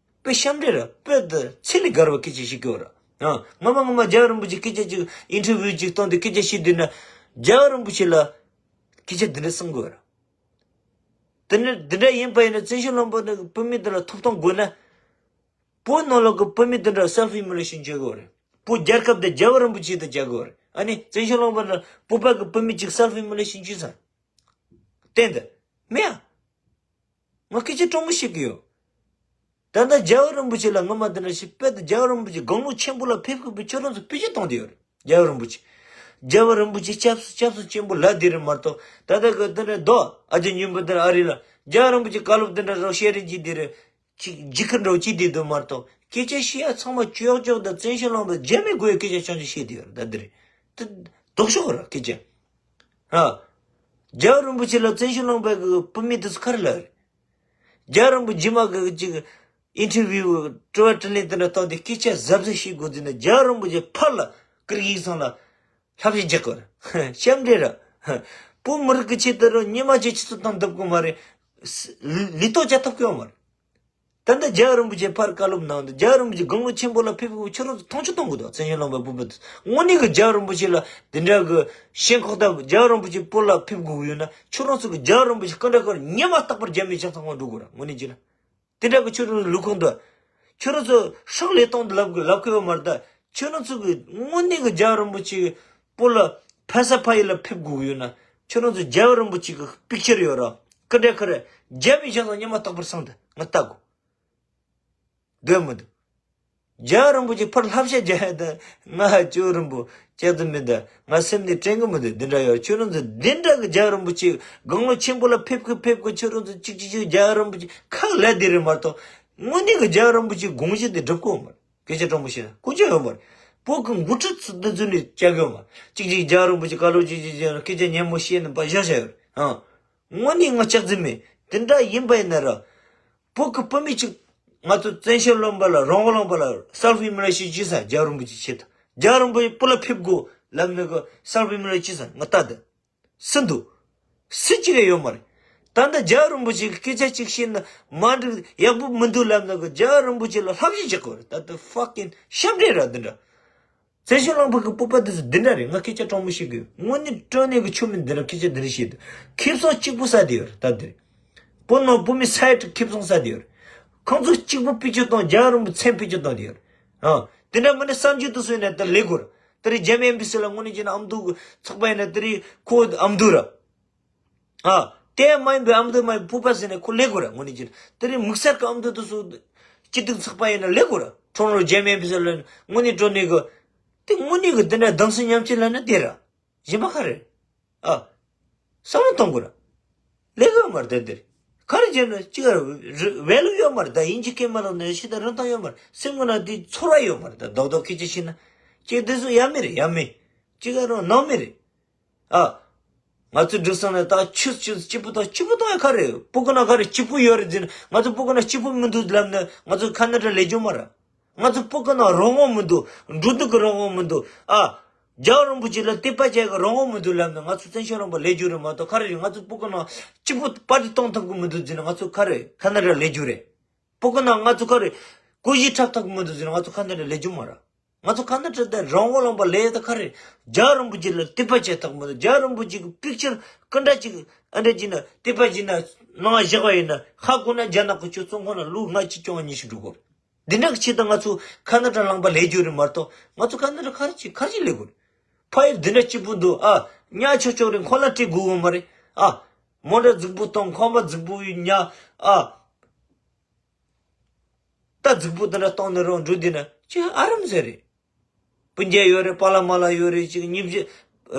དཔེ་ཤམ་རེད་ར་དཔེ་དེ་ཚད་ལས་བརྒལ་བ་སྐད་ཆ་བཤད་ཀྱི་ཡོད་ར། ཨ། ངོ་མ་ངོ་མ་རྒྱལ་བ་རིན་པོ་ཆེ་སྐད་ཆ་ཅིག་interview ཅིག་བཏང་དུས་སྐད་ཆ་བཤད་དུས་ན་རྒྱལ་བ་རིན་པོ་ཆེ་ལ་སྐད་ཆ་འདི་འདྲ་གསུང་དགོས་ར། དེ་ནི་འདི་འདྲ་ཡིན་པ་ཡིན་ན་བཙན་བྱོལ་ལུང་པ་ནི་བུད་མེད་དེ་ལ་ཐོབ་ཐང་དགོས་ན། བོད་ནང་ལོགས་ཀྱི་བུད་མེད་དེ་འདྲ་self immolation བྱེད་དགོས་རེད། བོད་རྒྱལ་ཁབ་དེ་རྒྱལ་བ་རིན་པོ་ཆེ་དང་བྱ་དགོས་རེད། ཨ་ནི་བཙན་བྱོལ་ལུང་པ་ན་བོད་པ་གི་བུད་མེད་ཅིག་self immolation བྱེད་ས། བསྟན་དེ། མེད་ཨ། ང་སྐད་ཆ་དྲང་མོ་བཤད་ཀྱི་ཡོད། ད་ལྟ་རྒྱལ་བ་རིན་པོ་ཆེ་ལ་ངོ་མ་དེ་འདྲ་ཞིག་དཔེ་དེ་རྒྱལ་བ་རིན་པོ་ཆེ་དགུང་ལོ་ཆེན་པོ་ལ་ཕེབས་དགོས་པའི་ཁྱོད་རང་ཚོ་བེད་སྤྱོད་བཏང་དེ་ཡོད་རེད། རྒྱལ་བ་རིན་པོ་ཆེ། རྒྱལ་བ་རིན་པོ་ཆེ་སྐྱབས་སུ་སྐྱབས་སུ་ཆེན་པོ་ལ་དེ་རེད་མ་གཏོགས་ད་ལྟ་གི་དེ་འདྲ་རྡོ་ཨ་ཅེ་ཉུང་པོ་དེ་འདྲ་ཨ་རི་ལ་རྒྱལ་བ་རིན་པོ་ཆེ་བཀའ་སློབ་དེ་འདྲ་རོགས་བཤད་རེད་ཀྱི་དེ་རེད། ཅིག་འཇིགས་སྐུལ་འགྲོ་ཅི་དེ་དུ་མ་གཏོགས་སྐད་ཆ་བཤད་ཡ་ཚང་མ་ཅོག་ཅོག་དང་བཙན་བྱོལ་ལུང་པ་རྒྱ་མི་དགོས་ཡ་སྐད་ཆ་ཆང་ཆང་བཤད་དེ་ཡོད་རེད་ད་དེ་རེད། དེ་ལྡོག་ཤོག་ར་སྐད་ཆ། ཨ། རྒྱལ་བ་རིན་པོ་ཆེ་ལ་བཙན་བྱོལ་ལུང་པ་གི་བུད་མེད་དེ་ཚོ་ག་རེ་ལབ་རེད། རྒྱལ་བ་རིན་པོ་ཆེ་མ་གི་ཅིག་interview དྲི་བ་དྲིས་ལན་དེ་འདྲ་བཏང་སྟེ་སྐད་ཆ་གཟབ་གཟབ་བཤད་དགོས་དུས་ན་རྒྱལ་བ་རིན་པོ་ཆེ་ཕར་ལ་ཀིར་གིས་ཚང་ལ་ལྷ་བཤད་རྒྱག་གི་རེད། ཤམ་འདྲེ་ར། བོད་མི་རིགས་ཀྱི་ཆེད་དུ་རུ་ཉི་མ་ཅིག་ཆུ་ཚོད་བཏང་ཐུབ་གི་མ་རེད། ལུས་ཐོག་བཅད་ཐུབ་གི་ཡོད་མ་རེད། ད་ལྟ་རྒྱལ་བ་རིན་པོ་ཆེ་ཕར་བཀའ་སློབ་གནང་འདུག་རྒྱལ་བ་རིན་པོ་ཆེ་དགུང་ལོ་ཆེན་པོ་ལ་ཕེབས་དགོས་ཁྱོད་རང་ཚོ་མཐོང་ཆུང་གཏོང་དགོས་དང་བཙན་བྱོལ་ལུང་པའི་བོད་པ་དེ་དངོས་གནས་ཀྱི་རྒྱལ་བ་རིན་པོ་ཆེ་ལ་དེ་འདྲ་གི་ཞེན་ཁོག་དང་རྒྱལ་བ་རིན་པོ་ཆེ་བོད་ལ་ཕེབས་དགོས་ཡོད་ན་ཁྱོད་རང་ཚོ་གི་རྒྱལ་བ་རིན་པོ་ཆེ་སྐུ་འདྲ་ཁར་ཉི་མ་རྟག་པར་རྒྱ་མིའི་ཆང་ཚང་ཁང་འགྲོ་དགོས་ར་དངོས་གནས་ཀྱི་ལ། དེ་འདྲ་གི་ཁྱོད་རང་ལུས་ཁུངས་དང་། ཁྱོད་རང་ཚོ་ཧྲག་ལས་སྟངས་དེ་ལབ་དགོས་ལབ་དགོས་ཡོད་མ་རེད་ད། ཁྱོད་རང་ཚོ་གི་དངོས་གནས་ཀྱི་རྒྱལ་བ་རིན་པོ་ཆེ་བོད་ལ་ཕ་ས་ཕ་ཡུལ་ལ་ཕེབས་དགོས་ཡོད་ན་ཁྱོད་རང་ཚོ་རྒྱལ་བ་རིན་པོ་ཆེ་གི་པིག་ཅར་ཡོད་ར་སྐུ་འདྲ་ཁར་རྒྱ་མིའི་ཆང་ཚང་ཉི་མ་རྟག་པར་སྲུང་དང་ང་ལྟ་དགོས། འདོད་མི་འདུག་རྒྱལ་བ་རིན་པོ་ཆེ་ཕར་བསླབ་བྱ་རྒྱག་ཡ་དང་ང་ཅོ་རིན་པོ་ལྕགས་རྩི་མི་འདུག་ང་སེམས་ནས་དྲན་གི་མི་འདུག་འདི་འདྲ་ཡོད་ཁྱོད་རང་ཚོ་འདི་འདྲ་གི་རྒྱལ་བ་རིན་པོ་ཆེ་དགུང་ལོ་ཆེན་པོ་ལ་ཕེབས་གི་ཕེབས་གི་ཁྱོད་རང་ཚོ་གཅིག་གཅིག་གཅིག་རྒྱལ་བ་རིན་པོ་ཆེ་ཁ་ལ་དེ་རེད་མ་གཏོགས་དངོས་གནས་གི་རྒྱལ་བ་རིན་པོ་ཆེ་དགོངས་གཞི་དེ་སྒྲུབ་གི་ཡོད་མ་རེད། སྐད་ཆ་དྲང་པོ་བཤད་ན་ཀུན་སྤྱོད་ཡོད་མ་རེད། བོད་གི་འགོ་ཁྲིད་ཚོ་འདི་ཚོ་ནས་བཅག་གི་ཡོད་མ་རེད། གཅིག་གཅིག་རྒྱལ་བ་རིན་པོ་ཆེ་བཀའ་སློབ་གཅིག་གཅིག་གཅིག་སྐད་ཆ་སྙན་མོ་བཤད་ནས་པ་བཞག་བཞག་ཡོད་རེད་ཨང་། དངོས་གནས་ང་ལྕགས་རྩི་མེད། དེ་འདྲ་ཡིན་པ་ཡིན་ན་ར། བོད་ཀྱི་བུད་མེད་ཅིག་ང་ཚོ་བཙན་བྱོལ་ལུང་པ་ལ་རང་དབང་ལུང་པ་ལ་self immolation བྱེད་ས་རྒྱལ་བ་རིན་པོ་ཆེ་ཆེད་དུ་རྒྱལ་བ་རིན་པོ་ཆེ་བོད་ལ་ཕེབས་དགོས་ལབ་ནས་གི་self immolation བྱེད་ས་ང་ལྟ་དེ། སུ་འདུག་སུ་གཅིག་ཡང་ཡོད་མ་རེད། ད་ལྟ་རྒྱལ་བ་རིན་པོ་ཆེ་གི་སྐད་ཆ་གཅིག་བཤད་ན་མ་འགྲིག་ཡག་པོ་མི་འདུག་ལབ་ནས་གི་རྒྱལ་བ་རིན་པོ་ཆེ་ལ་བསླབ་བྱ་རྒྱག་དགོས་རེད་ད་ལྟ་fucking ཤམ་འདྲེ་ར་འདི་འདྲ། བཙན་བྱོལ་ལུང་པ་གི་བོད་པ་དེ་ཚོ་འདི་འདྲ་རེད། ང་སྐད་ཆ་དྲང་མོ་བཤད་གི་ཡོད། དངོས་གནས་དྲང་གནས་གི་ཆོ་མེད་འདི་འདྲ་སྐད་ཆ་འདི་འདྲ་བཤད་འདུག་ཁེ་བཟང་གཅིག་པུ་ཟ་དེ་ཡོད་རེད་ད་འདིར། བོད་ནང་བོད་མི་ས་ཡ་དྲུག་ཁེ་བཟང་ཟ་དེ་ཡོད་རེད། ཁོང་ཚོ་གཅིག་པུ་བེད་སྤྱོད་བཏང་རྒྱལ་བ་རིན་པོ་ཆེ་མཚན་བེད་སྤྱོད་བཏང་དེ་ཡོད་རེད། ཨ། དེ་འདྲ་མིན་ན་གསར་འགྱུར་དུ་སོང་ན་ད་ལས་དགོས་རེད། དེ་རིང་རྒྱ་མི་ཨེམ་བྷེ་སི་ལ་དངོས་གནས་བྱས་ན་ཨ་མདོ་གི་ཚོགས་པ་ཡིན་ན་དེ་རིང་ཁོ་ཨ་མདོ་ར། ཨ། དེ་མ་ཡིན་པའི་ཨ་མདོ་མ་ཡིན་བོད་པ་ཟེར་ནས་ཁོ་ལས་དགོས་ར་དངོས་གནས་ཀྱི། དེ་རིང་དམིགས་བསལ་གྱི་ཨ་མདོ་དེ་ཚོ་སྤྱི་འཐུས་ཚོགས་པ་ཡིན་ན་ལས་དགོས་ར། ཁྲོམ་ར་རྒྱ་མི་ཨེམ་བྷེ་སི་ལ་དངོས་གནས་དྲང་གནས་གི། དེ་དངོས་གནས་གི་དེ་འདྲ་གདུང་སེམས་མཉམ་སྐྱེད་ལབ་ན་དེ་ར། གཞན་པ་ག་རེ། ཨ། བསམ་བློ་གཏོང་དགོས་ར། ལས་དགོས་མ་རེད་དེ་འདིར། ག་རེ་བྱས་ན་ཅི་ག་རེ་ཝེ་ལུ་ཡོད་མ་རེད་ད་དབྱིན་ཇི་སྐད་མ་ལབ་ན་ཤི་ད་རིན་ཐང་ཡོད་མ་རེད་སེམས་ངོ་ན་དེ་ཚོར་བ་ཡོད་མ་རེད་ད་རྡོག་རྡོག་སྐད་ཆ་བཤད་ན། ཅི་དེ་ཚོ་ཡ་མི་རེད་ཡ་མི། ཅི་ག་རང་ནང་མི་རེད། ཨ། ང་ཚོའི་འབྲུག་སང་ནས་ད་ཆུ་ཆུ་སྐྱིད་པོ་དང་སྐྱིད་པོ་དང་ཡ་ག་རེ་སྤུ་གུ་ན་ག་རེ་སྐྱིད་པོ་ཡོད་རེད་ཟེར་ན་ང་ཚོ་སྤུ་གུ་ན་སྐྱིད་པོ་མི་འདུག་ལབ་ན་ང་ཚོ་ཁ་ན་ཏྲ་ལས་རྒྱུ་མ་ར། ང་ཚོ་སྤུ་གུ་ན་རང་དབང་མི་འདུག་འགྲོ་འདུག་གི་རང་དབང་མི་འདུག་ཨ། རྒྱལ་བ་རིན་པོ་ཆེ་ལ་དད་པ་བྱེད་གི་རང་དབང་མི་འདུག་ལབ་ན་ང་ཚོ་བཙན་བྱོལ་རིང་པ་ལས་རྒྱུ་རེད་མ་གཏོགས་ག་རེ་རེད། ང་ཚོ་སྤུ་གུ་ན་སྐྱིད་པོ་པར་ཊི་གཏོང་ཐུབ་གི་མི་འདུག་ཟེར་ན་ང་ཚོ་ག་རེ་ཁ་ན་ཏྲ་ལས་རྒྱུ་རེད། སྤུ་གུ་ན་ང་ཚོ་ག་རེ་གོས་གཞས་འཁྲབ་ཐུབ་གི་མི་འདུག་ཟེར་ན་ང་ཚོ་ཁ་ན་ཏྲ་ལས་རྒྱུ་མ་ར། ང་ཚོ་ཁ་ན་ཏྲ་དང་རང་དབང་ལུང་པ་ལས་ད་ག་རེ། རྒྱལ་བ་རིན་པོ་ཆེ་ལ་དད་པ་བྱེད་ཐག་མི་འདུག་རྒྱལ་བ་རིན་པོ་ཆེ་གི་པིག་ཅར་སྐུ་འདྲ་ཅིག་ཨ་འདྲ་ཅིག་ན་དད་པ་ཅིག་ན་ནང་བཞག་པ་ཡིན་ན་ཧ་གོ་ན་རྒྱ་ནག་གི་ཆོས་ཚོང་ཁང་ལ་ལོ་ལྔ་བཅུ་བཅོ་ལྔ་ཉི་ཤུ་འགྲོ་གི་རེད། འདི་འདྲ་གི་ཆེད་དུ་ང་ཚོ་ཁ་ན་ཏྲ་ལུང་པ་ལས་རྒྱུ་རེད་མ་གཏོགས་ང་ཚོ་ཁ་ན་ཏྲ་ག་རེ་ཅིག་ག་རེ་ཅིག་ལས་དགོས་རེད། ཕ་ཡུལ་འདི་འདྲ་སྐྱིད་པོ་འདུག་ཨ་ཉ་ཆོག་ཆོག་རེད་ཁོ་ལ་སྤྲད་དགོས་གི་མ་རེད་ཨ། མོ་འདྲ་རྫིག་པོ་བཏང་ཁང་པ་རྫིག་པོ་ཡོད་ཉ་ཨ། རྟ་རྫིག་པོ་དེ་འདྲ་གཏོང་ནས་རང་འགྲོ་དུས་ན་ཅི་ཨ་རམ་ཟེར་རེད། སྤུན་ཀྱག་ཡོད་རེད། པཱ་ལགས་མཱ་ལགས་ཡོད་རེད། ཅིག་མཉམ་ཞུགས་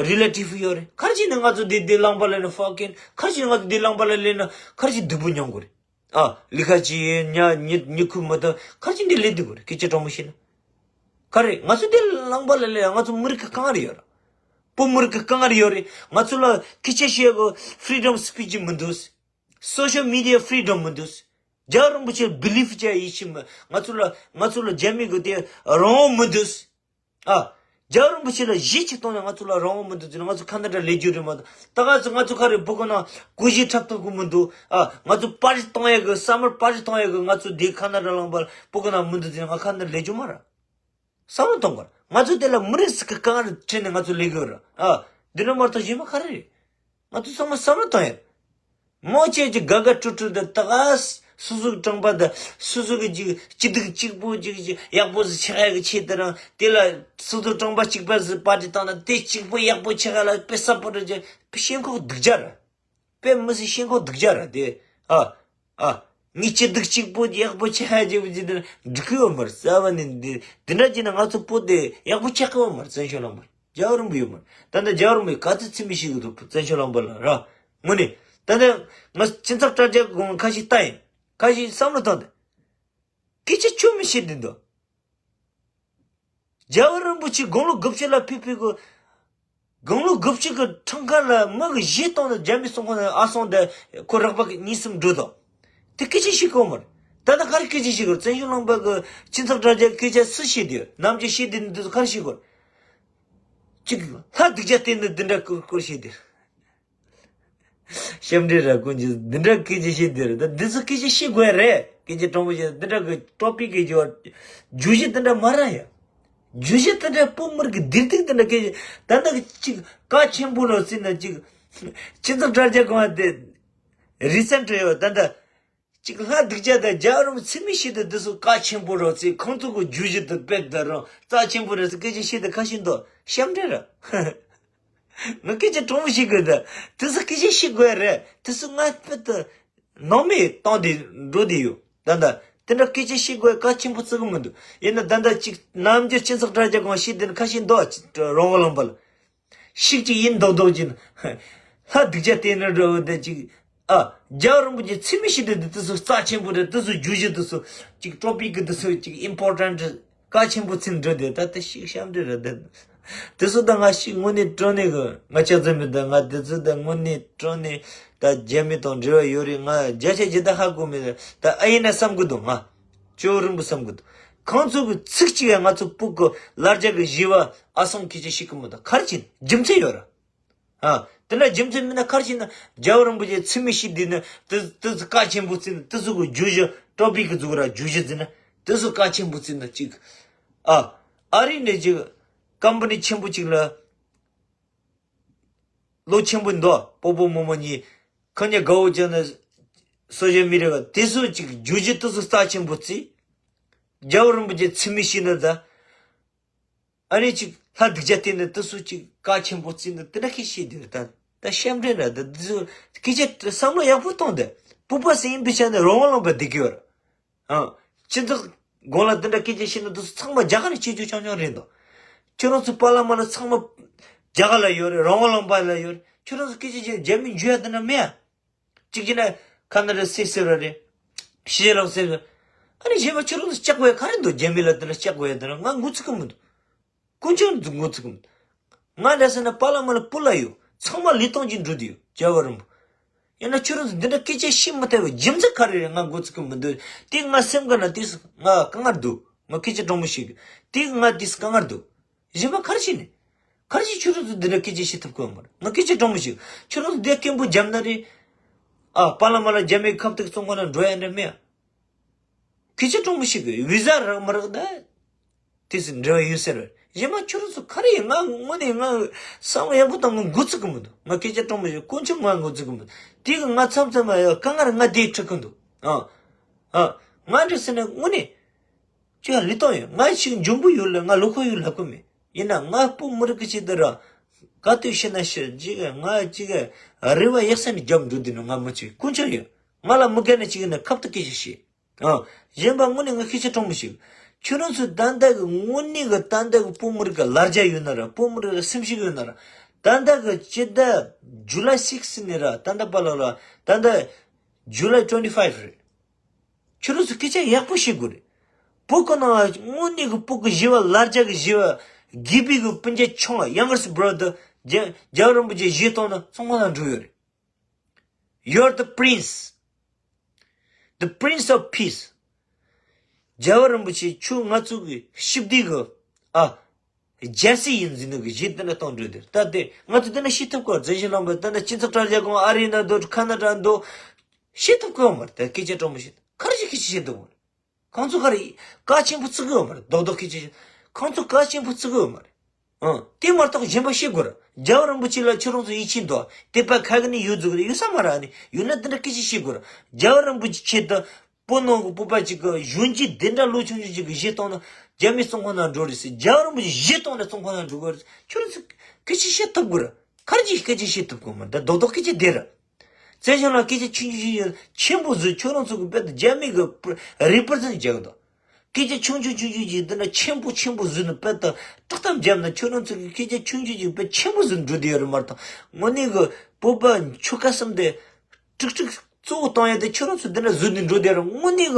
རི་ལེ་ཊིབ་ཡོད་རེད། ག་རེ་བྱས་ནས་ང་ཚོ་འདི་འདི་ལངས་པ་ལ་ནི་ཧྥ་ཀིན། ག་རེ་བྱས་ནས་ང་ཚོ་འདི་ལངས་པ་ལ་ལས་ན་ག་རེ་བྱས་སྡུག་པོ་མྱོང་དགོས་རེད། ཨ་ལི་ཁ་ཅི་ཡིན་ཉ་ཉི་ཉི་ཁུ་མ་ཐག་ག་རེ་བྱས་འདི་ལས་སྡུག་དགོས་རེད། སྐད་ཆ་དྲང་མོ་བཤད་ན། ག་རེ་ང་ཚོ་འདི་ལངས་པ་ལ་ལས་ང་ཚོ་མི་རིགས་ཀྱི་དཀའ་ངལ་ཡོད་རེད། བོད་མི་རིགས་ཀྱི་དཀའ་ངལ་ཡོད་རེད། ང་ཚོ་ལ་སྐད་ཆ་བཤད་གོ་ཕི་རི་ཌམ་སི་པིཆ་མི་འདུག་སོ་ཤལ་མི་ཌི་ཡ་ཕི་རི་ཌམ་མི་འདུག་རྒྱལ་བ་རིན་པོ་ཆེ་བི་ལིབ་བྱ་ཡིད་ཆེས་མི་ང་ཚོ་ལ་ང་ཚོ་ལ་རྒྱ་མི་གི་དེ་རང་དབང་མི་འདུག་ཨ། རྒྱལ་བ་རིན་པོ་ཆེ་ལ་གཞི་གཅིག་གཏོང་ན་ང་ཚོ་ལ་རང་དབང་མི་འདུག་ཟེར་ན་ང་ཚོ་ཁ་ན་ཌ་ལས་རྒྱུ་རེད་མ་གཏོགས། ད་ག་ཚོད་ང་ཚོ་ག་རེ་བོད་གི་ནང་སྒོར་གཞས་འཁྲབ་ཐུབ་གི་མི་འདུག་ཨ། ང་ཚོ་པར་ཊི་གཏོང་ཡ་གི་སམ་མར་པར་ཊི་གཏོང་ཡ་གི་ང་ཚོ་དེ་ཁ་ན་ཌ་ལངས་པ་བོད་གི་ནང་མི་འདུག་ཟེར་ན་ང་ཁ་ན་ཌ་ལས་རྒྱུ་མ་རེད། བསམ་བློ་གཏོང་དགོས། ང་ཚོ་དེ་ལ་མི་རིགས་ཟིག་གི་དཀའ་ངལ་འཕྲད་ནས་ང་ཚོ་ལས་དགོས་ར། ཨ། འདི་འདྲ་མ་གཏོགས་གཞན་པ་ག་རེ་རེད། ང་ཚོ་ཚང་མ་བསམ་བློ་གཏོང་ཡ། མོ་ཅེ་ཅིག་དགའ་དགའ་སྤྲོ་སྤྲོ་དང་ད་ག་སོ་སོ་གི་དྲན་པ་དང་སོ་སོ་གི་ཅིག་སྐྱིད་སྡུག་གཅིག་པོ་ཅིག་ཅིག་ཡག་པོ་ཟིག་ཆགས་ཡ་གི་ཆེད་དུ་རང་དེ་ལ་སོ་སོ་དྲན་པ་གཅིག་པ་ཟིག་པར་ཊི་བཏང་ན་དེ་གཅིག་པོ་ཡག་པོ་ཆགས་ཡ་ལ་དཔེ་ས་པོ་རེ་ཅིག་དཔེ་ཞེན་ཁོག་སྡུག་ཅག་ར། དཔེ་མི་སྲིད་ཞེན་ཁོག་སྡུག་ཅག་ར་དེ། ཨ། ཨ། ངའི་སྐྱིད་སྡུག་གཅིག་པོ་ཡག་པོ་ཆགས་ཡ་ཅིག་པོ་ཅིག་དེ་འགྲིག་གི་ཡོད་མ་རེད། རྩ་བ་ནས་འདི་འདི་འདྲ་བྱས་ན་ང་ཚོ་བོད་དེ་ཡག་པོ་ཆགས་ཀྱི་ཡོད་མ་རེད། བཙན་བྱོལ་ལུང་པ་རྒྱལ་བ་རིན་པོ་ཡོད་མ་རེད། ད་ལྟ་རྒྱལ་བ་རིན་པོ་ཡིས་ག་ཚོད་ཚིག་མི་ཤེས་གི་འདུག་བཙན་བྱོལ་ལུང་པ་ལ་ར། དངོས་གནས་ད་ལྟ་ང་སྤྱི་ཚོགས་དྲ་རྒྱ་སྒང་ཁ་ཤས་ལྟ་ཡིན། ཁ་ཤས་བསམ་བློ་བཏང་སྟེ། སྐད་ཆ་ཆོ་མི་ཤེས་དེ་འདུག་རྒྱལ་བ་རིན་པོ་ཆེ་དགུང་ལོ་དགུ་བཅུ་ལ་ཕེབས་ཕེབས་གི། དགུང་ལོ་དགུ་བཅུ་གི་འཁྲུངས་སྐར་ལ་མི་གི་གཞས་གཏོང་ནས་རྒྱ་མི་སོང་ཁོ་ནས་ཨ་སོང་དེ་ཁོ་རག་པ་གི་གཉིས་གསུམ་འགྲོ་དོ། དེ་སྐད་ཆ་ཤེས་གོ་མར། ད་ལྟ་ག་རེ་སྐད་ཆ་ཤེས་གོ། བཙན་བྱོལ་ལུང་པ་གི་སྤྱི་ཚོགས་དྲ་རྒྱ་སྐད་ཆ་སུ་ཤེས་དེ་ནམ་རྒྱུན་ཤེས་དེ་འདི་ཚོ་ག་རེ་ཤེས་གོ། ཅིག་ལྷ་སྡིག་ཅག་བསྟེན་ནས་འདི་འདྲ་སྐོར་སྐོར་ཤེས་དེ། ཞབས་འདྲེན་ར་ཀུན་གྱིས་འདི་འདྲ་སྐད་ཆ་བཤད་དེ་རེད། ད་འདི་ཚོ་སྐད་ཆ་བཤད་དགོས་རེད། སྐད་ཆ་དྲང་པོ་བཤད་འདི་འདྲ་གི་ཊོ་པིག་གི་བརྗོད་བརྗོད་གཞི་འདི་འདྲ་མ་རག་ཡ། བརྗོད་གཞི་འདི་འདྲ་བོད་མི་རིགས་ཀྱི་བདེ་སྡུག་འདི་འདྲ་སྐད་ཆ་ད་ལྟ་གི་ཅིག་ཀ་ཆེན་པོ་རོ་ཟེར་ན་ཅིག་སྤྱི་ཚོགས་དྲ་རྒྱ་གང་དེ་རི་སེན་ཊར་ཡོད་ད་ལྟ་ཅིག་ལྷ་སྡིག་ཅག་དང་རྒྱལ་བ་རིན་པོ་ཆེ་མི་ཤེས་དེ་འདི་ཚོ་ཀ་ཆེན་པོ་རོ་ཟེར་ཁོང་ཚོ་གི་བརྗོད་གཞི་དེ་དཔེ་དེ་རང་རྩ་ཆེན་པོ་རེད་ཟེར་སྐད་ཆ་བཤད་དེ་ཁ་ཤས་འདུག་ཞབས་འདྲེན་ར། ང་སྐད་ཆ་དྲང་མོ་བཤད་དགོས་ད། དེ་ཚོ་སྐད་ཆ་བཤད་དགོས་རེད། དེ་ཚོ་ང་དཔེ་ད་ནང་མི་བཏང་དེ་འགྲོ་དེ་ཡོད་ད་ད། དེ་འདྲ་སྐད་ཆ་བཤད་དགོས་གལ་ཆེན་པོ་བརྩི་གི་མི་འདུག་ཡིན་ན་ད་ད་ཅིག་ནམ་རྒྱུན་སྤྱི་ཚོགས་དྲ་རྒྱ་གང་བཤད་དེ་ནི་ཁ་ཤས་འདུག་རང་དབང་ལུང་པ་ལ་ཤིག་ཅིག་ཡིན་མདོག་མདོག་ཅིག་ལྷ་སྡིག་ཅག་བསྟེན་ནི་འགྲོ་དེ་ཅིག་ཨ། རྒྱལ་བ་རིན་པོ་ཆེ་ཚིག་མི་ཤེས་དེ་དེ་ཚོ་རྩ་ཆེན་པོ་རེད། དེ་ཚོ་བརྗོད་གཞི་དེ་ཚོ་ཅིག་ཊོ་པིག་གི་དེ་ཚོ་ཅིག་ཨིམ་པོར་ཊེན་ཊི་གལ་ཆེན་པོ་ཚིག་འགྲོ་དེ་ད་ལྟ་ཤིག་ཞབས་འདྲེན་རེད་དེ། དེ་ཚོ་ད་ང་ཞིག་དངོས་གནས་དྲང་གནས་གི་ང་ཅག་ཚོ་མི་ད་ང་དེ་ཚོ་ད་དངོས་གནས་དྲང་གནས་ད་རྒྱ་མི་དང་འབྲེལ་བ་ཡོད་རེད། ང་བརྒྱ་ཆ་བརྒྱ་ད་ཧ་གོ་མེད་ད། ཨ་ཡིན་ན་བསམ་གི་འདུག་ང་ཅོ་རིང་པོ་བསམ་གི་འདུག་ཁོང་ཚོ་གི་ཚིག་གཅིག་ཡང་ང་ཚོ་ཕྲུ་གུ་ལར་རྒྱ་གི་བཞི་བ་ཨ་སང་སྐད་ཆ་ཤེས་གི་མི་འདུག་ག་རེ་བྱས་ན་རྒྱུ་མཚན་ཡོད་ར། ཨ། དེ་འདྲ་རྒྱུ་མཚན་མིན་ན་ག་རེ་བྱས་ན་རྒྱལ་བ་རིན་པོ་ཆེ་ཚིག་མི་ཤེས་དེ་ནི་དེ་དེ་ཚོ་གལ་ཆེན་པོ་བརྩིས་ན་དེ་ཚོ་གི་བརྗོད་གཞི་ཊོ་པིག་གི་ཚུགས་ར་བརྗོད་གཞི་བརྩིས་ན་དེ་ཚོ་གལ་ཆེན་པོ་བརྩིས་ན་གཅིག་ཨ། ཨ་རི་ནས་ཅིག་ཀམ་པ་ནི་ཆེན་པོ་གཅིག་ལ་ལོ་ཆེན་པོ་འདུག་སྤོ་བོ་རྨོ་མོ་གཉིས་ཁ་ཉེ་དགའ་བོ་ཅན་ན་སོ་ཞན་མི་རེ་བ་དེ་ཚོ་ཅིག་བརྗོད་གཞི་དེ་ཚོ་རྩ་ཆེན་པོ་བརྩིས། རྒྱལ་བ་རིན་པོ་ཆེ་ཚིག་མི་ཤེས་ན་ད། ཨ་ནི་ཅིག་ལྷ་སྡིག་ཅག་བསྟེན་ནས་དེ་ཚོ་ཅིག་གལ་ཆེན་པོ་བརྩིས་ནས་དེ་འདྲ་སྐད་བཤད་དེ་རེད་ད། ད་ཞབས་འདྲེན་ར་ད་འདི་ཚོ་སྐད་ཆ་བསམ་བློ་ཡག་པོ་གཏོང་དེ། ཕྲུ་གུ་ཟེར་ཡིན་པའི་ཆ་ནས་རང་དབང་ལུང་པ་བསྡད་ཀྱི་ཡོད་ར། ཨང་། སྤྱི་ཚོགས་སྒང་ལ་དེ་འདྲ་སྐད་ཆ་བཤད་ན་དེ་ཚོ་ཚང་མ་རྒྱ་གར་ནས་ཁྱེར་རྒྱུ་རྐྱང་རྐྱང་རེད་འདུག་ཁྱོད་རང་ཚོ་པཱ་ལགས་མཱ་ལགས་ཚང་མ་རྒྱ་གར་ལ་ཡོད་རེད། རང་དབང་ལུང་པ་ལ་ཡོད་རེད། ཁྱོད་རང་ཚོ་སྐད་ཆ་བཤད་རྒྱ་མི་འཇུ་ཡ་དེ་འདྲ་མེད་ཨ། གཅིག་བྱས་ན་ཁ་ན་ཌ་སེ་ཟེར་བ་རེད། ཕྱི་རྒྱལ་ལ་སེ་ཟེར། ཨ་ནི་གཞན་པ་ཁྱོད་རང་ཚོ་སྐྲག་དགོས་ཡ་ག་རེ་འདུག་རྒྱ་མི་ལ་དེ་འདྲ་སྐྲག་དགོས་ཡ་དེ་འདྲ་ང་མགོ་ཚོད་གི་མི་འདུག་དཀོན་མཆོག་འདུག་མགོ་ཚོད་གི་མི་འདུག་ང་འདྲ་ཟེར་ན་པཱ་ལགས་མཱ་ལགས་སྤུ་ལ་ཡོད། ཚང་མ་ལུས་སྟོང་གིས་འགྲོ་དུས་ཡོད་རྒྱལ་བ་རིན་པོ། ཡིན་ན་ཁྱོད་རང་ཚོ་འདི་འདྲ་སྐད་ཆ་བཤད་མི་ཐུབ་པའི་རྒྱུ་མཚན་ག་རེ་རེད་ང་མགོ་ཚོད་གི་མི་འདུག་དེ་ང་སེམས་ག་ན་དེ་ང་དཀའ་ངལ་འདུག་ང་སྐད་ཆ་དྲང་མོ་ཞིག་དེ་ང་དེ་དཀའ་ངལ་འདུག་གཞན་པ་ག་རེ་བྱས་ནས། ག་རེ་བྱས་ཁྱོད་རང་ཚོ་འདི་འདྲ་སྐད་ཆ་བཤད་ཐུབ་ཀྱི་ཡོད་མ་རེད། ང་སྐད་ཆ་དྲང་མོ་ཞིག་ཁྱོད་རང་ཚོ་འདི་སྐད་འབོད་བརྒྱབ་ན་རེད། ཨ་པཱ་ལགས་མཱ་ལགས་རྒྱ་མིའི་ཁ་གཏུག་བཙོང་ག་ན་འགྲོ་ཡ་འདྲ་མེད་ཨ། སྐད་ཆ་དྲང་མོ་ཞིག་གི་ཝི་ཟ་རག་མ་རག་ད། དེ་སྲིད་འབྲེལ་བ་ཡོད་ཟེར་བས། གཞན་མ་ཁྱོད་རང་ཚོ་ག་རེ་ཡིན་ང་དངོས་གནས་ང་བསམ་བློ་ཡག་པོ་བཏང་ང་མགོ་ཚོད་གི་མི་འདུག་ང་སྐད་ཆ་དྲང་མོ་ཞིག་དཀོན་མཆོག་ང་མགོ་ཚོད་གི་མི་འདུག་དེ་གི་ང་མཚམས་མཚམས་ཡ་དཀའ་ངལ་ང་དེ་འཕྲད་གི་འདུག་ཨ། ཨ། ང་འདྲ་ཟེར་ན་དངོས་གནས། ཅི་ཡང་ལུས་སྟོང་ཡོད། ང་ཞིག་འཇོན་པོ་ཡོད་ལ་ང་ལོ་ཁོག་ཡོད་ལབ་ཀྱི་མེད། ཡིན་ན་ང་སྤུ་མི་རིགས་ཀྱི་ཆེད་དུ་ར། ག་དུས་ཤི་ན་ཤི་ཅིག་ང་ཅིག་རེ་བ་ཡག་ས་ནས་རྒྱབ་འགྲོ་དུས་ན་ང་མི་ཚོས་དཀོན་མཆོག་ཡོད། ང་ལ་མི་དགའ་ན་ཅིག་ཡིན་ན་ཁ་གཏུག་སྐད་ཆ་བཤད། ཨ། གཞན་པ་དངོས་གནས་ང་སྐད་ཆ་དྲང་མོ་ཞིག་ཁྱོད་རང་ཚོ་ད་ལྟ་གི་དངོས་གནས་གི་ད་ལྟ་གི་བོད་མི་རིགས་ཀྱི་ལ་རྒྱ་ཡོད་ན་ར། བོད་མི་རིགས་ཀྱི་སེམས་ཤུགས་ཡོད་ན་ར། ད་ལྟ་གི་སྤྱི་ཟླ་July six ནས་ར། ད་ལྟ་པ་ལ་ལ་ད་ལྟ་July twenty five རེད། ཁྱོད་རང་ཚོ་སྐད་ཆ་ཡག་པོ་བཤད་དགོས་རེད། བོད་ཀྱི་ནང་དངོས་གནས་ཀྱི་བོད་ཀྱི་ཞི་བ་ལ་རྒྱ་གི་ཞི་བ་དགེ་བའི་གི་སྤུན་ཀྱག་ཆུང་བ། Youngest brother རྒྱལ་རྒྱལ་བ་རིན་པོ་ཆེ་གཞས་གཏོང་ན་ཚོང་ཁང་ནང་འགྲོ་ཡོད་རེད། You're the prince, the prince of peace. རྒྱལ་བ་རིན་པོ་ཆེ་ཁྱོད་ང་ཚོ་གི་ཞི་བདེ་གི་ཨ་རྒྱལ་སྲས་ཡིན་ཟེར་ནི་གི་གཞས་འདི་འདྲ་གཏོང་འགྲོ་དེར། ད་དེ་ང་ཚོ་འདི་འདྲ་ཤེས་ཐུབ་གོ། བཙན་བྱོལ་ལམ་པ་འདི་འདྲ་སྤྱི་ཚོགས་དྲ་རྒྱ་ཁང་ཨ་རི་ན་འདུག་ཁ་ན་ཌ་འདུག་ཤེས་ཐུབ་གོ་མ་རེད། ད་སྐད་ཆ་དྲང་མོ་བཤད། ག་རེ་ཞིག་སྐད་ཆ་བཤད་ཐུབ་གོ། ཁོང་ཚོ་ག་རེ་གལ་ཆེན་པོ་བརྩི་གི་ཡོད་མ་རེད། རྡོག་རྡོག་སྐད་ཆ་བཤད། ཁོང་ཚོ་གལ་ཆེན་པོ་བརྩི་གི་ཡོད་མ་རེད། ཨང་། དེ་མ་གཏོགས་གཞན་པ་བཤད་དགོས་ར། རྒྱལ་བ་རིན་པོ་ཆེ་ལ་ཁྱོད་རང་ཚོ་ཡིད་ཆེས་འདུག་དད་པ་ཁ་གི་ནས་ཡོད་འཛུགས་རེད། ཡོད་ས་མ་རེད། ཨ་ནི་ཡོད་ན་འདི་འདྲ་སྐད་ཆ་བཤད་དགོས་ར། རྒྱལ་བ་རིན་པོ་ཆེ་ཆེད་དུ་བོད་ནང་གི་བོད་པ་ཅིག་གི་གཞོན་སྐྱེས་དེ་འདྲ་ལོ་ཆུང་ཆུང་ཅིག་གི་གཞས་བཏང་ན་རྒྱ་མིའི་བཙོན་ཁང་ནང་འགྲོ་རེད་ཟེར། རྒྱལ་བ་རིན་པོ་ཆེ་གཞས་བཏང་ན་བཙོན་ཁང་ནང་འགྲོ་དགོས་རེད་ཟེར། ཁྱོད་རང་ཚོ་སྐད་ཆ་བཤད་ཐུབ་དགོས་ར། ག་རེ་ཅིག་སྐད་ཆ་བཤད་ཐུབ་དགོས་མ་རེད། ད་རྡོག་རྡོག་སྐད་ཆ་དེ་ར། བཙན་བྱོལ་ནང་སྐད་ཆ་ཆུང་ཆུང་ཆུང་ཆེན་པོ་བཟོས། ཁྱོད་རང་ཚོ་གི་དཔེ་ད་རྒྱ་མི་གི་རེ་པར་ཛེན་རྒྱག་གི་འདུག་སྐད་ཆ་ཆུང་ཆུང་ཆུང་ཆུང་ཅིག་འདི་འདྲ་ཆེན་པོ་ཆེན་པོ་བཟོས་ནས་དཔེ་ད་དྲག་གཏམ་བརྒྱབ་ན། ཁྱོད་རང་ཚོ་གི་སྐད་ཆ་ཆུང་ཆུང་ཅིག་དཔེ་ཆེན་པོ་བཟོས་ནས་འགྲོ་བསྡད་ཡོད་རེད་མ་གཏོགས། དངོས་གནས་གི་བོད་པ་ཆོལ་ཁ་གསུམ་དེ་དཀྲུག་དཀྲུག་གཙོ་བོ་གཏོང་ཡ་དེ་ཁྱོད་རང་ཚོ་འདི་འདྲ་བཟོས་ནས་འགྲོ་བསྡད་རེད། དངོས་གནས་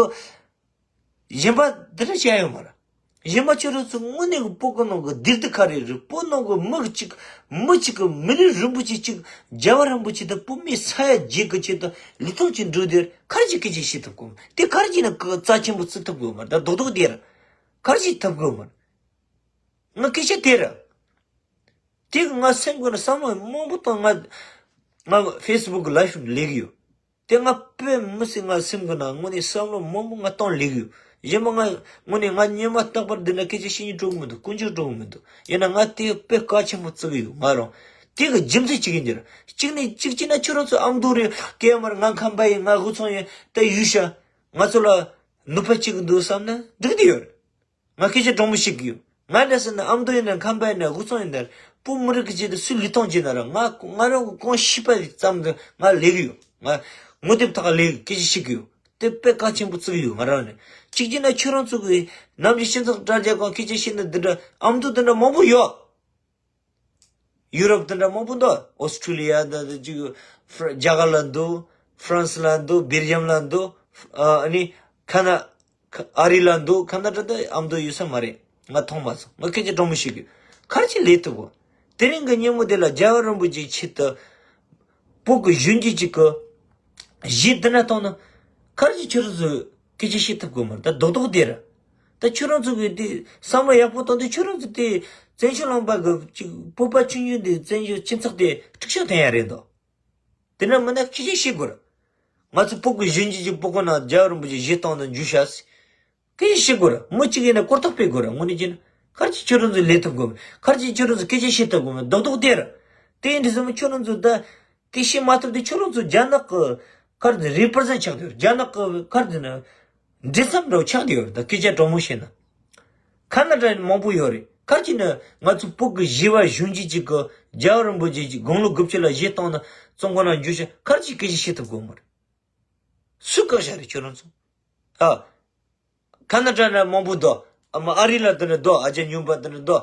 གི་གཞན་པ་འདི་འདྲ་བྱས་ཡོད་མ་རེད། གཞན་པ་ཁྱོད་རང་ཚོ་དངོས་གནས་ཀྱི་བོད་ཀྱི་ནང་གི་བདེ་སྡུག་ག་རེ་རེད། བོད་ནང་གི་མི་གཅིག་མི་གཅིག་གི་མི་རིགས་རིན་པོ་ཆེ་གཅིག་རྒྱལ་བ་རིན་པོ་ཆེ་དང་བོད་མི་ས་ཡ་བརྒྱད་ཀྱི་ཆེད་དུ་ལུས་ཐོག་ཅིག་འགྲོ་དེར་ག་རེ་ཅིག་སྐད་ཆ་བཤད་ཐུབ་གོ། དེ་ག་རེ་ཅིག་ན་རྩ་ཆེན་པོ་བརྩི་ཐུབ་གོ་མ་རེད། ད་རྡོག་རྡོག་དེར་ག་རེ་ཅིག་ཐུབ་གོ་མ་རེད། ང་སྐད་ཆ་དེ་ར། དེ་གི་ང་སེམས་ཀྱི་ནང་བསམ་བློ་མང་པོ་བཏང་། ང་ང་ཕེ་སི་བུག་ལའིབ་ལས་ཀྱི་ཡོད། དེ་ང་དཔེ་མི་སྲིད་ང་སེམས་ཀྱི་ནང་དངོས་གནས་བསམ་བློ་མང་པོ་ང་བཏང་ལས་ཀྱི་ཡོད། གཞན་པ་ང་དངོས་གནས་ང་སྔོན་མ་རྟག་པར་འདི་འདྲ་སྐད་ཆ་བཤད་སྙིང་བྲོ་གི་མི་འདུག་དཀོན་མཆོག་བྲོ་གི་མི་འདུག་ཡིན་ན་ང་དེ་དཔེ་གལ་ཆེན་པོ་བརྩི་གི་ཡོད་ང་རང་། དེ་གི་རྒྱུ་མཚན་གཅིག་ཡིན་འདིར། གཅིག་ནས་གཅིག་བྱས་ན་ཁྱོད་རང་ཚོ་ཨ་མདོ་རེད། སྐད་མར་ང་ཁམས་པ་ཡིན། ང་དབུས་གཙང་ཡིན། ད་ཡུལ་ཤ་ང་ཚོ་ལ་ནུས་པ་གཅིག་གི་འདུག་བསམ་ན་འགྲིག་གི་ཡོད་རེད། ང་སྐད་ཆ་དྲང་མོ་བཤད་གི་ཡོད། ང་འདྲ་ཟེར་ན་ཨ་མདོ་ཡིན་ན་ཁམས་པ་ཡིན་ན་དབུས་གཙང་ཡིན་ན་བོད་མི་རིགས་ཀྱི་ཆེད་དུ་སུས་ལུས་ཐོག་བྱས་ན་ར། ང་ང་རང་གི་གང་ཤེས་པ་ཙམ་དུ་ང་ལས་གི་ཡོད། ང་ངོ་དེབ་ཐག་ལས་གི་སྐད་ཆ་བཤད་གི་ཡོད། དེ་དཔེ་གལ་ཆེན་པོ་བརྩི་གི་ཡོད་ང་རང་ནས། གཅིག་བྱས་ན་ཁྱོད་རང་ཚོ་གི་ནམ་རྒྱུན་སྤྱི་ཚོགས་དྲ་རྒྱ་ཁང་སྐད་ཆ་བཤད་ན་འདི་འདྲ་ཨ་མདོ་འདི་འདྲ་མང་པོ་ཡོད། ཡུ་རོབ་དེ་འདྲ་མང་པོ་འདུག་ཨོ་སི་ཁྲུ་ལི་ཡ་དང་དེ་ཅིག་ཧྥ་ར་རྒྱ་གར་ལ་འདུག་ཧྥ་རན་སི་ལ་འདུག་བྷེལ་ཇམ་ལ་འདུག་ཨ་ནི་ཁ་ན་ཨ་རི་ལ་འདུག་ཁ་ན་ཌ་དང་ཨ་མདོ་ཡོད་ས་མ་རེད། ང་མཐོང་མ་སོང་། ང་སྐད་ཆ་དྲང་མོ་བཤད་གི་ཡོད། ག་རེ་ཅིག་ལས་ཐུབ་གོ། དེ་རིང་གི་ཉིན་མོ་དེ་ལ་རྒྱལ་བ་རིན་པོ་ཆེའི་ཆེད་དུ་བོད་ཀྱི་གཞོན་སྐྱེས་ཅིག་གི་གཞས་འདི་འདྲ་བཏང་ན་ག་རེ་ཅིག་ཁྱོད་རང་ཚོས་སྐད་ཆ་བཤད་ཐུབ་གི་མ་རེད། ད་རྡོག་རྡོག་དེ་ར། ད་ཁྱོད་རང་ཚོ་གི་དེ་བསམ་བློ་ཡག་པོ་བཏང་དུས་ཁྱོད་རང་ཚོ་དེ་བཙན་བྱོལ་ལུང་པ་གི་ཅིག་བོད་པ་ཆུང་ཆུང་དེ་བཙན་བྱོལ་སྤྱི་ཚོགས་དེ་འཁྲུག་ཆ་ཐོན་ཡ་རེད་དོ། དེ་འདྲ་མིན་ན་སྐད་ཆ་བཤད་དགོས་ར། ང་ཚོ་བོད་ཀྱི་གཞོན་སྐྱེས་ཀྱི་བོད་ཀྱི་ནང་རྒྱལ་བ་རིན་པོ་ཆེ་གཞས་བཏང་ནས་འཇུ་ཤག་ཟེར། སྐད་ཆ་བཤད་དགོས་ར། མི་གཅིག་ཡིན་ན་སྐོར་ཐག་སྤེལ་དགོས་ར། དངོས་གནས་བྱས་ན་ག་རེ་ཅིག་ཁྱོད་རང་ཚོས་ལས་ཐུབ་དགོས་མེད། ག་རེ་ཅིག་ཁྱོད་རང་ཚོས་སྐད་ཆ་བཤད་ཐུབ་དགོས་མེད། རྡོག་རྡོག་དེ་ར། དེ་ཡིན་དུས་ཙམ་ཁྱོད་རང་ཚོ་ད་དེ་བཤད་མ་ཐུབ་དུས་ཁྱོད་རང་ཚོ་རྒྱ་ནག་གི་ག་རེ་རེ་པར་ཛེན་ཆགས་བསྡད་ཡོད། རྒྱ་ནག་གི་ག་རེ་ཟེར་ན་འབྲེལ་མཚམས་འདྲ་བོ་ཆགས་བསྡད་ཡོད་རེད། ད་སྐད་ཆ་དྲང་མོ་བཤད་ན། ཁ་ན་ཌ་མང་པོ་ཡོད་རེད། ག་རེ་བྱས་ན་ང་ཚོ་བོད་ཀྱི་གཞས་པ་གཞོན་སྐྱེས་ཅིག་གི་རྒྱལ་བ་རིན་པོ་ཆེ་གི་དགུང་ལོ་དགུ་བཅུ་ལ་གཞས་བཏང་ན་བཙོན་ཁང་ནང་འཇུ་ཤག་ག་རེ་ཅིག་སྐད་ཆ་བཤད་ཐུབ་དགོས་མ་རེད། སུས་བཀག་བཞག་རེད་ཁྱོད་རང་ཚོ། ཨ། ཁ་ན་ཌ་ན་མང་པོ་འདུག་ཨ་མ་ཨ་རི་ལ་དེ་འདྲ་འདུག་ཨ་ཅག་སྨྱོན་པ་དེ་འདྲ་འདུག་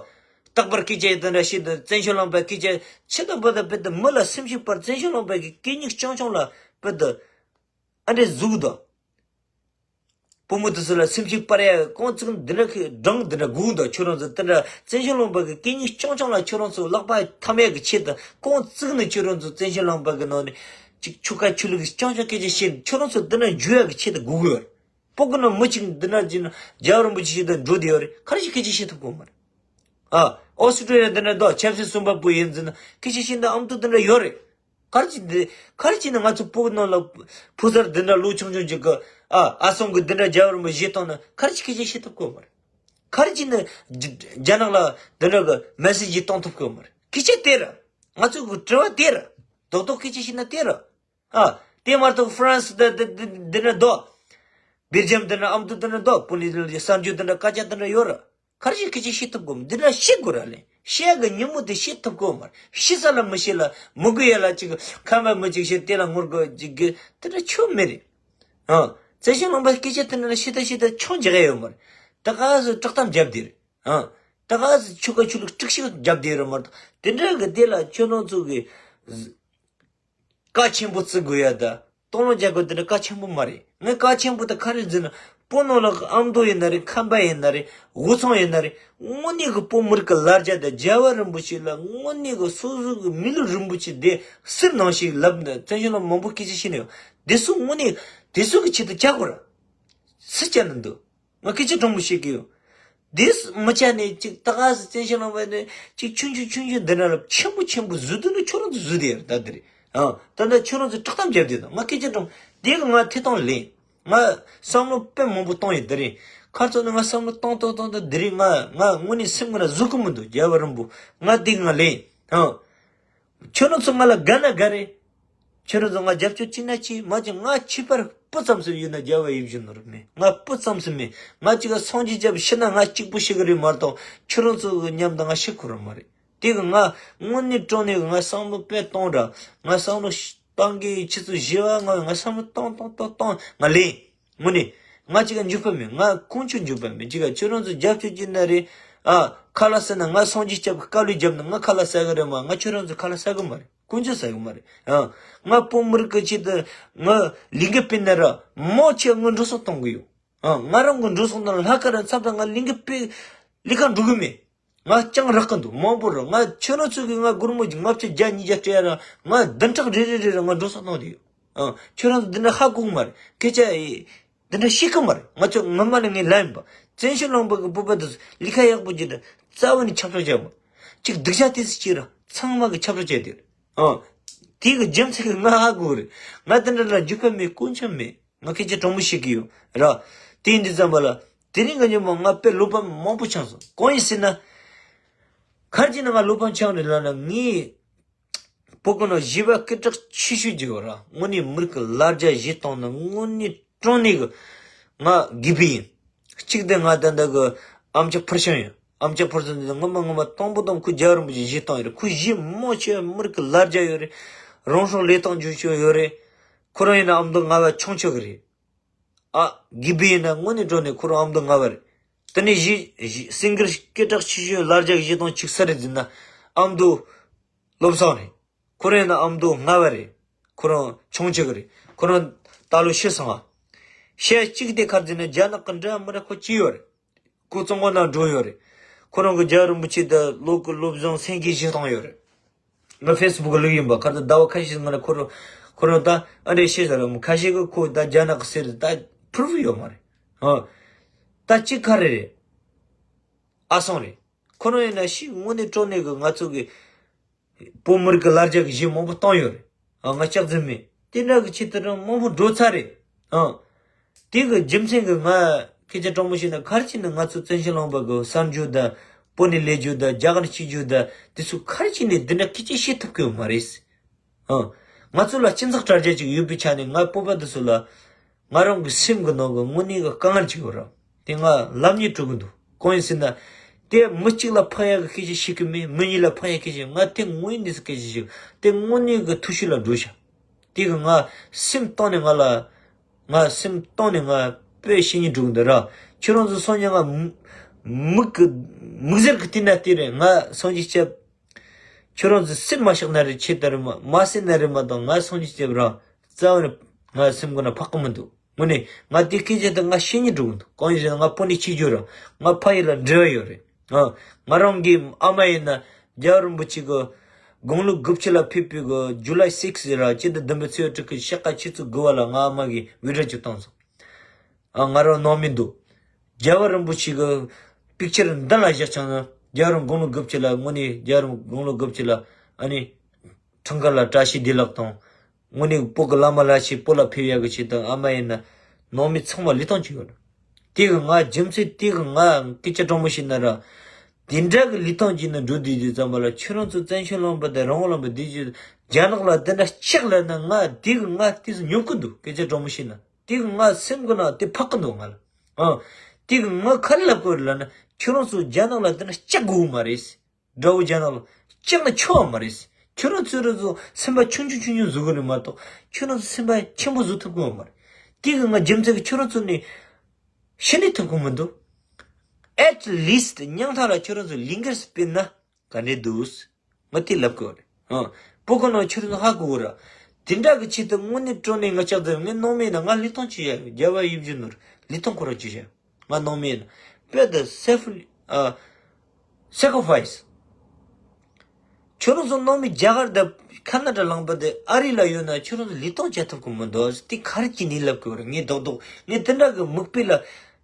རྟག་པར་སྐད་ཆ་དེ་འདྲ་བཤད་འདུག་བཙན་བྱོལ་ལུང་པའི་སྐད་ཆ་ཆེ་དང་བོ་དང་དཔེ་དེ་མི་ལ་སེམས་ཤུགས་སྤར། བཙན་བྱོལ་ལུང་པའི་གི་སྐད་སྙིགས་རྐྱང་རྐྱང་ལ་དཔེ་དེ་ཨ་འདྲས་ཟུག་འདུག་བུ་མོ་དེ་ཚོ་ལ་སེམས་ཤུགས་སྤར་ཡ་རྐང་བཙུགས་འདི་འདྲ་གི་སྦྲང་འདི་འདྲ་སྒུག་འདུག་ཁྱོད་རང་ཚོ་དེ་འདྲ་བཙན་བྱོལ་ལུང་པ་གི་སྐད་སྙིགས་རྐྱང་རྐྱང་ལ་ཁྱོད་རང་ཚོ་ལག་པ་འཐམ་ཡ་གི་ཆེད་དུ་རྐང་བཙུགས་ནས་ཁྱོད་རང་ཚོ་བཙན་བྱོལ་ལུང་པ་གི་ནང་ནས་ཅིག་ཆོལ་ཁ་ཆོས་ལུགས་རྐྱང་རྐྱང་སྐད་ཆ་བཤད། ཁྱོད་རང་ཚོ་འདི་འདྲ་འཇུ་ཡ་གི་ཆེད་དུ་སྒུག་ཡོད་རེད། བོད་ཀྱི་ནང་མི་གཅིག་འདི་འདྲ་ཅིག་ན་རྒྱལ་བ་རིན་པོ་ཆེ་ཞིག་དང་འགྲོ་བསྡད་ཡོད་རེད། ག་རེ་ཞིག་སྐད་ཆ་བཤད་ཐུབ་གོ་མ་རེད། ཨ། ཨོ་སི་ཀྲོ་ལི་ཡ་འདི་འདྲ་འདུག་ཆབ་སྲིད་གསུམ་པ་པོ་ཡིན་ཟེར་ན་སྐད་ཆ་བཤད་འདི་ཨ་མདོ་འདི་འདྲ་ཡོད་རེད། ག་རེ་ཅིག་འདི་ག་རེ་ཅིག་ནི་ང་ཚོ་བོད་ནང་ལ་ཕོ་གསར་འདི་འདྲ་ལོ་ཆུང་ཆུང་ཅིག་གི་ཨ་ཨ་སོང་གི་འདི་འདྲ་རྒྱལ་བ་རིན་པོ་ཆེ་བཏང་ན་ག་རེ་ཅིག་སྐད་ཆ་བཤད་ཐུབ་གོ་མ་རེད། ག་རེ་ཅིག་ནི་རྒྱ་རྒྱ་ནག་ལ་འདི་འདྲ་གི་མེ་སེ་ཇི་གཏོང་ཐུབ་གོ་མ་རེད། སྐད་ཆ་དེ་ར། ང་ཚོ་གི་དྲི་བ་དེ་ར། རྡོག་རྡོག་སྐད་ཆ་བཤད་ན་དེ་ར། ཨ། དེ་མ་གཏོགས་ཧྥ་རན་སི་འདི་འདི་འདི་འདི་འདྲ་འདུག་བྷེལ་ཇམ་འདི་འདྲ་ཨ་མདོ་འདི་འདྲ་འདུག་བོད་ནས་གསར་འགྱུར་འདི་འདྲ་སྐད་ཆ་འདི་འདྲ་ཡོད་ར། ག་རེ་ཞིག་སྐད་ཆ་བཤད་ཐུབ་གོ་མི་འདི་འདྲ་བཤད་དགོས་ར་ལེ། བཤད་གི་ཉིན་མོ་དེ་བཤད་ཐུབ་གོ་མ་རེད། བཤད་ས་ལ་མི་བཤད་ལ་མི་དགོས་ཡ་ལ་ཅིག་ཁ་མ་མི་ཅིག་བཤད་དེ་ལ་ངོ་རྒོལ་ཅིག་གི་དེ་འདྲ་ཆོ་མེད་རེད། ཨ། བཙན་བྱོལ་ནང་པའི་སྐད་ཆ་དེ་འདྲ་ལ་ཤི་ད་ཤི་ད་ཆང་རྒྱག་ཡ་ཡོད་མ་རེད། ད་ག་སེ་དཀྲོག་གཏམ་རྒྱབ་བསྡད་རེད། ཨང་། ད་ག་སེ་ཆོལ་ཁ་ཆོས་ལུགས་དཀྲུག་ཤིང་རྒྱབ་བསྡད་རེད་མ་གཏོགས། དེ་འདྲ་གི་དེ་ལ་ཁྱོད་རང་ཚོ་གི་གལ་ཆེན་པོ་བརྩི་དགོས་ཡ་ད། སྟོང་ལོ་རྒྱག་དགོས་དེ་འདྲ་གལ་ཆེན་པོ་མ་རེད། ངས་གལ་ཆེན་པོ་ད་ག་རེ་བརྩི་ན། བོད་ནང་ལ་ཨ་མདོ་ཡིན་ན་རེད། ཁམས་པ་ཡིན་ན་རེད། དབུས་གཙང་ཡིན་ན་རེད། དངོས་གནས་གི་བོད་མི་རིགས་ཀྱི་ལ་རྒྱ་དང་རྒྱལ་བ་རིན་པོ་ཆེ་ལ་དངོས་གནས་གི་སོ་སོ་གི་མི་ལུས་རིན་པོ་ཆེ་དེ་གསེར་ནང་བཞིན་ལབ་ནས་བཙན་བྱོལ་ནང་མང་པོ་སྐད་ཆ་བཤད་ནས་ཡོད། དེ་ཚོ་དངོས་གནས་དེ་ཚོ་གི་ཆེད་དུ་བཅར་དགོས་ར། སུ་བཅར་ན་འདུག་ང་སྐད་ཆ་དྲང་པོ་བཤད་ཀྱི་ཡོད། དེ་མི་བཅར་ནས་ཅིག་ད་ག་སེ་བཙན་བྱོལ་ནང་བ་ནས་ཅིག་ཆུང་ཆུང་ཆུང་ཆུང་འདི་འདྲ་ལ་ཆེན་པོ་ཆེན་པོ་བཟོ་འདུག་ན་ཁྱོད་རང་ཚོ་བཟོ་དེ་ཡར་ད་དེ་རེད། ཨ་ད་ནི་ཁྱོད་རང་ཚོ་དཀྲོག་གཏམ་རྒྱབ་དེ་དང་ང་སྐད་ཆ་དྲང་། དེ་གི་ང་ཐད་གཏོང་ལེན། ང་བསམ་བློ་དཔེ་མང་པོ་བཏང་ཡོད་དེ་རིང་། ཁ་ཚོ་ནི་ང་བསམ་བློ་བཏང་བཏང་བཏང་བཏང་དེ་རིང་ང་ང་དངོས་གནས་སེམས་ངོ་ན་བཟོད་ཀྱི་མི་འདུག་རྒྱལ་བ་རིན་པོ། ང་དེ་གི་ང་ལེན། ཨང་། ཁྱོད་རང་ཚོ་ང་ལ་དགའ་ན་དགའ་རེད། ཁྱོད་རང་ཚོ་ང་རྒྱབ་སྐྱོར་བྱེད་ན་བྱེད་མ་བྱེད། ང་ཁྱད་པར་སྤུ་ཙམ་ཟིག་ཡོད་ན་རྒྱལ་བ་ཡིད་བཞིན་ནོར་བུ་མེད། ང་སྤུ་ཙམ་ཟིག་མེད། ང་གཅིག་ག་སངས་རྒྱས་བྱབས་ཤི་ན་ང་གཅིག་པུ་ཤི་གི་རེད་མ་གཏོགས་ཁྱོད་རང་ཚོ་གི་མཉམ་དུ་ང་ཤི་ཁོ་རང་མ་རེད། དེ་གི་ང་དངོས་གནས་དྲང་གནས་གི་ང་བསམ་བློ་དཔེ་གཏོང་ར། ང་བསམ་བློ་བཏང་གི་ཆུ་ཚོད་བཞི་བ་ལྔ་བའི་ང་བསམ་བློ་གཏོང་གཏོང་གཏོང་གཏོང་ང་ལེན། དངོས་གནས། ང་གཅིག་ག་འཇུག་པ་མེད། ང་ཀུན་སྤྱོད་འཇུག་པ་མེད། གཅིག་ག་ཁྱོད་རང་ཚོ་རྒྱབ་སྐྱོར་གྱི་ན་རེད། ཨ་ཁ་ལག་ཟ་ན་ང་སངས་རྒྱས་སྐྱབས་ཀྱི་དཀའ་ལས་བརྒྱབ་ན་ང་ཁ་ལག་ཟ་གི་རེད་མ། ང་ཁྱོད་རང་ཚོ་ཁ་ལག་ཟ་གི་མ་རེད། ཀུན་སྤྱོད་ཟ་གི་མ་རེད། ཨ་ང་བོད་མི་རིགས་ཀྱི་ཆེད་དུ་ང་ལས་འགུལ་སྤེལ་ན་ར་མང་ཆེ་ང་འགྲོ་སོང་གཏོང་གི་ཡོད། ཨ་ང་རང་གི་འགྲོ་སོང་དང་ལྷག་དཀར་ར་མཚམས་དང་ང་ལས་འགུལ་སྤེལ་ལས་ཀ་འགྲོ་གི་མེད། ང་སྤྱང་རག་གི་འདུག་མང་པོ་རེད། ང་ཁྱོད་རང་ཚོ་གིས་ང་སྒོར་མོ་ལྔ་བཅུ་བརྒྱ་ཉིས་བརྒྱ་སྤྲད་ཡ་ར་ང་བདུན་ཕྲག་རེ་རེ་རེ་ར་ང་འགྲོ་སོང་གཏོང་དེ་ཡོད། ཨ་ཁྱོད་རང་ཚོ་འདི་འདྲ་ཧ་གོ་གི་མ་རེད། སྐད་ཆ་འདི་འདྲ་ཤེས་གི་མ་རེད། ང་ཚོ་ངོ་མ་ནས་ངས་ལབ་ཡིན་པ། བཙན་བྱོལ་ལུང་པ་གི་བོད་པ་དེ་ཚོ་ལས་ཀ་ཡག་པོ་བྱེད་ན་རྩ་བ་ནས་ཁྱབ་བསྒྲགས་བྱ་མ། གཅིག་སྡུག་ཅག་དེ་ཚོ་གཅིག་ར་ཚང་མ་གི་ཁྱབ་བསྒྲགས་བྱས་དེ་རེད། ཨ་དེ་གི་རྒྱུ་མཚན་གི་ང་ཧ་གོ་རེད། ང་འདི་འདྲ་ལ་འཇུག་པ་མེད། ཀུན་སྤྱོད་མེད། ང་སྐད་ཆ་དྲང་པོ་བཤད་ཀྱི་ཡོད་ར། དེ་ཡིན་དུས་ཙམ་པ་ལ་དེ་རིང་གི་ཉིན་མོ་ང་དཔེ་བློ་ཕམ་མང་པོ་བྱུང་སོང་། གང་ཡིན་ཟེར་ན། ག་རེ་བྱས་ན་ང་བློ་ཕམ་བྱུང་རེད་ལབ་ན། ངས་བོད་ཀྱི་ནང་བཞི་པ་སྐད་གྲགས་ཆེ་ཤོས་ཅིག་ཡོད་ར། དངོས་གནས་མི་རིགས་ཀྱི་ལ་རྒྱ་གཞས་གཏོང་ན་དངོས་གནས་དྲང་གནས་ཀྱི་ང་དགེ་ཕན་ཡིན། གཅིག་དེ་ང་ད་ལྟ་གི་ཨམ་ཅོག་ཕུར་ཤང་ཡིན། ཨམ་ཅོག་ཕུར་ཤང་འདི་ངོ་མ་ངོ་མ་དང་པོ་དང་ཁོ་རྒྱལ་བ་རིན་པོ་ཆེ་གཞས་གཏོང་ཡོད་རེད། ཁོ་གཞས་མང་ཆེ་བ་མི་རིགས་ཀྱི་ལ་རྒྱ་ཡོད་རེད། རང་སྲོག་བློས་བཏང་བྱུང་ཆོག་ཡོད་རེད། ཁོ་རང་ཡིན་ན་ཨ་མདོ་རྔ་བ་ཆུང་ཆུང་གི་རེད། ཨ་དགེ་ཕན་ཡིན་ན་དངོས་གནས་དྲང་གནས་ཁོ་རང་ཨ་མདོ་རྔ་བ་རེད། དེ་ནས་གཞས་གཞས་སིང་གར་སྐད་གྲགས་ཆེ་ཤོས་ལ་རྒྱ་གཞས་གཏོང་ཅིག་ས་རེད་ཟེར་ན་ཨ་མདོ་བློ་བཟང་རེད། ཁོ་རང་ཡིན་ན་ཨ་མདོ་རྔ་བ་རེད། ཁོ་རང་ཆུང་ཆུང་གི་རེད། ཁོ་རང་ད་ལོ་ཤི་སོང་ང་། ཤི་གཅིག་དེ་ག་རེ་ཟེར་ན་རྒྱ་ནག་གི་འདྲ་མི་འདྲ་ཁོ་གཅིག་ཡོད་རེད། ཁོ་བཙོན་ཁང་ནང་འགྲོ་ཡོད་རེད། ཁོ་རང་གི་རྒྱལ་བ་རིན་པོ་ཆེ་དང་བློ་གི་བློ་བཟང་སེང་གེ་གཞས་གཏོང་ཡོད་རེད། ང་ཕེ་སི་བུག་ལ་ཡིན་པ་ཁར་ད་ཟླ་བ་ཁ་ཤས་ང་ལ་ཁོ་རང་ཁོ་རང་ད་ཨ་འདྲས་བཤད་ཟེར་ལ་ཁ་ཤས་ཀྱིས་ཁོ་ད་རྒྱ་ནག་གི་ཟེར་ད་པུ་རུབ་ཡོད་མ་རེད། ཨ་ད་གཅིག་ག་རེ་རེད། ཨ་སང་རེད། ཁོ་རང་ཡིན་ན་ཤི་དངོས་གནས་དྲང་གནས་གི་ང་ཚོ་གི་བོད་མི་རིགས་ཀྱི་ལ་རྒྱ་གི་གཞས་མང་པོ་བཏང་ཡོད་རེད། ཨ་ང་སྐྱག་རྫུན་མེད། དེ་འདྲ་གི་ཆེད་དུ་རང་མང་པོ་འགྲོ་ཚར་རེད། ཨ་དེ་གི་རྒྱུ་མཚན་གི་ང་སྐད་ཆ་དྲང་པོ་བཤད་ན་ག་རེ་བྱས་ན་ང་ཚོ་བཙན་བྱོལ་ལུང་པ་གི་གསར་འགྱུར་དང་བོད་ནས་ལས་རྒྱུ་དང་རྒྱ་གར་སྐྱིད་རྒྱུ་དང་དེ་ཚོ་ག་རེ་བྱས་ནས་འདི་འདྲ་སྐད་ཆ་བཤད་ཐུབ་ཀྱི་ཡོད་མ་རེད། ཨ། ང་ཚོ་ལ་སྤྱི་ཚོགས་དྲ་རྒྱ་ཅིག་ཡོད་པའི་ཆ་ནས་ང་བོད་པ་འདི་ཚོ་ལ་ང་རང་གི་སེམས་ཀྱི་ནང་གི་དངོས་གནས་ཀྱི་དཀའ་ངལ་ཅིག་ཡོད་ར། དེ་ང་ལབ་སྙིང་བྲོ་གི་འདུག་གང་ཡིན་ཟེར་ན། དེ་མི་གཅིག་ལ་ཕན་ཡག་གི་སྐད་ཆ་བཤད་གི་མེད། མི་གཉིས་ལ་ཕན་ཡག་སྐད་ཆ། ང་དེ་དངོས་ཡིན་ནས་སྐད་ཆ་བཤད། དེ་དངོས་གནས་ཀྱི་ཐུགས་ཤུགས་ལ་འགྲོ་ཤག་དེ་གི་ང་སེམས་གཏིང་ནས་ང་ལ་ང་སེམས་གཏིང་ནས་ང་དཔེ་བཤད་སྙིང་བྲོ་གི་འདུག་ར། ཁྱོད་རང་ཚོ་སོང་ཉིན་ང་མི་མིག་གི་མིག་ཟུར་གི་བལྟས་ན་དེ་རེད། ང་སངས་རྒྱས་སྐྱབས། ཁྱོད་རང་ཚོ་སེམས་མ་བཤགས་ན་རེད། ཆེ་ལྟར་མ་མ་སེམས་ན་རེད་མ་གཏོགས་ང་སངས་རྒྱས་སྐྱབས་རང་རྩ་བ་ནས་ང་སེམས་ཁོ་ན་ཕག་གི་མི་འདུག་དངོས་གནས་ང་དེ་སྐད་ཆ་དེ་ང་བཤད་སྙིང་བྲོ་གི་འདུག་གང་ཡིན་ཟེར་ན་ང་བོད་ནས་ཕྱི་རྒྱུ་རང་ང་ཕ་ཡུལ་ལ་འབྲེལ་བ་ཡོད་རེད། ཨ། ང་རང་གི་ཨ་མ་ཡིན་ན་རྒྱལ་བ་རིན་པོ་ཆེ་གི་དགུང་ལོ་དགུ་བཅུ་ལ་ཕེབས་པའི་གི་ཇུ་ལའི་སིགས་ཟེར་ར་སྤྱི་ཟླ་བདུན་པའི་ཚེས་དྲུག་གི་ཤག་ཁ་ཆུ་ཚོད་དགུ་པ་ལ་ང་ཨ་མ་གི་བི་ཌི་ཡོ་ཅིག་བཏང་སོང་། ཨ་ང་རང་ནང་མི་འདུག་རྒྱལ་བ་རིན་པོ་ཆེ་གི་པིག་ཅར་མདུན་ལ་བཞག་ཆོག་ན་རྒྱལ་བ་རིན་དགུང་ལོ་དགུ་བཅུ་ལ་དངོས་གནས་རྒྱལ་བ་རིན་དགུང་ལོ་དགུ་བཅུ་ལ་ཨ་ནི་འཁྲུངས་སྐར་ལ་བཀྲ་ཤིས་བདེ་ལེགས་དང་། དངོས་གནས་བོད་ཀྱི་བླ་མ་ལ་ཆེ་བོད་ལ་ཕེབས་ཡག་གི་ཆེད་དུ་ཨ་མ་ཡིན་ན་ནང་མི་ཚང་མ་ལི་ཐང་གཅིག་ཡོད། དེ་གི་ང་རྒྱུ་མཚན་དེ་གི་ང་སྐད་ཆ་དྲང་མོ་བཤད་ན་ར། དེ་འདྲ་གི་ལི་ཐང་གཅིག་ནས་འགྲོ་བསྡད་དུས་ཙམ་པ་ལ་ཁྱོད་རང་ཚོ་བཙན་བྱོལ་ལུང་པ་དང་རང་དབང་ལུང་པ་བསྡད་རྒྱུ་རྒྱ་ནག་ལ་དེ་འདྲ་ལྕགས་ལབ་ན་ང་དེ་གི་ང་དེ་ཚོ་ཉོབ་ཀི་འདུག་སྐད་ཆ་དྲང་མོ་བཤད་ན། དེ་གི་ང་སེམས་གི་ནང་དེ་ཕག་གི་འདུག་ང་ལ། ཨ། དེ་གི་ང་ག་རེ་ལབ་དགོས་རེད་ལབ་ན་ཁྱོད་རང་ཚོ་རྒྱ་ནག་ལ་དེ་འདྲ་ལྕགས་དགོས་མ་རེད། དགྲ་བོ་རྒྱ་ནག་ལ་ལྕགས་ན་ཆོག་མ་རེད། ཁྱོད་རང་ཚོ་རང་ཚོ་སེམས་པ་ཆུང་ཆུང་ཆུང་ཆུང་བཟོ་གི་རེད་མ་གཏོགས་ཁྱོད་རང་ཚོ་སེམས་པ་ཆེན་པོ་བཟོ་ཐུབ་གི་ཡོད་མ་རེད། དེ་གི་ང་རྒྱུ་མཚན་གི་ཁྱོད་རང་ཚོ་ནི་ཤི་ནི་ཐུབ་གི་མི་འདུག At least ཉང་ཐག་ལ་ཁྱོད་རང་ཚོ་ལིང་གར་སྤེལ་ན་ག་འདྲ་འདུག་ང་དེ་ལབ་གི་རེད། ཨ། སྤུ་གུ་ནང་ཁྱོད་རང་ཧ་གོ་གི་ར། དེ་འདྲ་གི་ཆེད་དུ་དངོས་གནས་སྤྲོ་ནས་ང་ལྕགས་རྩེ་ངས་ནང་མི་ན་ང་ལི་ཐང་ཅི་བྱ་རྒྱལ་བ་ཡིད་བཞིན་ནོར་ལི་ཐང་ཁོ་རང་ཅི་བྱ། ང་ནང་མི་ན་དཔེ་དེ་self ཨ་sacrifice ཁྱོད་རང་ཚོ་ནང་མི་རྒྱ་གར་དང་ཁ་ན་ཌ་ལངས་པ་དེ་ཨ་རི་ལ་ཡོད་ན་ཁྱོད་རང་ཚོ་ལི་ཐང་བྱ་ཐུབ་གི་མི་འདུག་དེ་ག་རེ་གྱིས་ནི་ལབ་གི་ར། ངས་རྡོག་རྡོག་ངས་དེ་འདྲ་གི་མིག་དཔེ་ལ་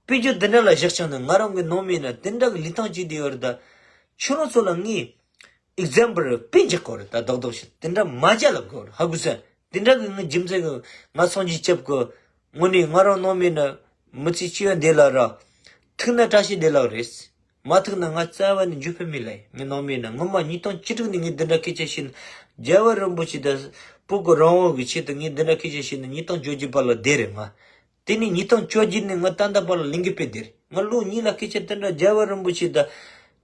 དཔེ་བརྗོད་དེ་འདྲ་ལ་བཞག་ཀྱང་ནི་ང་རང་གི་ནང་མི་ན་དེ་འདྲ་གི་ལི་ཐང་ཅི་དེ་ཡོད་རེད་ད། ཁྱོད་རང་ཚོ་ལ་ངས་example དཔེ་འཇོག་གི་རེད་ད། རྡོག་རྡོག་ཞིག་དེ་འདྲ་མ་བྱ་ལབ་གི་རེད། ཧ་གོ་སོང་། དེ་འདྲ་གི་ངའི་རྒྱུ་མཚན་གི་ང་སངས་རྒྱས་སྐྱབས་གི་དངོས་གནས་ང་རང་ནང་མི་ན་མི་ཚེ་སྐྱིད་པ་འདི་ལ་ར། ཐུག་ན་བཀྲ་ཤིས་བདེ་ལེགས་རེད། མ་ཐུག་ན་ང་རྩ་བ་ནས་འཇུ་ཕན་མི་ལ་ངའི་ནང་མི་ན་ངོ་མ་ཉིས་སྟོང་བཅུ་དྲུག་ནས་ངས་འདི་འདྲ་སྐད་ཆ་བཤད་ན་རྒྱལ་བ་རིན་པོ་ཆེ་དང་སྤུ་གུ་རང་དབང་གི་ཆེད་དུ་ངས་འདི་འདྲ་སྐད་ཆ་བཤད་ན་ཉིས་སྟོང་བཅོ་བརྒྱད་བར་ལ་བསྡད་རེད་ང་། དེ་ནས་ཉིས་སྟོང་བཅོ་བརྒྱད་ནས་ང་ད་ལྟ་བར་ལ་ལས་འགུལ་སྤེལ་དེར་ང་ལོ་གཉིས་ལ་སྐད་ཆ་དེ་འདྲ་རྒྱལ་བ་རིན་པོ་ཆེ་དང་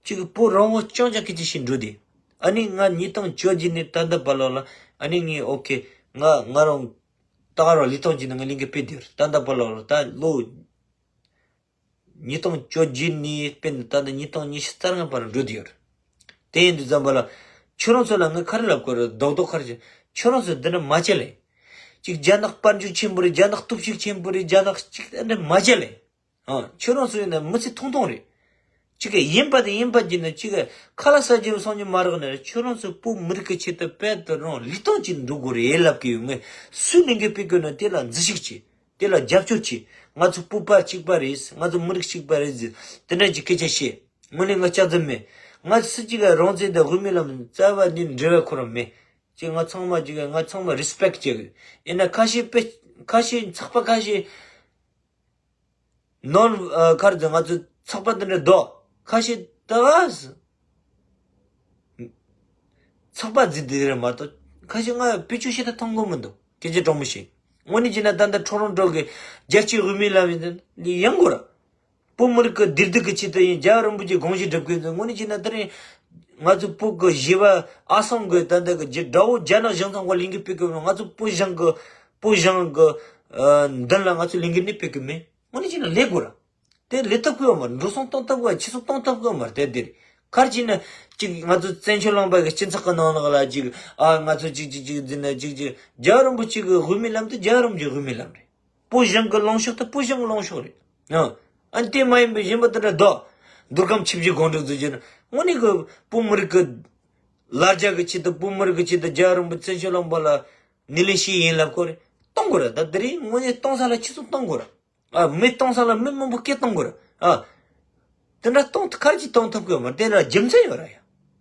གཅིག་པོ་རང་དབང་རྐྱང་རྐྱང་སྐད་ཆ་བཤད་འགྲོ་དེ། ཨ་ནི་ང་ཉིས་སྟོང་བཅོ་བརྒྱད་ནས་ད་ལྟ་བར་ལ་ཨ་ནི་ངས་ཨོ་ཁེ་ང་ང་རང་ད་ག་རང་ལི་ཐང་གྱི་ནང་ང་ལས་འགུལ་སྤེལ་དེར་ད་ལྟ་བར་ལ་ད་ལོ་ཉིས་སྟོང་བཅོ་བརྒྱད་ནས་སྤེལ་ནས་ད་ལྟ་ཉིས་སྟོང་ཉི་ཤུ་རྩ་ལྔ་བར་འགྲོ་དེ་ཡོད། དེ་ཡིན་དུས་ཙམ་པ་ལ་ཁྱོད་རང་ཚོ་ལ་ངས་ག་རེ་ལབ་དགོས་རེད། རྡོག་རྡོག་ག་རེ་བྱེད། ཁྱོད་རང་ཚོ་འདི་འདྲ་མ་བྱེད་ལེ། གཅིག་རྒྱ་ནག་དཔལ་འབྱོར་ཆེན་པོ་རེད། རྒྱ་ནག་སྟོབས་ཤུགས་ཆེན་པོ་རེད། རྒྱ་ནག་གཅིག་འདི་འདྲ་མ་བྱེད་ལེ། ཨ། ཁྱོད་རང་ཚོ་ཡིན་ན་མི་ཚེ་ཐུང་ཐུང་རེད། གཅིག་གི་ཡིན་པ་དང་ཡིན་པ་བརྒྱུད་ནས་གཅིག་གི་ཁ་ལག་ཟ་རྒྱུ་སོང་རྒྱུ་མ་རག་ནས་ཁྱོད་རང་ཚོ་བོད་མི་རིགས་ཀྱི་ཆེད་དུ་དཔལ་དུ་རང་ལུས་ཐང་ཅིག་འགྲོ་དགོས་རེད་ལབ་ཀྱི་ཡོད། ངས་སུས་ལས་འགུལ་སྤེལ་དགོས་ན་དེ་ལ་འཛུལ་ཞུགས་བྱེད། དེ་ལ་རྒྱབ་སྐྱོར་བྱེད། ང་ཚོ་བོད་པ་གཅིག་པ་རེད། ང་ཚོ་མི་རིགས་གཅིག་པ་རེད་ཟེར་དེ་འདྲ་གྱི་སྐད་ཆ་བཤད། དངོས་གནས་ང་ལྕགས་རྩེ་མེད། ང་སུ་གཅིག་ག་རང་བཙན་དང་དབུ་མའི་ལམ་རྩ་བ་ནས་འབྲེལ་བ་ཁོ་རང་མེད། ཅིག་ང་ཚང་མ་ཅིག་ང་ཚང་མ་རི་སི་པེག་བྱེད་གི་ཡིན་ན་ཁ་ཤས་དཔེ་ཁ་ཤས་ཚགས་པ་ཁ་ཤས་ནོར་ཁར་དུ་ང་ཚོ་ཚགས་པ་དེ་འདྲ་འདུག་ཁ་ཤས་ད་ག་ཚགས་པ་རྫི་དེ་རེད་མ་གཏོགས་ཁ་ཤས་ང་བེད་སྤྱོད་བྱེད་ད་མཐོང་གི་མི་འདུག་སྐད་ཆ་དྲང་མོ་བཤད། དངོས་གནས་བྱས་ན་ད་ལྟ་ཁྲོ་རོང་འགྲོ་གི་རྒྱལ་སྤྱིའི་དབུ་མའི་ལམ་ཡིན་ཡང་དགོས་ར། བོད་མི་རིགས་ཀྱི་བདེ་སྡུག་གི་ཆེད་དུ་ཡིན། རྒྱལ་བ་རིན་པོ་ཆེ་དགོངས་བཞེས་སྒྲུབ་མཁན་ཚོ་དངོས་གནས་བྱས་ན་དེ་རིང་ང་ཚོ་བོད་ཀྱི་བཞི་པ་ཨ་སམ་གི་ད་ལྟ་གི་རྒྱ་དགྲ་བོ་རྒྱ་ནག་གཞུང་ཚང་གི་ལས་འགུལ་སྤེལ་གི་ཡོད། ང་ཚོ་བོད་གཞུང་གི་བོད་གཞུང་གི་ཨ་མདུན་ལ་ང་ཚོ་ལས་འགུལ་ནི་སྤེལ་གི་མེད། དངོས་གནས་བྱས་ན་ལས་དགོས་ར། དེ་ལས་ཐུབ་ཀྱི་ཡོད་མ་རེད། འགྲོ་སོང་གཏོང་ཐུབ་ཀྱི་ཡོད་མ་རེད། ཕྱི་སོང་གཏོང་ཐུབ་ཀྱི་ཡོད་མ་རེད། དེ་དེ་རེད། གར་གྱིས་ནི་གཅིག་ང་ཚོ་བཙན་བྱོལ་ལུང་པ་གི་སྤྱི་ཚོགས་ཀྱི་ནང་ལོགས་ལ་གཅིག་ཨ་ང་ཚོ་གཅིག་གཅིག་གཅིག་འཛིན་ན་གཅིག་གཅིག་རྒྱལ་བ་རིན་པོ་ཆེ་གི་དབུ་མའི་ལམ་དེ་རྒྱལ་བ་རིན་པོ་ཆེའི་དབུ་མའི་ལམ་རེད། བོད་གཞུང་གི་ལངས་ཕྱོགས་དེ་བོད་གཞུང་གི་ལངས་ཕྱོགས་རེད། ཨ། ཨ་ནི་དེ་མ་ཡིན་པའི་གཞན་པ་དེ་འདྲ་ལྡོག་རྡོར་ཁམས་ཆུ་བཞི་སྒང་དྲུག་ཚོ་བྱས་ན་དངོས་གནས་གི་བོད་མི་རིགས་ཀྱི་ལ་རྒྱ་གི་ཆེད་དུ་བོད་མི་རིགས་ཀྱི་ཆེད་དུ་རྒྱལ་བ་རིན་པོ་ཆེ་བཙན་བྱོལ་ལུང་པ་ལ་སྣེ་ལེན་བྱས་ཡིན་ལབ་ཁོ་རེད། གཏོང་དགོས་རེད། ད་དེ་རིང་དངོས་གནས་གཏོང་ས་ལ་ཆུ་ཚོད་གཏོང་དགོས་རེད། ཨ། མི་གཏོང་ས་ལ་མི་མང་པོ་སྐད་གཏོང་དགོས་རེད། ཨ། དེ་འདྲ་གཏོང་ཐུབ་ག་རེ་གྱིས་གཏོང་ཐུབ་ཀྱི་ཡོད་མ་རེད། དེ་ལ་རྒྱུ་མཚན་ཡོད་ར་ཡ།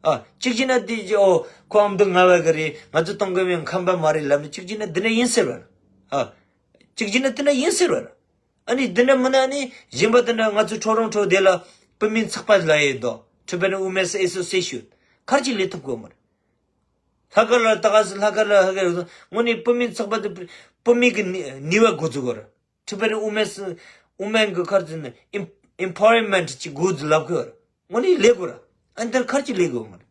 ཨ། གཅིག་བྱས་ན་དེ་ཨོ་ཁོ་ཨ་མདོ་རྔ་བ་གི་རེད། ང་ཚོ་གཏོང་གི་མེད། ཁམས་པ་མ་རེད་ལབ་ནས་གཅིག་བྱས་ན་དེ་འདྲ་ཡིན་ཟེར་བ་རེད། ཨ། གཅིག་བྱས་ན་དེ་འདྲ་ཡིན་ཟེར་བ་རེད། ཨ་ནི་དེ་འདྲ་མིན་ན་ནི་གཞན་པ་དེ་འདྲ་ང་ཚོ་ཁྲོ་རོང་ཁྲོ་དེ་ལ་བུད་མེད་ཚོགས་པ་ལ་ཡོད་དོ། Tibetan Women's Association ག་རེ་གྱིས་ལས་ཐུབ་ཀྱི་ཡོད་མ་རེད། ལྷག་དཀར་ལ་ད་ག་སེ་ལྷག་དཀར་ལ་ཧ་ག་རེ་དངོས་གནས་བུད་མེད་ཚོགས་པ་དེ་བུད་མེད་ཀྱི་ནི་ནུས་པ་འགོ་འཛུགས་དགོས་རེད། Tibetan Women's Women གི་ག་རེ་ཟེར་ན་Em- Empowerment ཅིག་འགོ་འཛུགས་ལབ་དགོས་རེད། དངོས་གནས་ལས་དགོས་ར། ཨ་ནི་དེར་ག་རེ་གྱིས་ལས་དགོས་མ་རེད།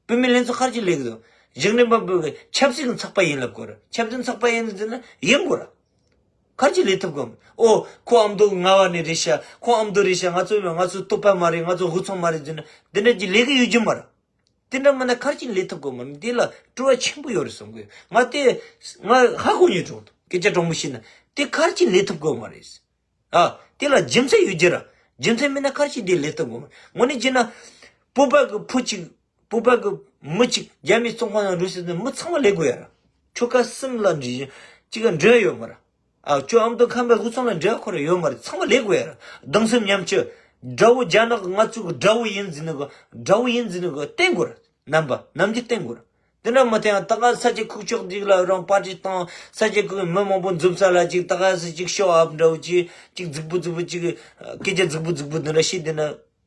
བུད་མེད་ལྷན་ཚོགས་ག་རེ་གྱིས་ལས་དགོས་དང་། གཞུང་འབྲེལ་མ་བོད་ཀྱི་ཆབ་སྲིད་ཀྱི་ཚོགས་པ་ཡིན་ལབ་དགོས་ར། ཆབ་སྲིད་ཚོགས་པ་ཡིན་ཟེར་ན་ཡིན་དགོས་ར། ག་རེ་གྱིས་ལས་ཐུབ་དགོས་མ་རེད། ཨོ་ཁོ་ཨ་མདོ་རྔ་བ་ནས་རེད་ཤག་ཁོ་ཨ་མདོ་རེད་ཤག་ང་ཚོ་ང་ཚོ་སྟོབས་པ་མ་རེད། ང་ཚོ་དབུས་གཙང་མ་རེད་ཟེར་ན་དེ་འདྲ་གྱིས་ལས་ཀྱི་ཡོད་རྒྱུ་མ་རེད། དེ་འདྲ་མིན་ན་ག་རེ་གྱིས་ལས་ཐུབ་དགོས་མ་རེད། འདི་ལ་སྤྲོ་བ་ཆེན་པོ་ཡོད་རེད་བསམ་གི་ཡོད། ང་དེ་ང་ཧ་གོ་མྱོང་བྱུང་། སྐད་ཆ་དྲང་པོ་བཤད་ན་དེ་ག་རེ་གྱིས་ལས་ཐུབ་དགོས་མ་རེད། ཨ། དེ་ལ་རྒྱུ་མཚན་ཡོད་རྒྱུ་ར། རྒྱུ་མཚན་མེད་ན་ག་རེ་གྱིས་དེ་ལས་ཐུབ་དགོས་མ་རེད། དངོས་གནས་བྱས་ན་བོད་པ་གི་བུ་གཅིག་བོད་པ་གི་མི་གཅིག་རྒྱ་མིའི་བཙོན་ཁང་ནང་འགྲོ་ཟེར་ན་མི་ཚང་མ་ལས་དགོས་ཡ་ར། ཁྱོ་ག་གསུམ་ལ་འདྲི་གཅིག་ག་འབྲེལ་ཡོད་མ་ར། ཨ། ཁྱོད་ཨ་མདོ་ཁམས་པའི་དབུས་གཙང་ལ་འབྲེལ་བ་ཁོ་རང་ཡོད་མ་རེད། ཚང་མ་ལས་དགོས་ཡ་ར། གདུང་སེམས་མཉམ་སྐྱེད། དགྲ་བོ་རྒྱ་ནག་ང་ཚོ་གི་དགྲ་བོ་ཡིན་ཟེར་ནི་གི་དགྲ་བོ་ཡིན་ཟེར་ནི་གི་བསྟན་དགོས་ར། རྣམ་པ་རྣམ་འགྱུར་བསྟན་དགོས་ར། དེ་འདྲ་མ་བསྟན་ཡང་ད་ག་ས་ཆ་ཁུག་ཀྱོག་ཅིག་ལ་རང་པར་ཊི་བཏང་། ས་ཆ་ཁུག་མི་མང་པོ་འཛོམས་ས་ལ་ཅིག་ད་ག་ས་ཅིག་ཤོ་ཨབ་འདྲ་བོ་ཅིག་ཅིག་རྫིག་པོ་རྫིག་པོ་ཅིག་སྐད་ཆ་རྫིག་པོ་རྫིག་པོ་འདི་འདྲ་བཤད་བསྡད་ན་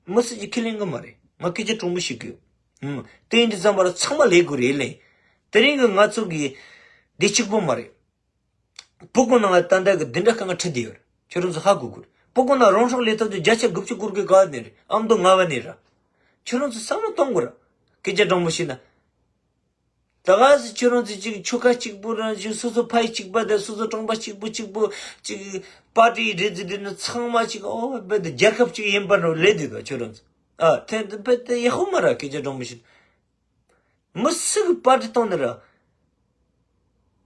མི་སུ་ཅིག་ཁས་ལེན་གི་མ་རེད། ང་སྐད་ཆ་དྲང་པོ་བཤད་གི་ཡོད། ཨང་། དེ་ཡིན་དུས་ཙམ་པ་ལ་ཚང་མ་ལས་དགོས་རེད་ལེ། དེ་རིང་གི་ང་ཚོ་གི་འདི་གཅིག་པོ་མ་རེད། སྤུ་གུ་ནང་ང་ཏན་ཏན་གི་འདི་འདྲ་དཀའ་ངལ་འཕྲད་བསྡད་ཡོད་རེད། ཁྱོད་རང་ཚོ་ཧ་གོ་དགོས་རེད། སྤུ་གུ་ནང་རང་སྲོག་བློས་བཏང་དུས་བརྒྱ་ཆ་དགུ་བཅུ་སྐོར་གི་ག་བ་ནས་རེད། ཨ་མདོ་རྔ་བ་ནས་རེད། ཁྱོད་རང་ཚོ་བསམ་བློ་གཏོང་དགོས་རེད། སྐད་ཆ་དྲང་པོ་བཤད་ན། ད་ག་སེ་ཁྱོད་རང་ཚོ་ཅིག་ཆོལ་ཁ་གཅིག་པུ་རང་ཅིག་སོ་སོ་ཕ་ཡུལ་གཅིག་པ་དང་སོ་སོ་གྲོང་པ་གཅིག་པུ་གཅིག་པུ་ཅིག་པར་ཊི་རེད་ཟེར་དུས་ན་ཚང་མ་ཅིག་ཨོ་བེད་དུ་རྒྱལ་ཁབ་ཅིག་ཡིན་པ་རང་ལས་དུས་ད་ཁྱོད་རང་ཚོ་ཨ་དེ་བེད་དུ་ཡག་པོ་མ་ར་སྐད་ཆ་དྲང་པོ་ཞིག་མི་སུ་གི་པར་ཊི་བཏང་ནི་ར།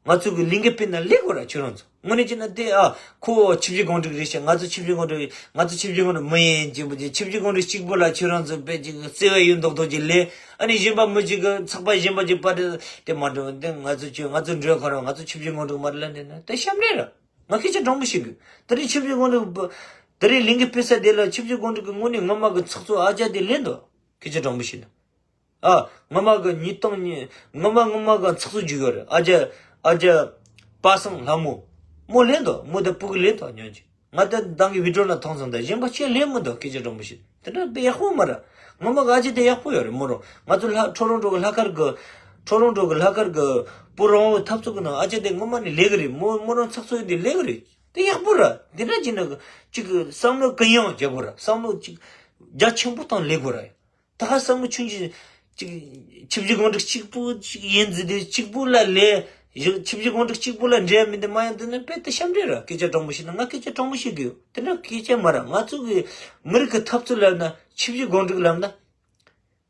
ང་ཚོ་གི་ལས་འགུལ་སྤེལ་ན་ལས་དགོས་ར་ཁྱོད་རང་ཚོ། དངོས་གནས་བྱས་ན་དེ་ཨ་ཁོ་ཆིབས་བསྒྱུར་གང་སྒྲིག་རེད་ཤག་ང་ཚོ་ཆིབས་བསྒྱུར་གང་སྒྲིག་ང་ཚོ་ཆིབས་བསྒྱུར་གང་སྒྲིག་མི་ཡིན་ཅེས་པོ་ཅིག་ཆིབས་བསྒྱུར་གང་སྒྲིག་གཅིག་པོ་ལ་ཁྱོད་རང་ཚོ་དཔེ་ཅིག་བརྩེ་བ་ཡོད་མདོག་མདོག་ཅིག་ལས། ཨ་ནི་གཞན་པ་མི་གཅིག་གི་ཚོགས་པ་གཞན་པ་ཅིག་པར་ཊི་དེ་མ་འགྲོ་དེ་ང་ཚོ་ཁྱོད་ང་ཚོ་འགྲོ་ཁོ་རང་ང་ཚོ་ཆིབས་བསྒྱུར་གང་སྒྲིག་མ་རེད་ལབ་ནས་ན་དེ་གཤམ་རེད་ར། ང་སྐད་ཆ་དྲང་པོ་ཞིག་གི་དེ་རིང་ཆིབས་བསྒྱུར་གང་སྒྲིག་དེ་རིང་ལས་འགུལ་སྤེལ་ས་དེ་ལ་ཆིབས་བསྒྱུར་གང་སྒྲིག་གི་དངོས་གནས་སྔོན་མ་གི་ཚོགས་གཙོ་ཨ་ཅག་དེ་ལེན་འདུག་སྐད་ཆ་དྲང་པོ་ཞིག་ན། ཨ། སྔོན་མ་གི་ཉིས་སྟོང་ཉི་སྔོན་མ་སྔོན་མ་གི་ཚགས་ཚུད་རྒྱུ་ཡོད་རེད། ཨ་ཅག་ཨ་ཅག་པ་སངས་ལྷ་མོ། མོ་ལེན་དོ། མོ་དེ་སྤུ་གུ་ལེན་དོ་ཉོན་ཅིག་ང་དེ་དང་གི་བི་ཌིའོ་ལ་མཐོང་སོང་། ད་གཞན་པ་ཁྱེད་ལེན་མི་འདུག་སྐད་ཆ་དྲང་པོ་ཞིག་དེ་འདྲ་དཔེ་ཡག་པོ་མ་རེད། སྔོན་མ་གི་ཨ་ཅག་དེ་ཡག་པོ་ཡོད་རེད། མོ་རང་ང་ཚོ་ལྷ་ཁྲོ་རོང་ཀྲོ་གི་ལྷག་དཀར་གི་ཁྲོ་རོང་ཀྲོ་གི་ལྷག་དཀར་གི་བུ་རོང་བོ་འཐབ་རྩོད་གི་ནང་ཨ་ཅག་དེ་སྔོན་མ་ནས་ལས་གི་རེད། མོ་མོ་རང་ཚགས་ཚུད་དེ་ལས་གི་རེད། དེ་ཡག་པོ་རེད། དེ་འདྲ་བྱས་ན་གི་ཅིག་གི་བསམ་བློ་གུ་ཡངས་རྒྱག་དགོས་རེད། བསམ་བློ་ཅིག་རྒྱ་ཆེན་པོ་བཏང་ལས་དགོས་རེད། ད་ག་བསམ་བློ་ཆུང་ཆུང་ཅིག་ཆིབས་བསྒྱུར་གང་སྒྲིག་གཅིག་པུ་ཅིག་ཡིན་ཟེར་དུས་གཅིག་པུ་ལ་ལས་ཡོད། ཆིབས་བསྒྱུར་གང་སྒྲིག་གཅིག་པུ་ལ་འབྲེལ་མི་འདི་མ་ཡིན་དེ་ནི་དཔེ་དེ་གཤམ་འདྲ་ར། སྐད་ཆ་དྲང་པོ་ཞིག་ན་ང་སྐད་ཆ་དྲང་པོ་ཞིག་གི་ཡོད། དེ་འདྲ་སྐད་ཆ་མ་ར། ང་ཚོ་གི་མི་རིགས་ཀྱི་འཐབ་རྩོད་ལབ་ན་ཆིབས་བསྒྱུར་གང་སྒྲིག་ལབ་ན་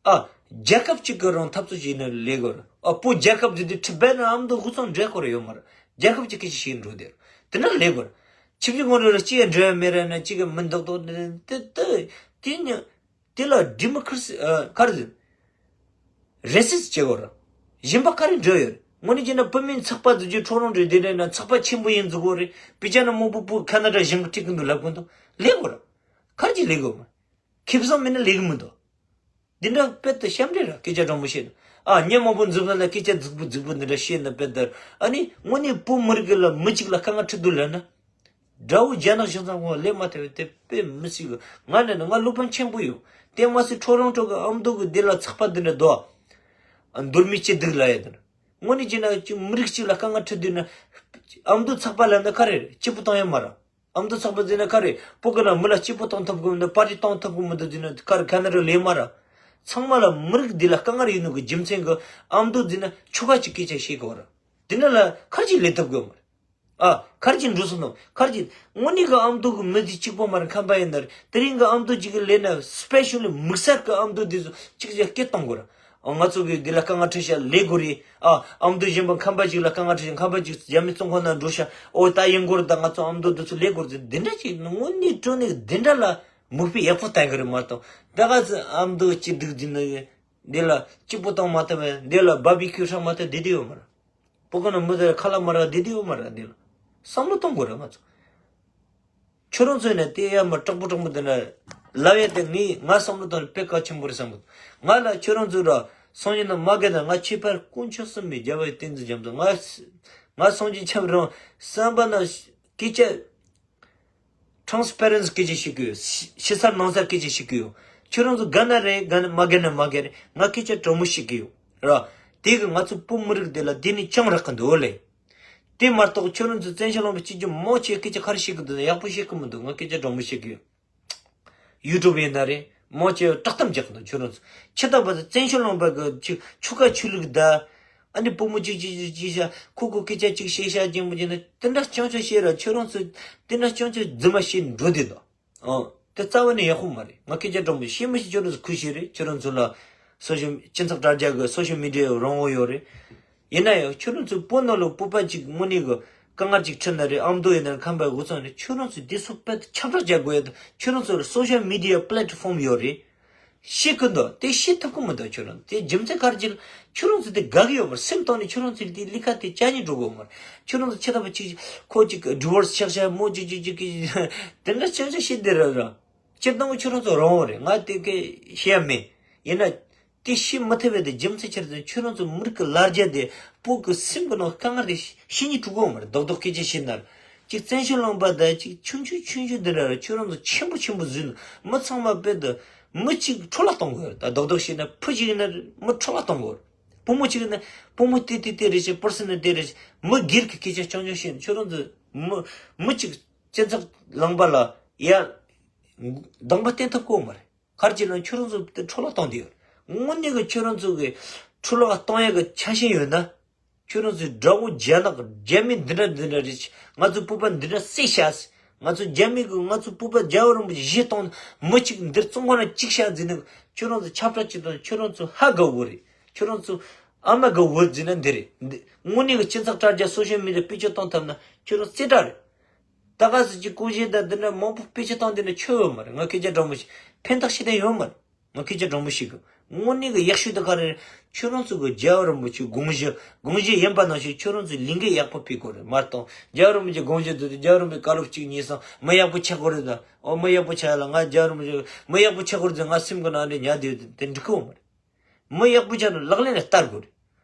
ཨ་རྒྱལ་ཁབ་གཅིག་གི་རང་འཐབ་རྩོད་བྱས་ན་ལས་དགོས་ར། ཨ་བོད་རྒྱལ་ཁབ་དེ་དུས་ཁྲི་བེད་ན་ཨ་མདོ་དབུས་གཙང་འབྲེལ་དགོས་ར་ཡོད་མ་ར། རྒྱལ་ཁབ་གཅིག་སྐད་ཆ་བཤད་འགྲོ་དེ་ར། དེ་འདྲ་ལས་དགོས་ར། ཆིབས་བསྒྱུར་གང་སྒྲིག་ལ་གཅིག་ཡང་འབྲེལ་བ་མེད་ར་ན་གཅིག་གི་མི་འདོག་འདོག་དེ་དེ་དེ་ནི། དེ་ལ་ཌི་མོ་ཀྲ་སི་ཨ་ག་རེ་ཟེར། རེ་སིས་བྱེད་དགོས་ར། གཞན་པ་ག་རེ་འབྲེལ་ཡོད་རེད། དངོས་གནས་བྱས་ན་བོད་མིའི་ཚོགས་པ་འཛུགས་རྒྱུ་ཁྲོ་རོང་འདྲ་དེ་འདྲ་ན་ཚོགས་པ་ཆེན་པོ་ཡིན་འཛུགས་དགོས་རེད། དཔེ་ཆ་ན་མང་པོ་པོ་ཁ་ན་ཌ་གཞན་གྱི་ཁྲིད་གི་འདུག་ལབ་གི་འདུག་ལས་དགོས་ར། ག་རེ་ཅིག་ལས་དགོས་མ། ཁེ་བཟང་མེད་ན་ལས་གི་མི་འདུག་འདི་འདྲ་དཔེ་དེ་གཤམ་འདྲ་ར། སྐད་ཆ་དྲང་པོ་བཤད་ན་ཨ་ཉེ་མང་པོ་འཛུགས་ས་ལ་སྐད་ཆ་རྫིག་པོ་རྫིག་པོ་འདི་འདྲ་བཤད་ན་དཔེ་དེ་ཨ་ནི་དངོས་གནས་བོད་མི་རིགས་ལ་མི་གཅིག་ལ་དཀའ་ངལ་འཕྲད་འདུག་ལབ་ན། དགྲ་བོ་རྒྱ་ནག་གཞུང་ཚང་ཁོ་ལས་མ་ཐེ་བའི་དེ་དཔེ་མི་སྲིད་གི། ང་ནས་ནི་ང་བློ་ཕམ་ཆེན་པོ་ཡོད། དེ་མ་ཟད་ཁྲོ་རོང་ཁྲོ་གི་ཨ་མདོ་གི་འདི་ལ་ཚགས་པར་འདི་འདྲ་འདུག་ཨ་མདོ་མི་སྐྱིད་སྡུག་ལ་ཡོད་དེ་འདྲ། དངོས་གནས་བྱས་ན་ཅིག་མི་རིགས་གཅིག་ལ་དཀའ་ངལ་འཕྲད་དུས་ན་ཨ་མདོ་ཚགས་པར་ལ་འདི་ག་རེ་རེད། སྐྱིད་པོ་བཏང་ཡོད་མ་རེད། ཨ་མདོ་ཚགས་པར་འཛིན་ན་ག་རེ་བོད་གི་ན་མི་ལ་སྐྱིད་པོ་བཏང་ཐུབ་གི་མི་འདུག་པར་ཊི་བཏང་ཐུབ་གི་མི་འདུག་འཛིན་ན་ག་རེ་ག་ན་རེ་ལས་མ་རེད། ཚང་མ་ལ་མི་རིགས་འདི་ལ་དཀའ་ངལ་ཡོད་ནོ་གི་རྒྱུ་མཚན་གི་ཨ་མདོ་འཛིན་ན་ཆོལ་ཁ་གཅིག་སྐད་ཆ་བཤད་གི་བ་རེད། དེ་འདྲ་ལ་ག་རེ་ཅིག་ལས་ཐུབ་གི་མ་རེད། ཨ། ག་རེ་ཅིག་འགྲོ་སོང་ནོ། ག་རེ་ཅིག་དངོས་གནས་གི་ཨ་མདོ་གི་མི་དེ་གཅིག་པོ་མ་རེད། ཁམས་པ་ཡིན་ན་རེད། དེ་རིང་གི་ཨ་མདོ་གཅིག་གི་ལས་ན་སི་པེ་ཤལ་ལི་དམིགས་བསལ་གི་ཨ་མདོ་དེ་ཚོ་གཅིག་ཀྱང་སྐད་གཏོང་དགོས་ར། ཨ། ང་ཚོ་གི་འདི་ལ་དཀའ་ངལ་འཕྲད་ཤག་ལས་དགོས་རེད། ཨ། ཨ་མདོ་གཞན་པ་ཁམས་པ་ཅིག་ལ་དཀའ་ངལ་འཕྲད་ཤག་ཁམས་པ་ཅིག་རྒྱ་མི་བཙོན་ཁང་ནང་འགྲོ་ཤག་འོ་ད་ཡིན་དགོས་རེད། ད་ང་ཚོ་ཨ་མདོ་དེ་ཚོ་ལས་དགོས་རེད། འདི་འདྲ་ཅིག་དངོས་གནས་དྲང་གནས་འདི་འདྲ་ལ་མིག་དཔེ་ཡག་པོ་བསྟན་གི་རེད་མ་གཏོགས། ད་ག་ཚོད་ཨ་མདོ་གཅིག་སྒྲིག་འཛིན་ནི་འདི་ལ་སྐྱིད་པོ་བཏང་མ་ཐུབ་པས། འདི་ལ་བར་བི་ཁྱུ་སྲེག་མ་ཐུབ་བསྡད་དེ་ཡོད་མ་རེད། བོད་གི་ནང་མི་དེ་ཁ་ལག་མ་རག་བསྡད་དེ་ཡོད་མ་རེད། འདི་ལ་བསམ་བློ་གཏོང་དགོས་རེད་ང་ཚོ། ཁྱོད་རང་ཚོ་ནས་དེ་ཡ་མ་དྲག་པོ་དྲག་པོ་དེ་འདྲ་ལབ་ཡ་དེ་ངས་ང་བསམ་བློ་གཏོང་ནས་དཔེ་གལ་ཆེན་པོ་རེད་བསམ་གི། ང་ལ་ཁྱོད་རང་ཚོ་ར་སངས་རྒྱས་ནང་མ་རྒན་ན། ང་ཆོས་པ་དཀོན་མཆོག་གསུམ་མེད་རྒྱལ་བ་ཡི་བསྟན་འཛིན་རྒྱ་མཚོ། ང་ང་སངས་རྒྱས་ཁྱབ་རང་བསམ་པ་ན་སྐད་ཆ་ཊ་རན་སི་པེ་རན་སི་སྐད་ཆ་བཤད་གི་ཡོད། ཕྱི་གསལ་ནང་གསལ་སྐད་ཆ་བཤད་གི་ཡོད། ཁྱོད་རང་ཚོ་རྒན་ན་རེད། རྒན་ན་མ་རྒན་ན་མ་རྒན་རེད། ང་སྐད་ཆ་དྲང་མོ་བཤད་གི་ཡོད་ར། དེ་གི་ང་ཚོ་བོད་མི་རིགས་དེ་ལ་དེ་ནི་ཅང་རག་གི་འདུག་ལེ། དེ་མ་གཏོགས་ཁྱོད་རང་ཚོ་བཙན་བྱོལ་ལུང་པ་སྤྱི་ཁྱབ་མང་ཆེ་སྐད་ཆ་ག་རེ་བཤད་གི་འདུག་ན་ཡག་པོ་བཤད་གི་མི་འདུག་ང་སྐད་ཆ་དྲང་མོ་བཤད་གི་ཡོད། ཡུ་ཊུབ་ཡིན་ན་རེད། མང་ཆེ་བ་བཀྲག་གཏམ་རྒྱག་གི་འདུག་ཁྱོད་རང་ཚོ་ཆི་ལྟ་བ་དང་བཙན་བྱོལ་ལུང་པ་གི་ཅིག་ཆོལ་ཁ་ཆོས་ལུགས་ད། ཨ་ནི་བུ་མོ་ཅིག་ཅིག་ཅིག་ཅིག་ཤ་ཁུ་ཁུ་སྐད་ཆ་ཅིག་བཤད་ཤ་ཅིག་མོ་ཅིག་ན་དེ་འདྲ་ཅང་ཅང་བཤད་ར། ཁྱོད་རང་ཚོ་དེ་འདྲ་ཅང་ཅང་རྫུན་མ་བཤད་འགྲོ་དེ་དང་། ཨང་། དེ་རྩ་བ་ནས་ཡག་པོ་མ་རེད། ང་སྐད་ཆ་དྲང་པོ་བཤད་མི་ཤེས། ཁྱོད་རང་ཚོ་ཁུལ་ཤེས་རེད། ཁྱོད་རང་ཚོ་ལ་སོ་ཤལ་སྤྱི་ཚོགས་དྲ་རྒྱ་གི་སོ་ཤལ་མི་ཌི་ཡའི་རང་དབང་ཡོད་རེད། ཡིན་ན་ཡང་ཁྱོད་རང་ཚོ་བོད་ནང་ལ་བོད་པ་ཅིག་དངོས་གནས་གི་དཀའ་ངལ་ཅིག་འཕྲད་ན་རེད། ཨ་མདོ་ཡིན་ན་ཁམས་པ་དབུས་གཙང་རེད། ཁྱོད་རང་ཚོ་དེ་ཚོ་དཔེ་ཁྱབ་བསྒྲགས་རྒྱག་དགོས་ཡ་དང་། ཁྱོད་རང་ཚོ་ལ་སོ་ཤལ་མི་ཌི་ཡ་པི་ལེ་ཊི་ཕོམ་ཡོད་རེད། ཤེས་ཀྱི་འདུག་དེ་ཤེས་ཐུབ་ཀྱི་མི་འདུག་ཁྱོད་རང་དེ་རྒྱུ་མཚན་ག་རེ་ཅིག་ཁྱོད་རང་ཚོ་དེ་དགའ་གི་ཡོད་མ་རེད། སེམས་གཏིང་ནས་ཁྱོད་རང་ཚོ་དེ་ལས་ཀ་དེ་ཅག་ཉིད་འགྲོ་གི་ཡོད་མ་རེད། ཁྱོད་རང་ཚོ་ཆི་ལྟ་བུ་ཅིག་ཁོ་ཅིག་ཌི་ཝོར་སི་ཆགས་ཤག་མོ་ཅིག་ཅིག་ཅིག་གི་དེ་འདྲ་ཅང་ཅང་བཤད་བསྡད་ར་ར། སྤྱིར་བཏང་ཁྱོད་རང་ཚོ་རང་དབང་རེད། ང་དེ་གི་བཤད་ཡ་མེད། ཡིན་ན་དེ་བཤད་མི་ཐུབ་པའི་དེ་རྒྱུ་མཚན་ཆི་རེད་ཟེར་ན། ཁྱོད་རང་ཚོ་མི་རིགས་ཀྱི་ལ་རྒྱ་དེ་བོད་ཀྱི་སེམས་ཀྱི་ནང་དཀའ་ངལ་དེ་ཤེས་ཉིད་འགྲོ་གི་ཡོད་མ་རེད། རྡོག་རྡོག་སྐད་ཆ་བཤད་ན་ར། ཅིག་བཙན་བྱོལ་ལུང་པ་དང་ཅིག་ཆུང་ཆུང་ཆུང་ཆུང་འདི་འདྲ་ར། ཁྱོད་རང་ཚོ་ཆེན་པོ་ཆེན་པོ་བཟོས་ནས་མི་ཚང་མ་དཔེ་དེ་མི་གཅིག་འཕྲོ་བརླག་གཏོང་དགོས་རེད། ད་རྡོག་རྡོག་བཤད་ན་ཕུ་གཅིག་ཡིན་ན་མི་འཕྲོ་བརླག་གཏོང་དགོས་རེད། བུ་མོ་གཅིག་ཡིན་ན་བུ་མོ་དེ་དེ་དེ་རེད་ཅེས་པར་སི་ནལ་དེ་རེད་ཅེས་མི་སྒེར་གྱི་སྐད་ཆ་རྐྱང་རྐྱང་བཤད་ནས་ཁྱོད་རང་ཚོ་མི་མི་གཅིག་སྤྱི་ཚོགས་ལུང་པ་ལ་ཡ་གདོང་པ་བསྟན་ཐུབ་ཀྱི་ཡོད་མ་རེད། ག་རེ་བྱས་ན་ཁྱོད་རང་ཚོ་དེ་འཕྲོ་བརླག་གཏོང་དུས་ཡོད། དངོས་གནས་ཀྱི་ཁྱོད་རང་ཚོ་གི་ འཕྲོ་བརླག་གཏོང་ཡག་གི་ཆ་ཤས་ཡོད་ན། ཁྱོད་རང་ཚོའི་དགྲ་བོ་རྒྱ་ནག་རྒྱ་མི་འདི་འདྲ་འདི་འདྲ་རེད། ང་ཚོའི་བོད་པ་འདི་འདྲ་བསད་ཤག་ང་ཚོ་རྒྱ་མི་གི་ང་ཚོའི་བོད་པ་རྒྱལ་བ་རིན་པོ་ཆེ་གཞི་གཏོང་མི་གཅིག་འདིར་བཙོན་ཁང་ནང་བཅུག་ཤག་ཟེར་ནས་ཁྱོད་རང་ཚོ་ཁྱབ་བསྒྲགས་བྱེད་དང་། ཁྱོད་རང་ཚོ་ཧ་དགའ་བོ་རེད། ཁྱོད་རང་ཚོ་ཨ་མ་དགའ་བོ་ཟེར་ན་འདི་རེད། འདི་དངོས་གནས་གི་སྤྱི་ཚོགས་དྲ་རྒྱ་སོ་ཤལ་མི་ཌི་ཡ་བེད་སྤྱོད་གཏོང་ཐུབ་ན་ཁྱོད་རང་རྩེ་གྲ་རེད། ད་ག་ཟེར་གྱི་ཀུན་གཞི་དང་འདི་འདྲ་མང་པོ་བེད་སྤྱོད་བཏང་འདི་འདྲ་ཆོ་ཡོད་མ་རེད། ང་སྐད་ཆ་དྲང་པོ་ཞིག་ཕན་ཐོགས་ཤེས་ལྡན་ཡོད་མ་རེད། ང་སྐད་ཆ་དྲང་པོ་ཞིག་གི་དངོས་གནས་གི་ཡག་ཤོས་དེ་ག་རེ་རེད། ཁྱོད་རང་ཚོ་གི་རྒྱལ་བ་རིན་པོ་ཆེའི་དགོངས་གཞི་དགོངས་གཞི་ཡིན་པ་ནང་བཞིན་ཁྱོད་རང་ཚོས་ལས་འགན་ཡག་པོ་སྤེལ་དགོས་རེད་མ་གཏོགས། རྒྱལ་བ་རིན་པོ་ཆེའི་དགོངས་གཞི་དེ་དང་རྒྱལ་བ་རིན་པོ་ཆེའི་བཀའ་སློབ་གཅིག་གཉིས་གསུམ་མི་ཡག་པོ་ཆགས་དགོས་རེད་ད། ཨོ་མི་ཡག་པོ་ཆགས་ཡ་ལ་ང་རྒྱལ་བ་རིན་པོ་ཆེ་མི་ཡག་པོ་ཆགས་དགོས་རེད་ཟེར་ང་སེམས་གི་ནང་ནས་ཉར་བསྡད་ཡོད་དེ་འགྲིག་གི་ཡོད་མ་རེད། མི་ཡག་པོ་ཆགས་ན་ལག་ལེན་ལ་བསྟར་དགོས་རེད།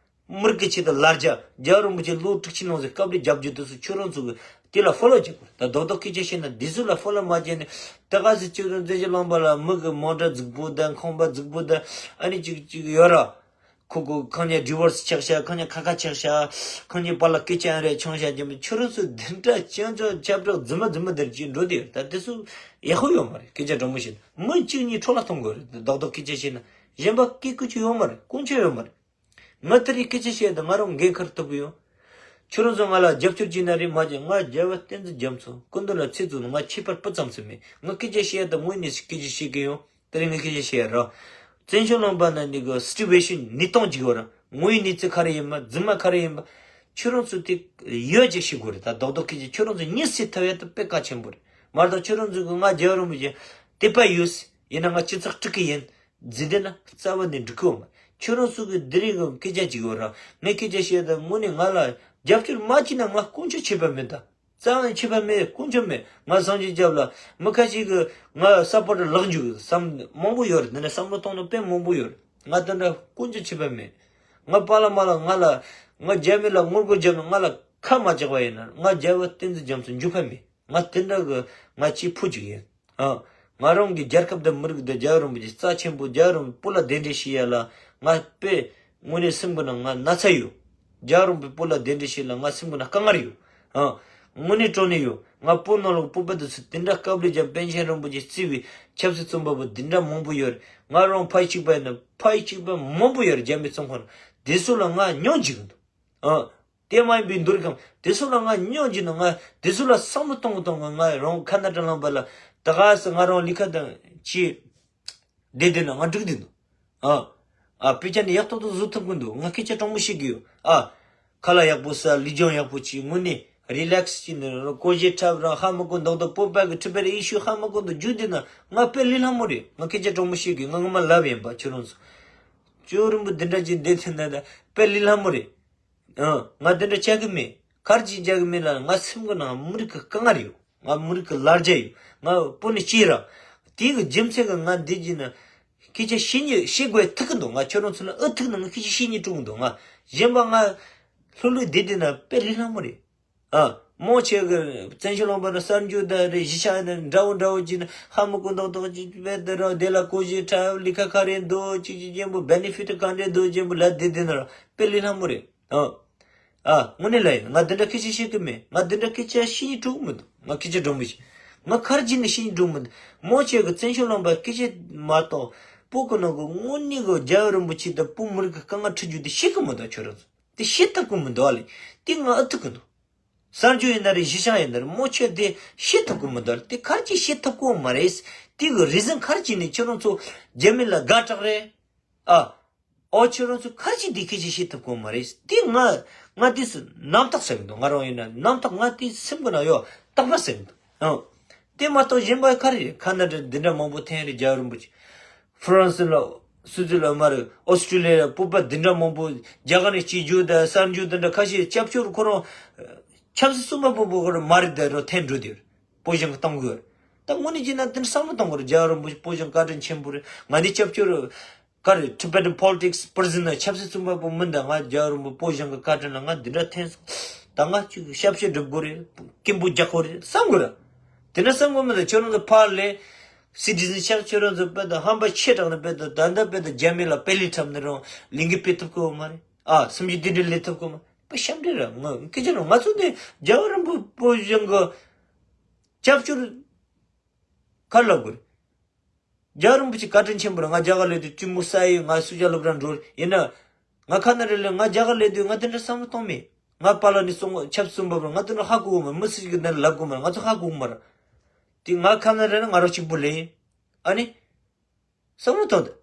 མི་རིགས་ཀྱི་ཆེད་དུ་ལར་རྒྱ་རྒྱལ་བ་རིན་པོ་ཆེ་ལོ་དྲུག་ཅུའི་ནང་ཟེར་སྐབས་རེ་རྒྱབ་རྒྱུ་དེ་ཚོ་ཁྱོད་རང་ཚོ་གི་དེ་ལ་ཕོ་ལོ་བྱེད་དགོས། ད་རྡོག་རྡོག་སྐད་ཆ་བཤད་ན་དེ་ཚོ་ལ་ཕོ་ལོ་མ་བྱས་ནས་ད་ག་ཟེ་ཁྱོད་རང་བཙན་བྱོལ་ལུང་པ་ལ་མི་གི་མོ་ཊ་རྫིག་པོ་དང་ཁང་པ་རྫིག་པོ་དང་ཨ་ནི་ཅིག་ཅིག་ཡོད་ར། ཁོ་ཁོ་ཁང་ཉ་ཌི་བོར་སི་ཆགས་ཤག་ཁང་ཉ་ཁ་ཁ་ཆགས་ཤག་ཁང་ཉ་བར་ལ་སྐད་ཆ་ཨ་རེ་ཆུང་ཤག་ཅེས་ཁྱོད་རང་ཚོ་དེ་འདྲ་ཅང་ཅང་ཁྱབ་བསྒྲགས་རྫུན་མ་རྫུན་མ་དེར་ཅིག་འགྲོ་དེ་ཡོད། ད་དེ་ཚོ་ཡག་པོ་ཡོད་མ་རེད། སྐད་ཆ་དྲང་མོ་བཤད་ན་མི་གཅིག་གཉིས་འཕྲོ་བརླག་གཏོང་དགོས་རེད། རྡོག་རྡོག་སྐད་ཆ་བཤད་ན་གཞན་པ་སྐད་ཀུ་ཅི་ཡོད་མ་རེད། དཀོན་མཆོག་ཡོད་མ་རེད། ང་དེ་རིང་སྐད་ཆ་བཤད་དང་ང་རང་འགན་ཁུར་ཐུབ་ཀྱི་ཡོད། ཁྱོད་རང་ཚོ་ང་ལ་རྒྱབ་སྐྱོར་བྱས་ན་རེད་མ་བྱས་ང་རྒྱལ་བ་བསྟན་འཛིན་རྒྱ་མཚོ་སྐུ་མདུན་ལ་ཚེ་བཙུགས་ནས་ང་ཁྱད་པར་སྤུ་ཙམ་ཟིན་མེད། ང་སྐད་ཆ་བཤད་དང་དངོས་གནས་སུ་སྐད་ཆ་བཤད་ཀྱི་ཡོད། དེ་རིང་ངས་སྐད་ཆ་བཤད་ཡ་ར། བཙན་བྱོལ་ལུང་པ་ན་འདི་གི་སི་ཊུ་ཨེ་ཤན་གནས་སྟངས་ཅིག་ཡོད་ར། དངོས་ཡོད་གནས་ཚུལ་ག་རེ་ཡིན་པ་རྫུན་མ་ག་རེ་ཡིན་པ། ཁྱོད་རང་ཚོ་དེ་ཡོད་ཅིག་ཤེས་དགོས་རེད། ད་རྡོག་རྡོག་སྐད་ཆ་ཁྱོད་རང་ཚོ་མྱི་བསད་ཐུབ་ཡ་དེ་དཔེ་གལ་ཆེན་པོ་རེད། མ་གཏོགས་ཁྱོད་རང་ཚོ་གི་ང་རྒྱལ་བ་རིན་པོ་ཆེ་དད་པ་ཡོད། ཡིན་ན་ང་སྤྱི་ཚོགས་དཀྲུག་གི་ཡིན། འཛིན་དེ་ན་རྩ་བ་ནས་འགྲིག་གི་ཡོད་མ། ཁྱོད་རང་ཚོ་གི་འདི་རིགས་གི་སྐད་ཆ་ཅིག་ཡོད་ར། ངས་སྐད་ཆ་བཤད་ད་དངོས་གནས་ང་ལ་རྒྱབ་སྐྱོར་མ་བྱས་ན་ང་དཀོན་མཆོག་ཆད་པ་མེད་ད། རྩ་བ་ནས་ཆད་པ་མེད། དཀོན་མཆོག་མེད། ང་སངས་རྒྱས་སྐྱབས་ལ་མི་ཁ་ཤས་གི་ང་ས་པོར་ཊ་ལག་འཇུ་གི་བསམ་མང་པོ་ཡོད་རེད། འདི་འདྲ་བསམ་བློ་གཏོང་ནོ་དཔེ་མང་པོ་ཡོད་རེད། ང་དེ་འདྲ་དཀོན་མཆོག་ཆད་པ་མེད། ང་པཱ་ལགས་མ་ལགས་ང་ལ་ང་རྒྱ་མི་ལ་ངོ་རྒོལ་རྒྱབ་ན་ང་ལ་ཁ་མ་བཅག་པ་ཡིན་ན་ང་རྒྱལ་བ་བསྟན་འཛིན་རྒྱ་མཚོ་འཇུ་ཕ་མེད། ང་དེ་འདྲ་གི་ང་གཅིག་ཕུ་གཅིག་ཡིན། ཨ། ང་རང་གི་རྒྱལ་ཁབ་དང་མི་རིགས་དང་རྒྱལ་བ་རིན་པོ་ཆེ་རྩ་ཆེན་པོ། རྒྱལ་བ་རིན་པོ་ཆེ་སྤོ་ལགས་གདན་འདྲེན་ཞུ་ཡ་ལ་ང་དཔེ་དངོས་གནས་སེམས་ཀྱི་ནང་ང་ན་ཚ་ཡོད། རྒྱལ་བ་རིན་པོ་ཆེ་སྤོ་ལགས་གདན་འདྲེན་ཞུ་ཡ་ལ་ང་སེམས་ཀྱི་ནང་དཀའ་ངལ་ཡོད། ཨ། དངོས་གནས་དྲང་གནས་ཡོད། ང་བོད་ནང་ལོགས་བོད་པ་དེ་ཚོ་དེ་འདྲ་དཀའ་ལས་རྒྱབ། པཎ་ཆེན་རིན་པོ་ཆེ་གཙོས་པའི་ཆབ་སྲིད་བཙོན་པ་པོ་དེ་འདྲ་མང་པོ་ཡོད་རེད། ང་རང་ཕ་ཡུལ་གཅིག་པ་ཡིན་ན་ཕ་ཡུལ་གཅིག་པ་མང་པོ་ཡོད་རེད། རྒྱ་མི་བཙོན་ཁང་དེ་ཚོ་ལ་ང་སྙིང་རྗེ་གི་འདུག་ཨ། དེ་མ་ཡིན་པའི་འདུར་གང་དེ་ཚོ་ལ་ང་སྙིང་རྗེ་ན་ང་དེ་ཚོ་ལ་བསམ་བློ་གཏོང་གི་གཏོང་གི། ང་རང་ཁ་ན་ཌ་ལུང་པ་ལ་ད་ག་སེ་ང་རང་ལི་ཁ་དང་ཅི་བསྡད་བསྡད་ན་ང་འགྲིག་བསྡད་འདུག་ཨ། ཨ། དཔེ་ཆ་ནི་ཡག་ཏོག་ཏོ་བཟོ་ཐུབ་གི་འདུག་ང་སྐད་ཆ་དྲང་མོ་བཤད་གི་ཡོད། ཨ། ཁ་ལག་ཡག་པོ་ཟ། ལུས་སྦྱོང་ཡག་པོ་བྱེད། དངོས་གནས་རི་ལེག་སི་བྱས་ནས་རང་ཀོ་ཞེ་འཁྲབ། རང་ཧ་མ་གོ་མདོག་མདོག་བོད་པ་གི་ཁྲི་པའི་ཨི་ཤུ་ཧ་མ་གོ་མདོག་རྒྱུག་བསྡད་ན་ང་དཔེ་ལས་སླ་མོ་རེད། ང་སྐད་ཆ་དྲང་མོ་བཤད་གི། ང་ངོ་མ་ལབ་ཡིན་པ། ཁྱོད་རང་ཚོ་ཅོ་རིན་པོ་འདི་འདྲ་ཅིག་འདེད་ཐེ་ན་ད་དཔེ་ལས་སླ་མོ་རེད། ཨ། ང་དེ་འདྲ་བྱ་གི་མེད། ག་རེ་བྱས་བྱ་གི་མེད་ལབ་ན་ང་སེམས་ཀྱི་ནང་མི་རིགས་ཀྱི་དཀའ་ངལ་ཡོད། ང་མི་རིགས་ཀྱི་ལར་རྒྱ་ཡོད། ང་བོད་ནས་སྐྱེས་ར། དེའི་གི་རྒྱུ་མཚན་གྱིས་ང་འདི་བྱས་ན་སྐད་ཆ་བཤད་སྙིང་བཤད་དགོས་ཐུག་གི་འདུག་ང་ཁྱོད་རང་ཚོ་ལ་ཨུ་ཐུག་ན་ང་སྐད་ཆ་བཤད་སྙིང་བྲོ་གི་འདུག་ང་གཞན་པ་ང་ལྷོད་ལྷོད་བསྡད་བསྡད་ན་དཔེ་ལས་སླ་མོ་རེད། ཨ། མང་ཆེ་གི་བཙན་བྱོལ་ལུང་པ་ན་གསར་འགྱུར་དང་རེད། གཞིས་ཆགས་ནས་འདྲ་བོ་འདྲ་བོ་བྱས་ན་ཧ་མ་གོ་མདོག་མདོག་ཅིག་དཔེ་དེ་རང་དེ་ལ་ཀོ་ཞེ་འཁྲབ། ལི་ཁ་ག་རེ་འདུག་ཅིག་ཅིག་ཅན་པོ་བེ་ནི་ཕིཊ་ག་འདྲ་འདུག་ཅན་པོ་ལབ་བསྡད་བསྡད་ན་ར་དཔེ་ལས་སླ་མོ་རེད། ཨ། ཨ། དངོས་གནས་ལ་ཡིན། ང་འདི་འདྲ་སྐད་ཆ་བཤད་གི་མེད། ང་འདི་འདྲ་སྐད་ཆ་བཤད་སྙིང་བྲོ་གི་མི་འདུག་ང་སྐད་ཆ་དྲང་མོ་བཤད། ང་ག་རེ་བྱས་ནས་བཤད་སྙིང་བྲོ་གི་མི་འདུག་མང་ཆེ་གི་བཙན་བྱོལ་ལུང་པ་སྐད་ཆ་མ་གཏོགས་བོད་ཀྱི་ནང་གི་དངོས་གནས་གི་རྒྱལ་བ་རིན་པོ་ཆེ་དང་བོད་མི་རིགས་ཀྱི་དཀའ་ངལ་འཕྲད་རྒྱུ་དེ་ཤེས་གི་མི་འདུག་ཁྱོད་རང་ཚོ་དེ་ཤེས་ཐུབ་གི་མི་འདུག་ཨ་ལས་དེ་ང་ཨ་ཐུག་གི་འདུག་གསར་འགྱུར་ཡིན་ན་རེད། གཞིས་ཆགས་ཡིན་ན་རེད། མང་ཆེ་དེ་ཤེས་ཐུབ་གི་མི་འདུག་དེ་ག་རེ་བྱས་ཤེས་ཐུབ་གི་མ་རེད། དེ་གི་རི་ཛན་ག་རེ་བྱས་ནས་ཁྱོད་རང་ཚོ་རྒྱ་མི་ལ་དགའ་དྲགས་རེད། ཨ། ཨོ་ཁྱོད་རང་ཚོ་ག་རེ་བྱས་དེ་སྐད་ཆ་བཤད་ཐུབ་གི་མ་རེད། དེ་ང་ང་དེ་སུ་རྣམ་རྟོག་ཟེར་གི་འདུག་ང་རང་ཡིན་ན་རྣམ་རྟོག་ང་དེ་སེམས་གི་ནང་ཡོད་རྟག་པར་ཟེར་གི་འདུག་ཨང་། དེ་མ་གཏོགས་གཞན་པ་ག་རེ་རེད། ཁ་ན་ཌ་འདི་འདྲ་མང་པོ་འཐེན་རེད། རྒྱལ་བ་རིན་པོ་ཆེ་ཧྥ་རན་སི་ལ་སུད་སི་ལ་མ་རེད། ཨོ་སི་ཀྲི་ལི་ཡ་ལ་བོད་པ་འདི་འདྲ་མང་པོ་རྒྱ་གར་ནས་སྐྱེས་རྒྱུ་དང་གསར་འགྱུར་འདི་འདྲ་ཁ་ཤས་སྐྱབས་བཅོལ་ཁོ་རང་ཆབ་སྲིད་བཙོན་པ་པོ་པོ་ཁོ་རང་མ་རེད་དེ་རོ་འཐེན་འགྲོ་དེ་རེད། བོད་གཞུང་གི་གཏོང་དགོས་རེད། ད་དངོས་གནས་བྱས་ན་དེ་འདྲ་བསམ་བློ་གཏོང་དགོས་རེད། རྒྱལ་བ་རིན་པོ་ཆེ་བོད་གཞུང་བཀའ་དྲིན་ཆེན་པོ་རེད། ང་འདི་སྐྱབས་བཅོལ་ག་རེ་Tibetan politics prisoner ཆབ་སྲིད་བཙོན་པ་པོ་མིན་ད། ང་རྒྱལ་བ་རིན་པོ་བོད་གཞུང་གི་བཀའ་དྲིན་ལ་ང་འདི་འདྲ་འཐེན་སོང་། ད་ང་ཅིག་ཞབས་ཕྱི་སྒྲུབ་དགོས་རེད། སྐད་འབོད་རྒྱག་དགོས་རེད་བསམ་དགོས་རེད། དེ་འདྲ་བསམ་དགོས་མིན་ད། ཁྱོད་རང་ཚོ་ཕར་ལས་སི་ཊི་ཛན་ཤིབ་ཁྱོད་རང་ཚོ་དཔེ་ད་ཧམ་པ་ཆེ་དྲགས་ནས་དཔེ་ད་ད་ལྟ་དཔེ་ད་རྒྱ་མི་ལ་པེ་ལི་འཁྲབ་ནས་རང་ལས་འགུལ་སྤེལ་ཐུབ་ཀྱི་ཡོད་མ་རེད། ཨ། སུམ་ཅུ་དེ་འདྲ་ལས་ཐུབ་ཀྱི་མ་རེད། དཔེ་ཞབས་འདྲེན་རེད། ང་སྐད་ཆ་རང་ང་ཚོ་འདི་རྒྱལ་བ་རིན་པོ་བོད་གཞུང་གི་སྐྱབས་བཅོལ་ག་རེ་ལབ་དགོས་རེད། རྒྱལ་བ་རིན་པོ་ཆེ་བཀའ་དྲིན་ཆེན་པོ་རེད། ང་རྒྱ་གར་ལ་དུས་གཅིག་མོ་ས་ཡི་ང་སུ་ཇ་སློབ་གྲྭ་འགྲོ་ཡིན་ན། ང་ཁ་ན་རེ་ལ་ང་རྒྱ་གར་ལས་དུས་ང་དེ་འདྲ་བསམ་བློ་གཏོང་མེད། ང་པཱ་ལགས་ནས་གསུང་ཆབ་གསུམ་པ་ང་དེ་འདྲ་ཧ་གོ་གི་མ་རེད། མི་སུ་ཞིག་གིས་དེ་འདྲ་ལབ་གི་མ་རེད། ང་ཚོ་ཧ་གོ་གི་མ་རེད། དེ་ང་ཁ་ན་རེ་ལ་ང་རང་གཅིག་པུ་ལས་ཡིན། ཨ་ནི། བསམ་བློ་གཏོང་དང་།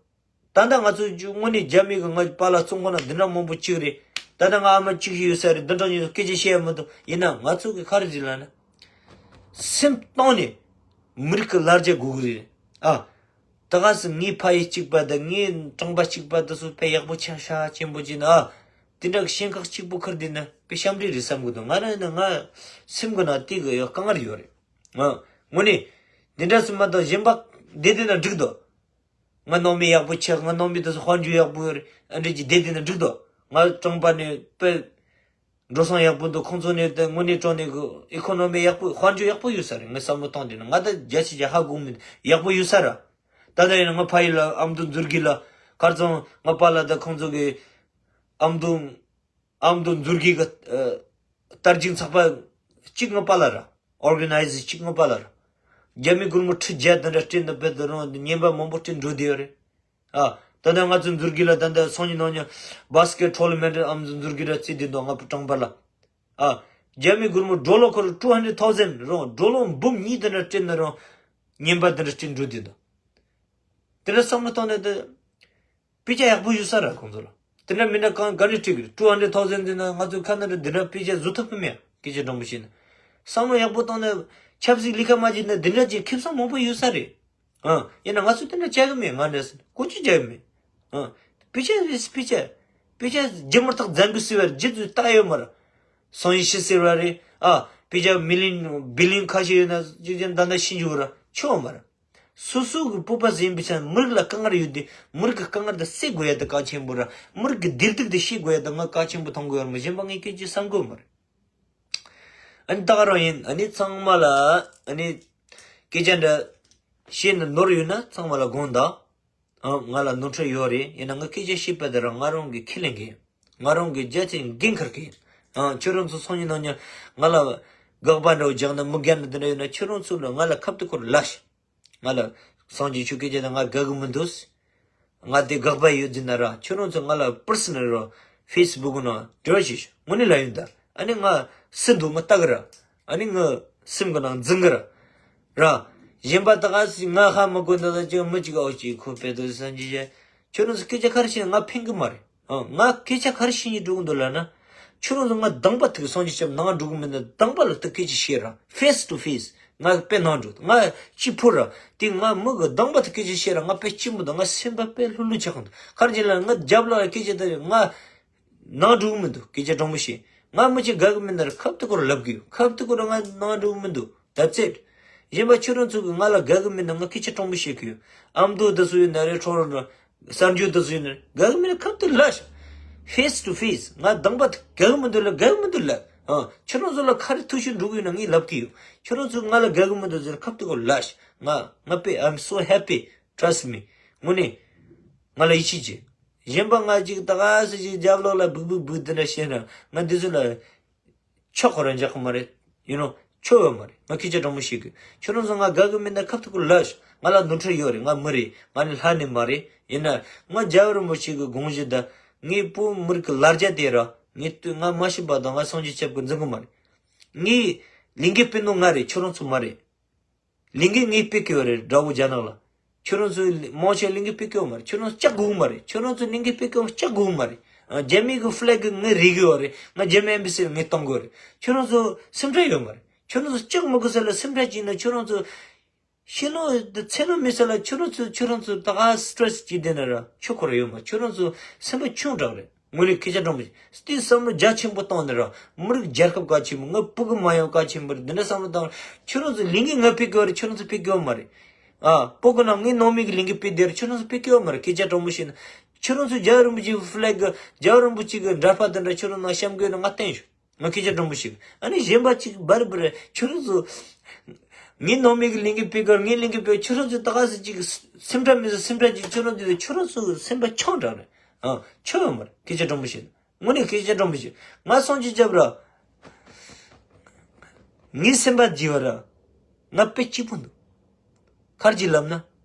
ད་ལྟ་ང་ཚོ་དངོས་གནས་རྒྱ་མི་གི་ང་པཱ་ལགས་གསུང་ཁོ་ན་འདི་འདྲ་མང་པོ་གཅིག་རེད། ད་ལྟ་ང་ཨ་མ་གཅིག་ཡོད་ས་རེད། འདི་འདྲ་ཡོད་སྐད་ཆ་བཤད་ཡ་མི་འདུག་ཡིན་ན་ང་ཚོ་གི་ག་རེ་རེད་ལབ་ན། སེམས་གཏིང་ནས་མི་རིགས་ཀྱི་ལ་རྒྱ་དགོས་གི་རེད། ཨ། ད་ག་སེ་ངའི་ཕ་ཡུལ་གཅིག་པ་དང་ངའི་གྲོང་པ་གཅིག་པ་དེ་ཚོ་དཔེ་ཡག་པོ་ཆགས་ཤག་ཆེན་པོ་བྱས་ན། ཨ། དེ་འདྲ་གི་ཤན་ཁག་གཅིག་པོ་ཁུར་བསྡད་ན་དཔེ་ཞབས་འདྲེན་རེད་བསམ་གི་འདུག་ང་རང་ཡིན་ན་ང་སེམས་གི་ནང་དེ་གི་ཡོད་དཀའ་ངལ་ཡོད་རེད། ཨ། དངོས་གནས། འདི་འདྲ་སུ་མ་གཏོགས་གཞན་པ་བསྡད་བསྡད་ན་འགྲིག་འདུག་ང་ནང་མི་ཡག་པོ་ཆགས། ང་ནང་མི་དེ་ཚོ་དཔལ་འབྱོར་ཡག་པོ་ཡོད་རེད། ཨ་འདྲ་ཅིག་བསྡད་བསྡད་ན་འགྲིག་འདུག་ང་གྲོང་པ་ནས་དཔེ་འགྲོ་སོང་ཡག་པོ་འདུག་ཁོང་ཚོ་ནས་དེ་དངོས་གནས་དྲང་གནས་གི་ཨི་ཁོ་ནོ་མི་ཡག་པོ་དཔལ་འབྱོར་ཡག་པོ་ཡོད་ས་རེད། ངས་བསམ་བློ་བཏང་དུས་ན་ང་ད་རྒྱ་ཆེ་རྒྱ་ཧ་གོ་མི་འདུག་ཡག་པོ་ཡོད་ས་ར། ད་ལྟ་ཡིན་ན་ང་ཕ་ཡུལ་ལ་ཨ་མདོ་མཛུར་གི་ལ་ཁར་སང་ང་པཱ་ལགས་དང་ཁོང་ཚོ་གི་ཨ་མདོ་ཨ་མདོ་མཛུར་གི་གི་ཨ་དར་རྒྱས་ཚགས་པར་གཅིག་ང་པཱ་ལགས་ར། ཨོར་ག་ནའི་ཛི་གཅིག་ང་པཱ་ལགས་ར། རྒྱ་མི་སྒོར་མོ་ཁྲི་བརྒྱ་དེ་འདྲ་སྤྲད་ན་བེད་དུ་རུང་ཉེན་པ་མང་པོ་སྤྲད་འགྲོ་བསྡད་ཡོད་རེད། ཨ། ད་ལྟ་ང་ཚོ་མཛུར་གི་ལ་ད་ལྟ་སང་ཉིན་གནངས་ཉིན་བྷ་སི་ཀེ་ཊི་ཊོར་ནམེན་ཊི་ཨ་མདོ་མཛུར་གི་ར་རྩེ་བདུན་དང་ང་བུ་གྲོང་པ་ལ། ཨ། རྒྱ་མི་སྒོར་མོ་ཌོ་ལར་ཁོ་ར་two hundred thousand རུང་ཌོ་ལར་འབུམ་གཉིས་དེ་འདྲ་སྤྲད་ན་རུང་ཉེན་པ་དེ་འདྲ་སྤྲད་འགྲོ་བསྡད་འདུག་དེ་འདྲ་བསམ་བློ་བཏང་ནས་དེ། དཔེ་ཆ་ཡག་པོ་ཡོད་ས་ར་ཁོང་ཚོ་ལ། དེ་འདྲ་མི་འདྲ་གང་ག་རེ་ཁྲིད་གི་རེད། two hundred thousand འདི་ན་ང་ཚོ་ཁ་ན་ར་འདི་འདྲ་དཔེ་ཆ་བཟོ་ཐུབ་ཀྱི་མེད། སྐད་ཆ་དྲང་པོ་བཤད་ན། བསམ་བློ་ཡག་པོ་བཏང་ནས་ཆབ་སྲིད་ལས་ཀ་མ་བྱས་ན་འདི་འདྲ་ཅིག་ཁེ་བཟང་མང་པོ་ཡོད་ས་རེད། ཨ། ཡིན་ན་ང་ཚོ་དེ་འདྲ་བྱ་གི་མེད། ང་འདྲ་སེ་ཀོ་ཅི་བྱ་གི་མེད། ཨ། དཔེ་ཆ་རེད། དཔེ་ཆ། དཔེ་ཆ་རྒྱུ་མ་ཐག་བཙན་པོ་ཟེར་བ་རེད། རྒྱུ་ཚོད་ལྟ་ཡོད་མ་ར། སང་ཡི་ཤི་ཟེར་བ་རེད། ཨ། དཔེ་ཆ་མི་ལིན་བི་ལིན་ཁ་ཤས་ཡོད་ན་རྒྱུ་རྒྱུ་ད་ལྟ་ཤི་འཇུག་ར་ཆོག་མ་ར། སོ་སོ་གི་སྤོབས་པ་ཟིན་པའི་ཆ་མི་རིགས་ལ་དཀའ་ངལ་ཡོད་དུས་མི་རིགས་ཀྱི་དཀའ་ངལ་དེ་སེལ་དགོས་ཡ་དེ་གལ་ཆེན་པོ་ར། མི་རིགས་ཀྱི་བདེ་སྡུག་དེ་ཤེས་དགོས་ཡ་དེ་ང་གལ་ཆེན་པོ་མཐོང་གི་ཡོད་ར། མི་གཞན་པ་ངས་སྐད་ཆ་བསམ་གི་ཡོད་མ་རེད། ཨ་ནི་ད་ག་རང་ཡིན། ཨ་ནི་ཚང་མ་ལ་ཨ་ནི་སྐད་ཆ་འདྲ་བཤད་ན་ནོར་ཡོད་ན་ཚང་མ་ལ་དགོངས་དག་ཨ། ང་ལ་ནོར་འཁྲུལ་ཡོད་རེད། ཡིན་ན་ང་སྐད་ཆ་བཤད་པ་དེ་རང་ང་རང་གི་ཁས་ལེན་གི་ཡིན། ང་རང་གི་རྒྱལ་ཆེན་འགན་འཁུར་གི་ཡིན། ཨ། ཁྱོད་རང་ཚོ་སང་ཉིན་གནངས་ཉིན་ང་ལ་དགག་པ་འདྲ་བོ་རྒྱག་ན་མི་དགའ་ན་དེ་འདྲ་ཡོད་ན་ཁྱོད་རང་ཚོ་ལ་ང་ལ་ཁ་བཏུད་སྐོར་ལབ་ཤིག་ང་ལ་སངས་རྒྱས་ཆོས་སྐད་ཆ་དེ་ང་དགའ་གི་མི་འདུག་ང་དེ་དགག་པ་ཡོད་ཟེར་ན་ར་ཁྱོད་རང་ཚོ་ང་ལ་པར་སི་ནལ་ར་ཕེ་སི་བུག་ནང་འབྲེལ་བ་བྱེད་ཤོག་དངོས་གནས་ལབ་ཡོད་ད། ཨ་ནི་ང་སུ་འདུག་ང་ལྟ་གི་ར། ཨ་ནི་ང་སེམས་གི་ནང་འཛིན་གི་ར། ར། གཞན་པ་ད་ག་སི་ང་ཧ་མ་གོ་འདི་ལ་ཅིག་མི་གཅིག་ཨོ་ཅིག་ཁོ་དཔེ་དེ་སངས་རྒྱས་ཆོས། ཁྱོད་རང་ཚོ་སྐད་ཆ་ག་རེ་བཤད་ན་ང་ཕན་གི་མ་རེད། ཨ། ང་སྐད་ཆ་ག་རེ་བཤད་ནས་འགྲོ་གི་འདུག་ལབ་ན། ཁྱོད་རང་ཚོ་ང་སྡང་པ་ཐུག་སངས་རྒྱས་སྐྱབས་ནང་འགྲོ་གི་མིན་ན་སྡང་པ་ལ་ཐུག་སྐད་ཆ་བཤད་ར། ཕེ་སི་ཊུ་ཕེ་སི། ང་དཔེ་ནང་འགྲོ། ང་གཅིག་ཕུར་ར། དེ་ང་མི་གི་སྡང་པ་ཐུག་སྐད་ཆ་བཤད་ར། ང་དཔེ་གཅིག་མི་འདུག་ང་སེམས་པ་དཔེ་ལྷུག་ལྷུག་ཆགས་གི་འདུག་ག་རེ་བྱས་ལབ་ན་ང་རྒྱབ་ལོགས་ལ་སྐད་ཆ་དེ་ང་ནང་འགྲོ་གི་མི་འདུག་སྐད་ཆ་དྲང་པོ་བཤད། ང་མི་གཅིག་དགའ་གི་མིན་ན་ར་ཁ་བཏུད་སྐོར་ལབ་གི་ཡོད། ཁ་བཏུད་སྐོར་ང་ནང་འགྲོ་གི་མི་འདུག That's it། གཞན་པ་ཁྱོད་རང་ཚོ་གི་ང་ལ་དགའ་གི་མིན་ན་ང་སྐད་ཆ་དྲང་པོ་བཤད་གི་ཡོད། ཨ་མདོ་དེ་ཚོ་ཡིན་ན་རེད། ཁྲོ་རོ་ར། གསར་འགྱུར་དེ་ཚོ་ཡིན་ན་རེད། དགའ་གི་མིན་ན་ཁ་བཏུད་ལབ་ཤིག་ཕེ་སི་ཊུ་ཕེ་སི། ང་སྡང་པ་དགའ་གི་མི་འདུག་ལབ། དགའ་གི་མི་འདུག་ལབ། ཨ། ཁྱོད་རང་ཚོ་ལ་ག་རེ་ཐུག་ཤིག་འགྲོ་གི་ཡོད་ན་ངས་ལབ་གི་ཡོད། ཁྱོད་རང་ཚོ་ང་ལ་དགའ་གི་མི་འདུག་ཟེར་ཁ་བཏུད་སྐོར་ལབ་ཤིག་ང་ང་དཔེ་I'm so happy. Trust me. དངོས་གནས། ང་ལ་ཡིད་ཆེས་བྱེད། གཞན་པ་ང་ཅིག་ད་ག་སེ་ཅིག་རྒྱབ་ལོགས་ལ་སྦུག་སྦུག་སྦུག་དེ་འདྲ་བཤད་ན་ང་འདི་ཚོ་ལ་ཆོག་ཁོ་རང་འཇགས་ཁོ་མ་རེད། ཡིན་ནོ། ཆོག་ཡོད་མ་རེད། ང་སྐད་ཆ་དྲང་མོ་བཤད་གི། ཁྱོད་རང་ཚོ་ང་དགའ་གི་མིན་ན་ཁ་ཐུག་གི་ལབ་ཤོག་ང་ལ་ནོར་འཁྲུལ་ཡོད་རེད། ང་མི་རེད། ང་ནི་ལྷ་ནི་མ་རེད། ཡིན་ན་ང་རྒྱལ་བ་རིན་པོ་ཆེ་གི་དགོངས་གཞི་དང་ངའི་བོད་མི་རིགས་ཀྱི་ལ་རྒྱ་དེ་ར་ངས་ལྟོས། ང་མ་ཤི་བར་དུ་ང་སངས་རྒྱས་སྐྱབས་ཀྱི་འཛིན་གི་མ་རེད། ངའི་ལས་འགན་སྤེལ་ནོ་ང་རེད། ཁྱོད་རང་ཚོ་མ་རེད། ལས་འགན་ངས་སྤེལ་གི་ཡོད་རེད། དགྲ་བོ་རྒྱ་ནག་ལ། ཁྱོད་རང་ཚོས་མང་ཆེ་ལས་འགན་སྤེལ་གི་ཡོད་མ་རེད། ཁྱོད་རང་ཚོ་སྐྲག་དགོས་གི་མ་རེད། ཁྱོད་རང་ཚོ་ལས་འགན་སྤེལ་གི་ཡོད་སྐྲག་དགོས་གི་མ་རེད། ཨ། རྒྱ་མི་གི་ཕི་ལེག་གི་ངས་རིག་གི་ཡོད་རེད། ང་རྒྱ་མི་ཨེམ་བྷ་སི་ལ་ངས་གཏོང་གི་ཡོད་རེད། ཁྱོད་རང་ཚོ་སེམས་ཁྲལ་ཡོད་མ་རེད། ཁྱོད་རང་ཚོ་སྐྲག་མི་དགོས་ས་ལ་སེམས་ཁྲལ་བྱས་ན་ཁྱོད་རང་ཚོ་ཤེས་ལོ་ཚེ་ལོ་མི་ས་ལ་ཁྱོད་རང་ཚོ་ཁྱོད་རང་ཚོ་ད་ག་སི་ཊེ་རེ་སི་བྱས་བསྡད་ན་ར་ཆོག་ཁོ་ར་ཡོད་མ་རེད། ཁྱོད་རང་ཚོ་སེམས་པ་ཆུང་དྲགས་རེད། དངོས་གནས་སྐད་ཆ་དྲང་པོ་ཞིག་སྟེ་བསམ་བློ་རྒྱ་ཆེན་པོ་བཏང་ནས་ར་མི་རིགས་རྒྱལ་ཁབ་གལ་ཆེན་པོ། ང་ཕྲུ་གུ་མ་ཡོང་གལ་ཆེན་པོ་རེད། འདི་འདྲ་བསམ་བློ་བཏང་། ཁྱོད་རང་ཚོ་ལས་འགན་ང་སྤེལ་གི་ཡོད་རེད། ཁྱོད་རང་ཚོ་སྤེལ་གི་ཡོད་མ་རེད། ཨ། སྤོ་གི་ན་ངའི་ནང་མི་གི་ལས་འགན་སྤེལ་བསྡད་རེད། ཁྱོད་རང་ཚོ་སྤེལ་གི་ཡོད་མ་རེད། སྐད་ཆ་དྲང་པོ་བཤད་ན། ཁྱོད་རང་ཚོ་རྒྱལ་བ་རིན་པོ་ཆེའི་ཕི་ལེག་གི་རྒྱལ་བ་རིན་པོ་ཆེ་གི་འདྲ་པར་དེ་འདྲ་ཁྱོད་རང་ནང་བཤམས་གི་ཡོད་ན་ང་བསྟན་ཞུ། ང་སྐད་ཆ་དྲང་པོ་ཞིག་ཨ་ནི་གཞན་པ་ཅིག་བར་བར་ཁྱོད་རང་ཚོ། ངའི་ནང་མི་གི་ལས་འགན་སྤེལ་གི་ཡོད། ངའི་ལས་འགན་སྤེལ། ཁྱོད་རང་ཚོ་ད་ག་སེ་ཅིག་སེམས་ཁྲལ་མི་བཟོ། སེམས་ཁྲལ་ཅིག་ཁྱོད་རང་ཚོ་ཁྱོད་རང་ཚོ་སེམས་པ་ཆུང་དྲགས་རེད། ཨ། ཆོག་ཡོད་མ་རེད། སྐད་ཆ་དྲང་པོ་བཤད། དངོས་གནས་སྐད་ཆ་དྲང་པོ་བཤད། ང་སངས་རྒྱས་སྐྱབས་ར། ངའི་སེམས་པ་བརྗེ་བ་ར། ང་དཔེ་སྐྱིད་པོ་འདུག་ག་རེ་བྱས་ལབ་ན།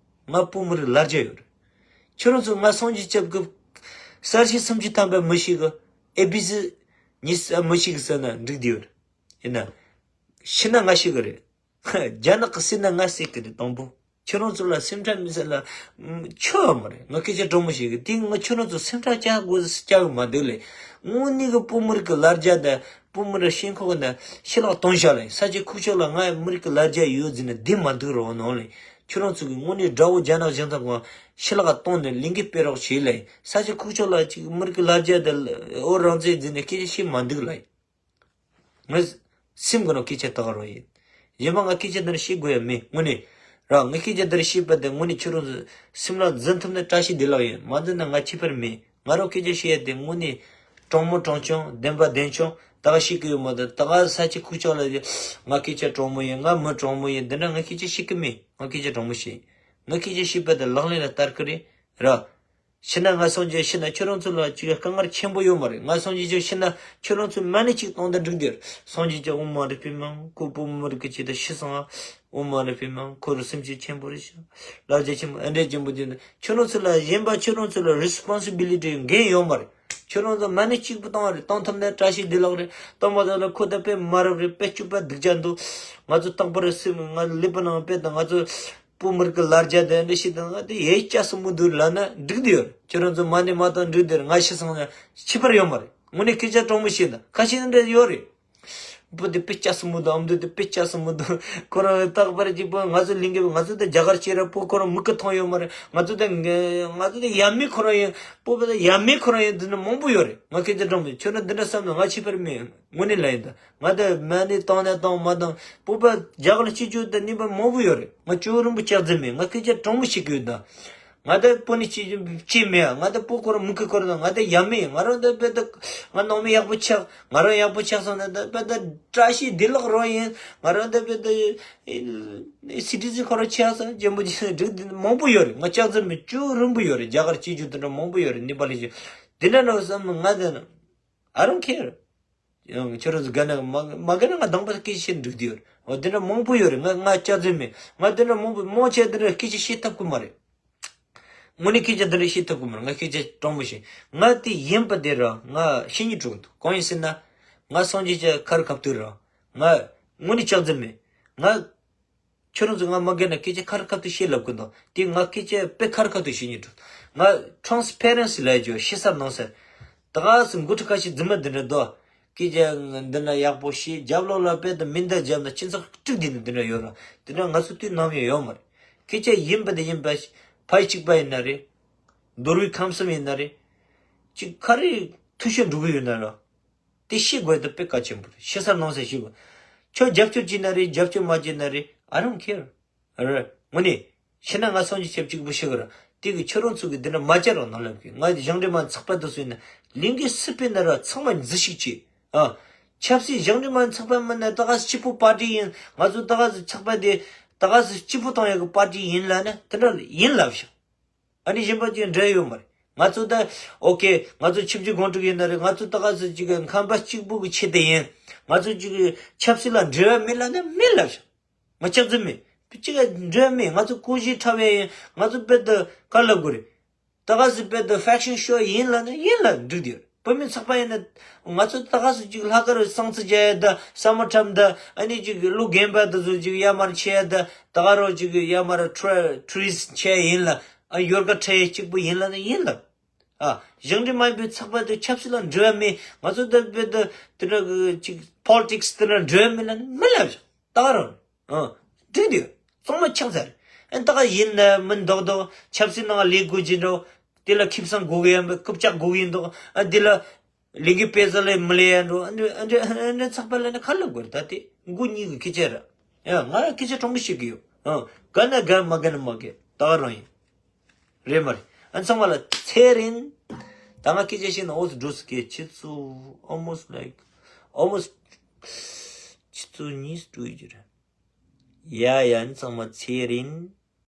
ང་བོད་མི་རིགས་ལ་རྒྱ་ཡོད་རེད། ཁྱོད་རང་ཚོ་ང་སངས་རྒྱས་སྐྱབས་ཀྱི་ གསལ་བྱེད་སུམ་ཅུ་ཐམ་པ་མི་ཤེས་གི། ཨེ་བི་སི་གཉིས་མི་ཤེས་གི་ཟེར་ན་འགྲིག་བསྡད་ཡོད། ཡིན་ན། ཤི་ན་ང་ཤི་གི་རེད། རྒྱ་ནག་གི་སྲིད་ན་ང་སྲིད་གི་རེད། དང་པོ། ཁྱོད་རང་ཚོ་ལ་སེམས་ཁྲལ་མི་ཟེར་ལ། ཆོ་བ་མ་རེད། ང་སྐད་ཆ་དྲང་མོ་ཞིག་གི། དེ་ང་ཁྱོད་རང་ཚོ་སེམས་ཁྲལ་བཅག་དགོས་བཅག་གི་མ་འདུག་ལེ། དངོས་གནས་གི་བོད་མི་རིགས་གི་ལ་རྒྱ་དང་བོད་མི་རིགས་ཤེས་ཁོག་ན་ཕྱི་ལོགས་གཏོང་བཞག་ལེ། ས་ཆ་ཁུག་ཀྱོག་ལ་ང་མི་རིགས་གི་ལ་རྒྱ་ཡོད་ཟེར་ན་བདེན་མ་འདུག་རོགས་གནང་ལེ། ཁྱོད་རང་ཚོ་གི་དངོས་གནས་དགྲ་བོ་རྒྱ་ནག་གཞུང་ཚབ་ཁང་ཕྱི་ལོགས་གཏོང་ནས་ལས་འགུལ་སྤེལ་རོགས་བྱེད་ལེ། ས་ཆ་ཁུག་ཀྱོག་ལ་ཅིག་མི་རིགས་གི་ལ་རྒྱ་དང་བོད་རང་བཙན་ཟེར་ནས་སྐད་ཆ་བཤད་མ་འདུག་ལེ། ངས་སེམས་གི་ནང་སྐད་ཆ་དག་རོགས་ཡིན། གཞན་པ་ང་སྐད་ཆ་འདི་འདྲ་བཤད་དགོས་ཡ་མེད། དངོས་གནས། ར་ངས་སྐད་ཆ་འདི་འདྲ་བཤད་པ་དེ་དངོས་གནས་ཁྱོད་རང་ཚོ་སེམས་ལ་འཛིན་ཐུབ་ན་བཀྲ་ཤིས་བདེ་ལེགས་ཡིན། མ་འཛིན་ན་ང་ཁྱད་པར་མེད། ང་རང་སྐད་ཆ་བཤད་ཡ་དེ་དངོས་གནས་དྲང་མོ་དྲང་རྐྱང་བདེན་པ་བདེན་རྐྱང་ད་ག་བཤད་གི་ཡོད་མ་གཏོགས། ད་ག་ས་ཆ་ཁུག་ཀྱོག་ལ་ང་སྐད་ཆ་དྲང་མོ་ཡིན། ང་མི་དྲང་མོ་ཡིན། འདི་འདྲ་ང་སྐད་ཆ་བཤད་གི་མེད། ང་སྐད་ཆ་དྲང་མོ་བཤད། ང་སྐད་ཆ་བཤད་པ་དེ་ལག་ལེན་ལ་བསྟར་གི་རེད། ར། ཤི་ན་ང་སངས་རྒྱས། ཤི་ན་ཁྱོད་རང་ཚོ་ལ་ཅིག་དཀའ་ངལ་ཆེན་པོ་ཡོད་མ་རེད། ང་སངས་རྒྱས་ཀྱང་ཤི་ན་ཁྱོད་རང་ཚོ་མ་ཎི་གཅིག་བཏང་དང་འགྲིག་དེ། སངས་རྒྱས་ཀྱང་ཨོཾ་མ་ཎི་པདྨེ་ཧཱུྃ། ཁོ་བོད་མི་རིགས་ཀྱི་ཆེད་དུ་ཤི་སོང་ཨ། ཨོཾ་མ་ཎི་པདྨེ་ཧཱུྃ། ཁོ་རང་སེམས་ཅན་ཆེན་པོ་རེད་ཤག་ལ་རྒྱ་ཆེན་པོ་ཨ་འདྲས་ཆེན་པོ་དེ་ནི་ཁྱོད་རང་ཚོ་ལ། གཞན་པ་ཁྱོད་རང་ཚོ་ལ་རེ་སི་པོན་སི་བི་ལི་ཊི་འགན་ཡོད་མ་རེད། ཁྱོད་རང་ཚོ་མ་ཎི་གཅིག་པུ་བཏང་བ་རེད། བཏང་ཐུབ་ན་བཀྲ་ཤིས་བདེ་ལེགས་རེད། བཏང་མ་ཐུབ་ན་ཁོ་ད་དཔེ་མ་རབས་རེད། དཔེ་སྤྱོད་པ་སྡུག་ཅག་འདུག་ང་ཚོ་རྟག་པར་སེམས་ང་ཀླད་པ་ནང་དཔེ་དང་ང་ཚོ། བོད་མི་རིགས་ཀྱི་ལ་རྒྱ་དེ་འདྲ་ཞིག་དང་ང་དེ་ཡེ་སྐྱ་སུ་མི་འདུག་ལབ་ན་འགྲིག་དེ་ཡོད། ཁྱོད་རང་ཚོ་མ་ཎི་མ་བཏང་འགྲིག་དེ་ང་ཤི་སོང་ན་ཁྱད་པར་ཡོད་མ་རེད། དངོས་གནས་སྐད་ཆ་དྲང་མོ་བཤད་ན་ཁ་ཤས་འདྲ་ཡོད་རེད། བུ་དེ་དཔེ་སྐྱ་སུ་མི་འདུག་ཨ་མདོ་དེ་དཔེ་སྐྱ་སུ་མི་འདུག་ཁོ་རང་རྟག་པར་གཅིག་པོ་ང་ཚོ་ལིང་གེ་ང་ཚོ་དེ་རྒྱ་གར་སྐྱེས་ར་བོད་ཁོ་རང་མིག་གིས་མཐོང་ཡོད་མ་རེད། ང་ཚོ་དེ་ང་ཚོ་དེ་ཡབ་མེས་ཁོ་རང་ཡིན། བོད་པ་དེ་ཡབ་མེས་ཁོ་རང་ཡིན། འདི་འདྲ་མང་པོ་ཡོད་རེད། ང་སྐད་ཆ་དྲང་མོ། ཁྱོད་རང་འདི་འདྲ་བསམ་ན་ང་ཁྱད་པར་མེད། དངོས་གནས་ལ་ཡིན་ད། ང་ད་མ་ཎི་བཏང་ན་བཏང་མ་བཏང་། བོད་པ་རྒྱ་གར་སྐྱེ་རྒྱུ་དང་ནུས་པ་མང་པོ་ཡོད་རེད། ང་སྐྱོ་རིང་པོ་སྐྱག་རྫུན་མེད། ང་སྐད་ཆ་དྲང་མོ་བཤད་གི་ཡོད་ད། ང་ད་བོད་ནས་སྐྱེ་རྒྱུ་སྐྱེ་མེད་ཨ། ང་ད་བོད་ཁོ་རང་མི་ཁི་ཁོ་རང་ང་ད་ཡབ་མེས། ང་རང་ད་བོད་ད་ང་ནང་མི་ཡག་པོ་ཆགས། ང་རང་ཡག་པོ་ཆགས་སོང་ན་ད་བོད་ད་བཀྲ་ཤིས་བདེ་ལེགས་རང་ཡིན། ང་རང་ད་བོད་ད་སི་ཊི་ཛན་ཁོ་རང་ཆགས་སོང་། རྒྱན་པོ་ཆེ་འགྲིག་འདི་མང་པོ་ཡོད་རེད། ང་སྐྱག་རྫུན་མེད། སྐྱོ་རིང་པོ་ཡོད་རེད། རྒྱ་གར་སྐྱེ་རྒྱུ་དེ་འདྲ་མང་པོ་ཡོད་རེད། ནི་པ་ལི་ཞིག་དེ་འདྲ་འདྲ་བསམ་ང་ད་ན། I don't care. ཡང་ཁྱོད་རང་ཚོ་དགའ་ན་མ་མ་དགའ་ན་ང་དང་པོ་སྐད་ཆ་བཤད་འགྲིག་དེ་ཡོད། འོ་དེ་འདྲ་མང་པོ་ཡོད་རེད། ང་ང་སྐྱག་རྫུན་མེད། ང་དེ་འདྲ་མང་པོ་མང་ཆེ་དེ་འདྲ་སྐད་ཆ་བཤད་ཐུབ་ཀྱི་མ་རེད། དངོས་གནས་སྐད་ཆ་དེ་འདྲ་བཤད་ཐུབ་ཀྱི་མ་རེད། ང་སྐད་ཆ་དྲང་མོ་བཤད། ང་དེ་ཡིན་པ་དེ་ར་ང་བཤད་སྙིང་བྲོ་འདུག་གང་ཡིན་ཟེར་ན། ང་སངས་རྒྱས་ཀྱི་ཁ་རུ་ཁ་ཐུག་ར། ང་དངོས་གནས་སྐྱག་རྫུན་མེད། ང་ཁྱོད་རང་ཚོ་ང་མ་དགའ་ན་སྐད་ཆ་ཁ་རུ་ཁ་ཐུག་བཤད་ལབ་གི་འདུག་དེ་ང་སྐད་ཆ་དཔེ་ཁ་རུ་ཁ་ཐུག་བཤད་སྙིང་བྲོ། ང་transparency ལབ་རྒྱུ་ཤེས་གསལ་ནང་གསལ། ད་ག་སེ་མགོ་ཁྲིད་ཁ་ཤས་རྫུན་མ་འདི་འདྲ་འདུག་སྐད་ཆ་འདི་འདྲ་ཡག་པོ་བཤད། རྒྱབ་ལོགས་ལ་དཔེ་དང་མིང་བརྡ་བརྒྱབ་ན་སྤྱི་ཚོགས་དཀྲུག་བསྡད་ནི་འདི་འདྲ་ཡོད་ར། འདི་འདྲ་ང་ཚོ་དུས་ནམ་ཡང་ཡོད་མ་རེད། སྐད་ཆ་ཡིན་པ་དེ་ཡིན་པ། ཕ་ཡུལ་གཅིག་པ་ཡིན་ན་རེད། མདོ་དབུས་ཁམས་གསུམ་ཡིན་ན་རེད། གཅིག་ག་རེ་འཐུས་ཤོར་འགྲོ་གི་ཡོད་ན་ར། དེ་ཤེས་དགོས་དེ་དཔེ་གལ་ཆེན་པོ་རེད། ཤེས་གསལ་ནང་གསལ་ཤེས་དགོས། ཁྱོད་རྒྱབ་སྐྱོར་བྱས་ན་རེད། རྒྱབ་སྐྱོར་མ་བྱས་ན་རེད། I don't care. རེད། དངོས་གནས། ཤི་ན་ང་སངས་རྒྱས་ཆེབ་གཅིག་པུ་ཤི་གི་ར། དེ་གི་ཁྱོད་རང་ཚོ་གི་འདི་འདྲ་མ་བྱ་རོགས་གནང་ལབ་གི། ང་ཞིང་འབྲེལ་མ་ཚགས་པར་དུ་སོང་ན་ལིང་གི་སི་པི་ན་ར་ཚང་མ་འཛུལ་ཞིག་བྱས། ཨ། ཆབ་སྲིད་ཞིང་འབྲེལ་མ་ཚགས་པར་མིན་ན་ད་ག་སེ་གཅིག་པུ་པར་ཊི་ཡིན། ང་ཚོ་ད་ག་སེ་ཚགས་པར་དེ་ད་ག་སེ་གཅིག་པུ་བཏང་ཡག་གི་པར་ཊི་ཡིན་ལབ་ན་དེ་འདྲ་ཡིན་ལབ་ཤག་ཨ་ནི་གཞན་པ་ཅིག་འབྲེལ་ཡོད་མ་རེད། ང་ཚོ་ད་ཨོ་ཁེ། ང་ཚོ་ཆིབས་བསྒྱུར་དགོངས་འགྲེལ་ཡིན་ན་རེད། ང་ཚོ་ད་ག་སེ་ཅིག་ཁང་པ་གཅིག་པུ་གི་ཆེད་དུ་ཡིན། ང་ཚོ་ཅིག་ཆབ་སྲིད་ལ་འབྲེལ་བ་མེད་ལབ་ན་མེད་ལབ་ཤག་ང་སྐྱག་རྫུན་མེད། ཅིག་འབྲེལ་བ་མེད། ང་ཚོ་ཀུ་ཤུ་འཁྲབ་ཡ་ཡིན། ང་ཚོ་དཔེ་དེ་ག་ལབ་དགོས་རེད། ད་ག་སེ་དཔེ་དེ་ཕེག་ཤན་ཤོ་ཡིན་ལབ་ན་ཡིན་ལབ་འགྲིག་དེ་ཡོད། བོད་མི་ཚོགས་པ་ཡིན་ན། ང་ཚོ་ད་ག་སེ་ཅིག་ལྷག་དཀར་བསང་རྩི་བྱས་ཡ་ད་ས་མོ་ཁྲམ་ད་ཨ་ནི་ཅིག་ལུ་རྒན་པ་དེ་ཚོ་ཅིག་ཡར་མར་ཆས་ཡ་ད་ད་ག་རོ་ཅིག་ཡར་མར་ཊུ་རི་སི་ཊི་ཆས་ཡ་ཡིན་ལ། ཨ་ཡོལ་ག་ཁྲལ་ཡ་གཅིག་པུ་ཡིན་ལབ་ན་ཡིན་ལབ། ཨ་ཞིང་འབྲེལ་མ་ཡིན་པའི་ཚོགས་པ་དེ་ཆབ་སྲིད་ལ་འབྲེལ་བ་མེད། ང་ཚོ་ད་དཔེ་ད་དེ་འདྲ་གི་ཅིག་པོ་ལི་ཊིག་སི་དེ་འདྲ་འབྲེལ་བ་མེད་ལབ་ན་མི་ལབ་ཤག་ད་ག་རོ། ཨ། འགྲིག་འདུག་ཚང་མ་ཆགས་ཚར། ཨ་ད་ག་ཡིན་ན་མིན་མདོག་མདོག་ཆབ་སྲིད་ནང་ལས་དགོས་ཀྱི་འགྲོ། དེ་ལ་ཁེ་བཟང་དགོས་ཀྱི་ཡིན་པ། རྐུབ་ལྕགས་དགོས་ཀྱི་འདུག་ཨ་དེ་ལ་ལས་ཀའི་དཔེ་ཟ་ལས་མི་ལས་ཡ་འགྲོ། ཨ་འདྲ་ཨ་འདྲ་ཨ་འདྲ་ཚགས་པར་ལ་ནི་ཁ་ལབ་དགོས་རེད། ད་དེ་མགོ་གཉིས་ཀྱི་སྐད་ཆ་ར། ཡ་ང་ལ་སྐད་ཆ་དྲང་པོ་བཤད་ཀྱི་ཡོད། ཨ་དགའ་ན་དགའ། མ་དགའ་ན་མ་དགའ། ད་ག་རང་ཡིན། རེད་མ་རེད། ཨ་ཚང་མ་ལ་ཚེ་རིང་། ད་ང་སྐད་ཆ་བཤད་ན་འོ་ཙི་འགྲོ་སི་ཀེ་ཆི་ཚུ་almost like almost ཆི་ཚུ་གཉིས་སུ་འགྲོ་ཡི་རེད། ཡ་ཡ་ཨ་ཚང་མ་ཚེ་རིང་།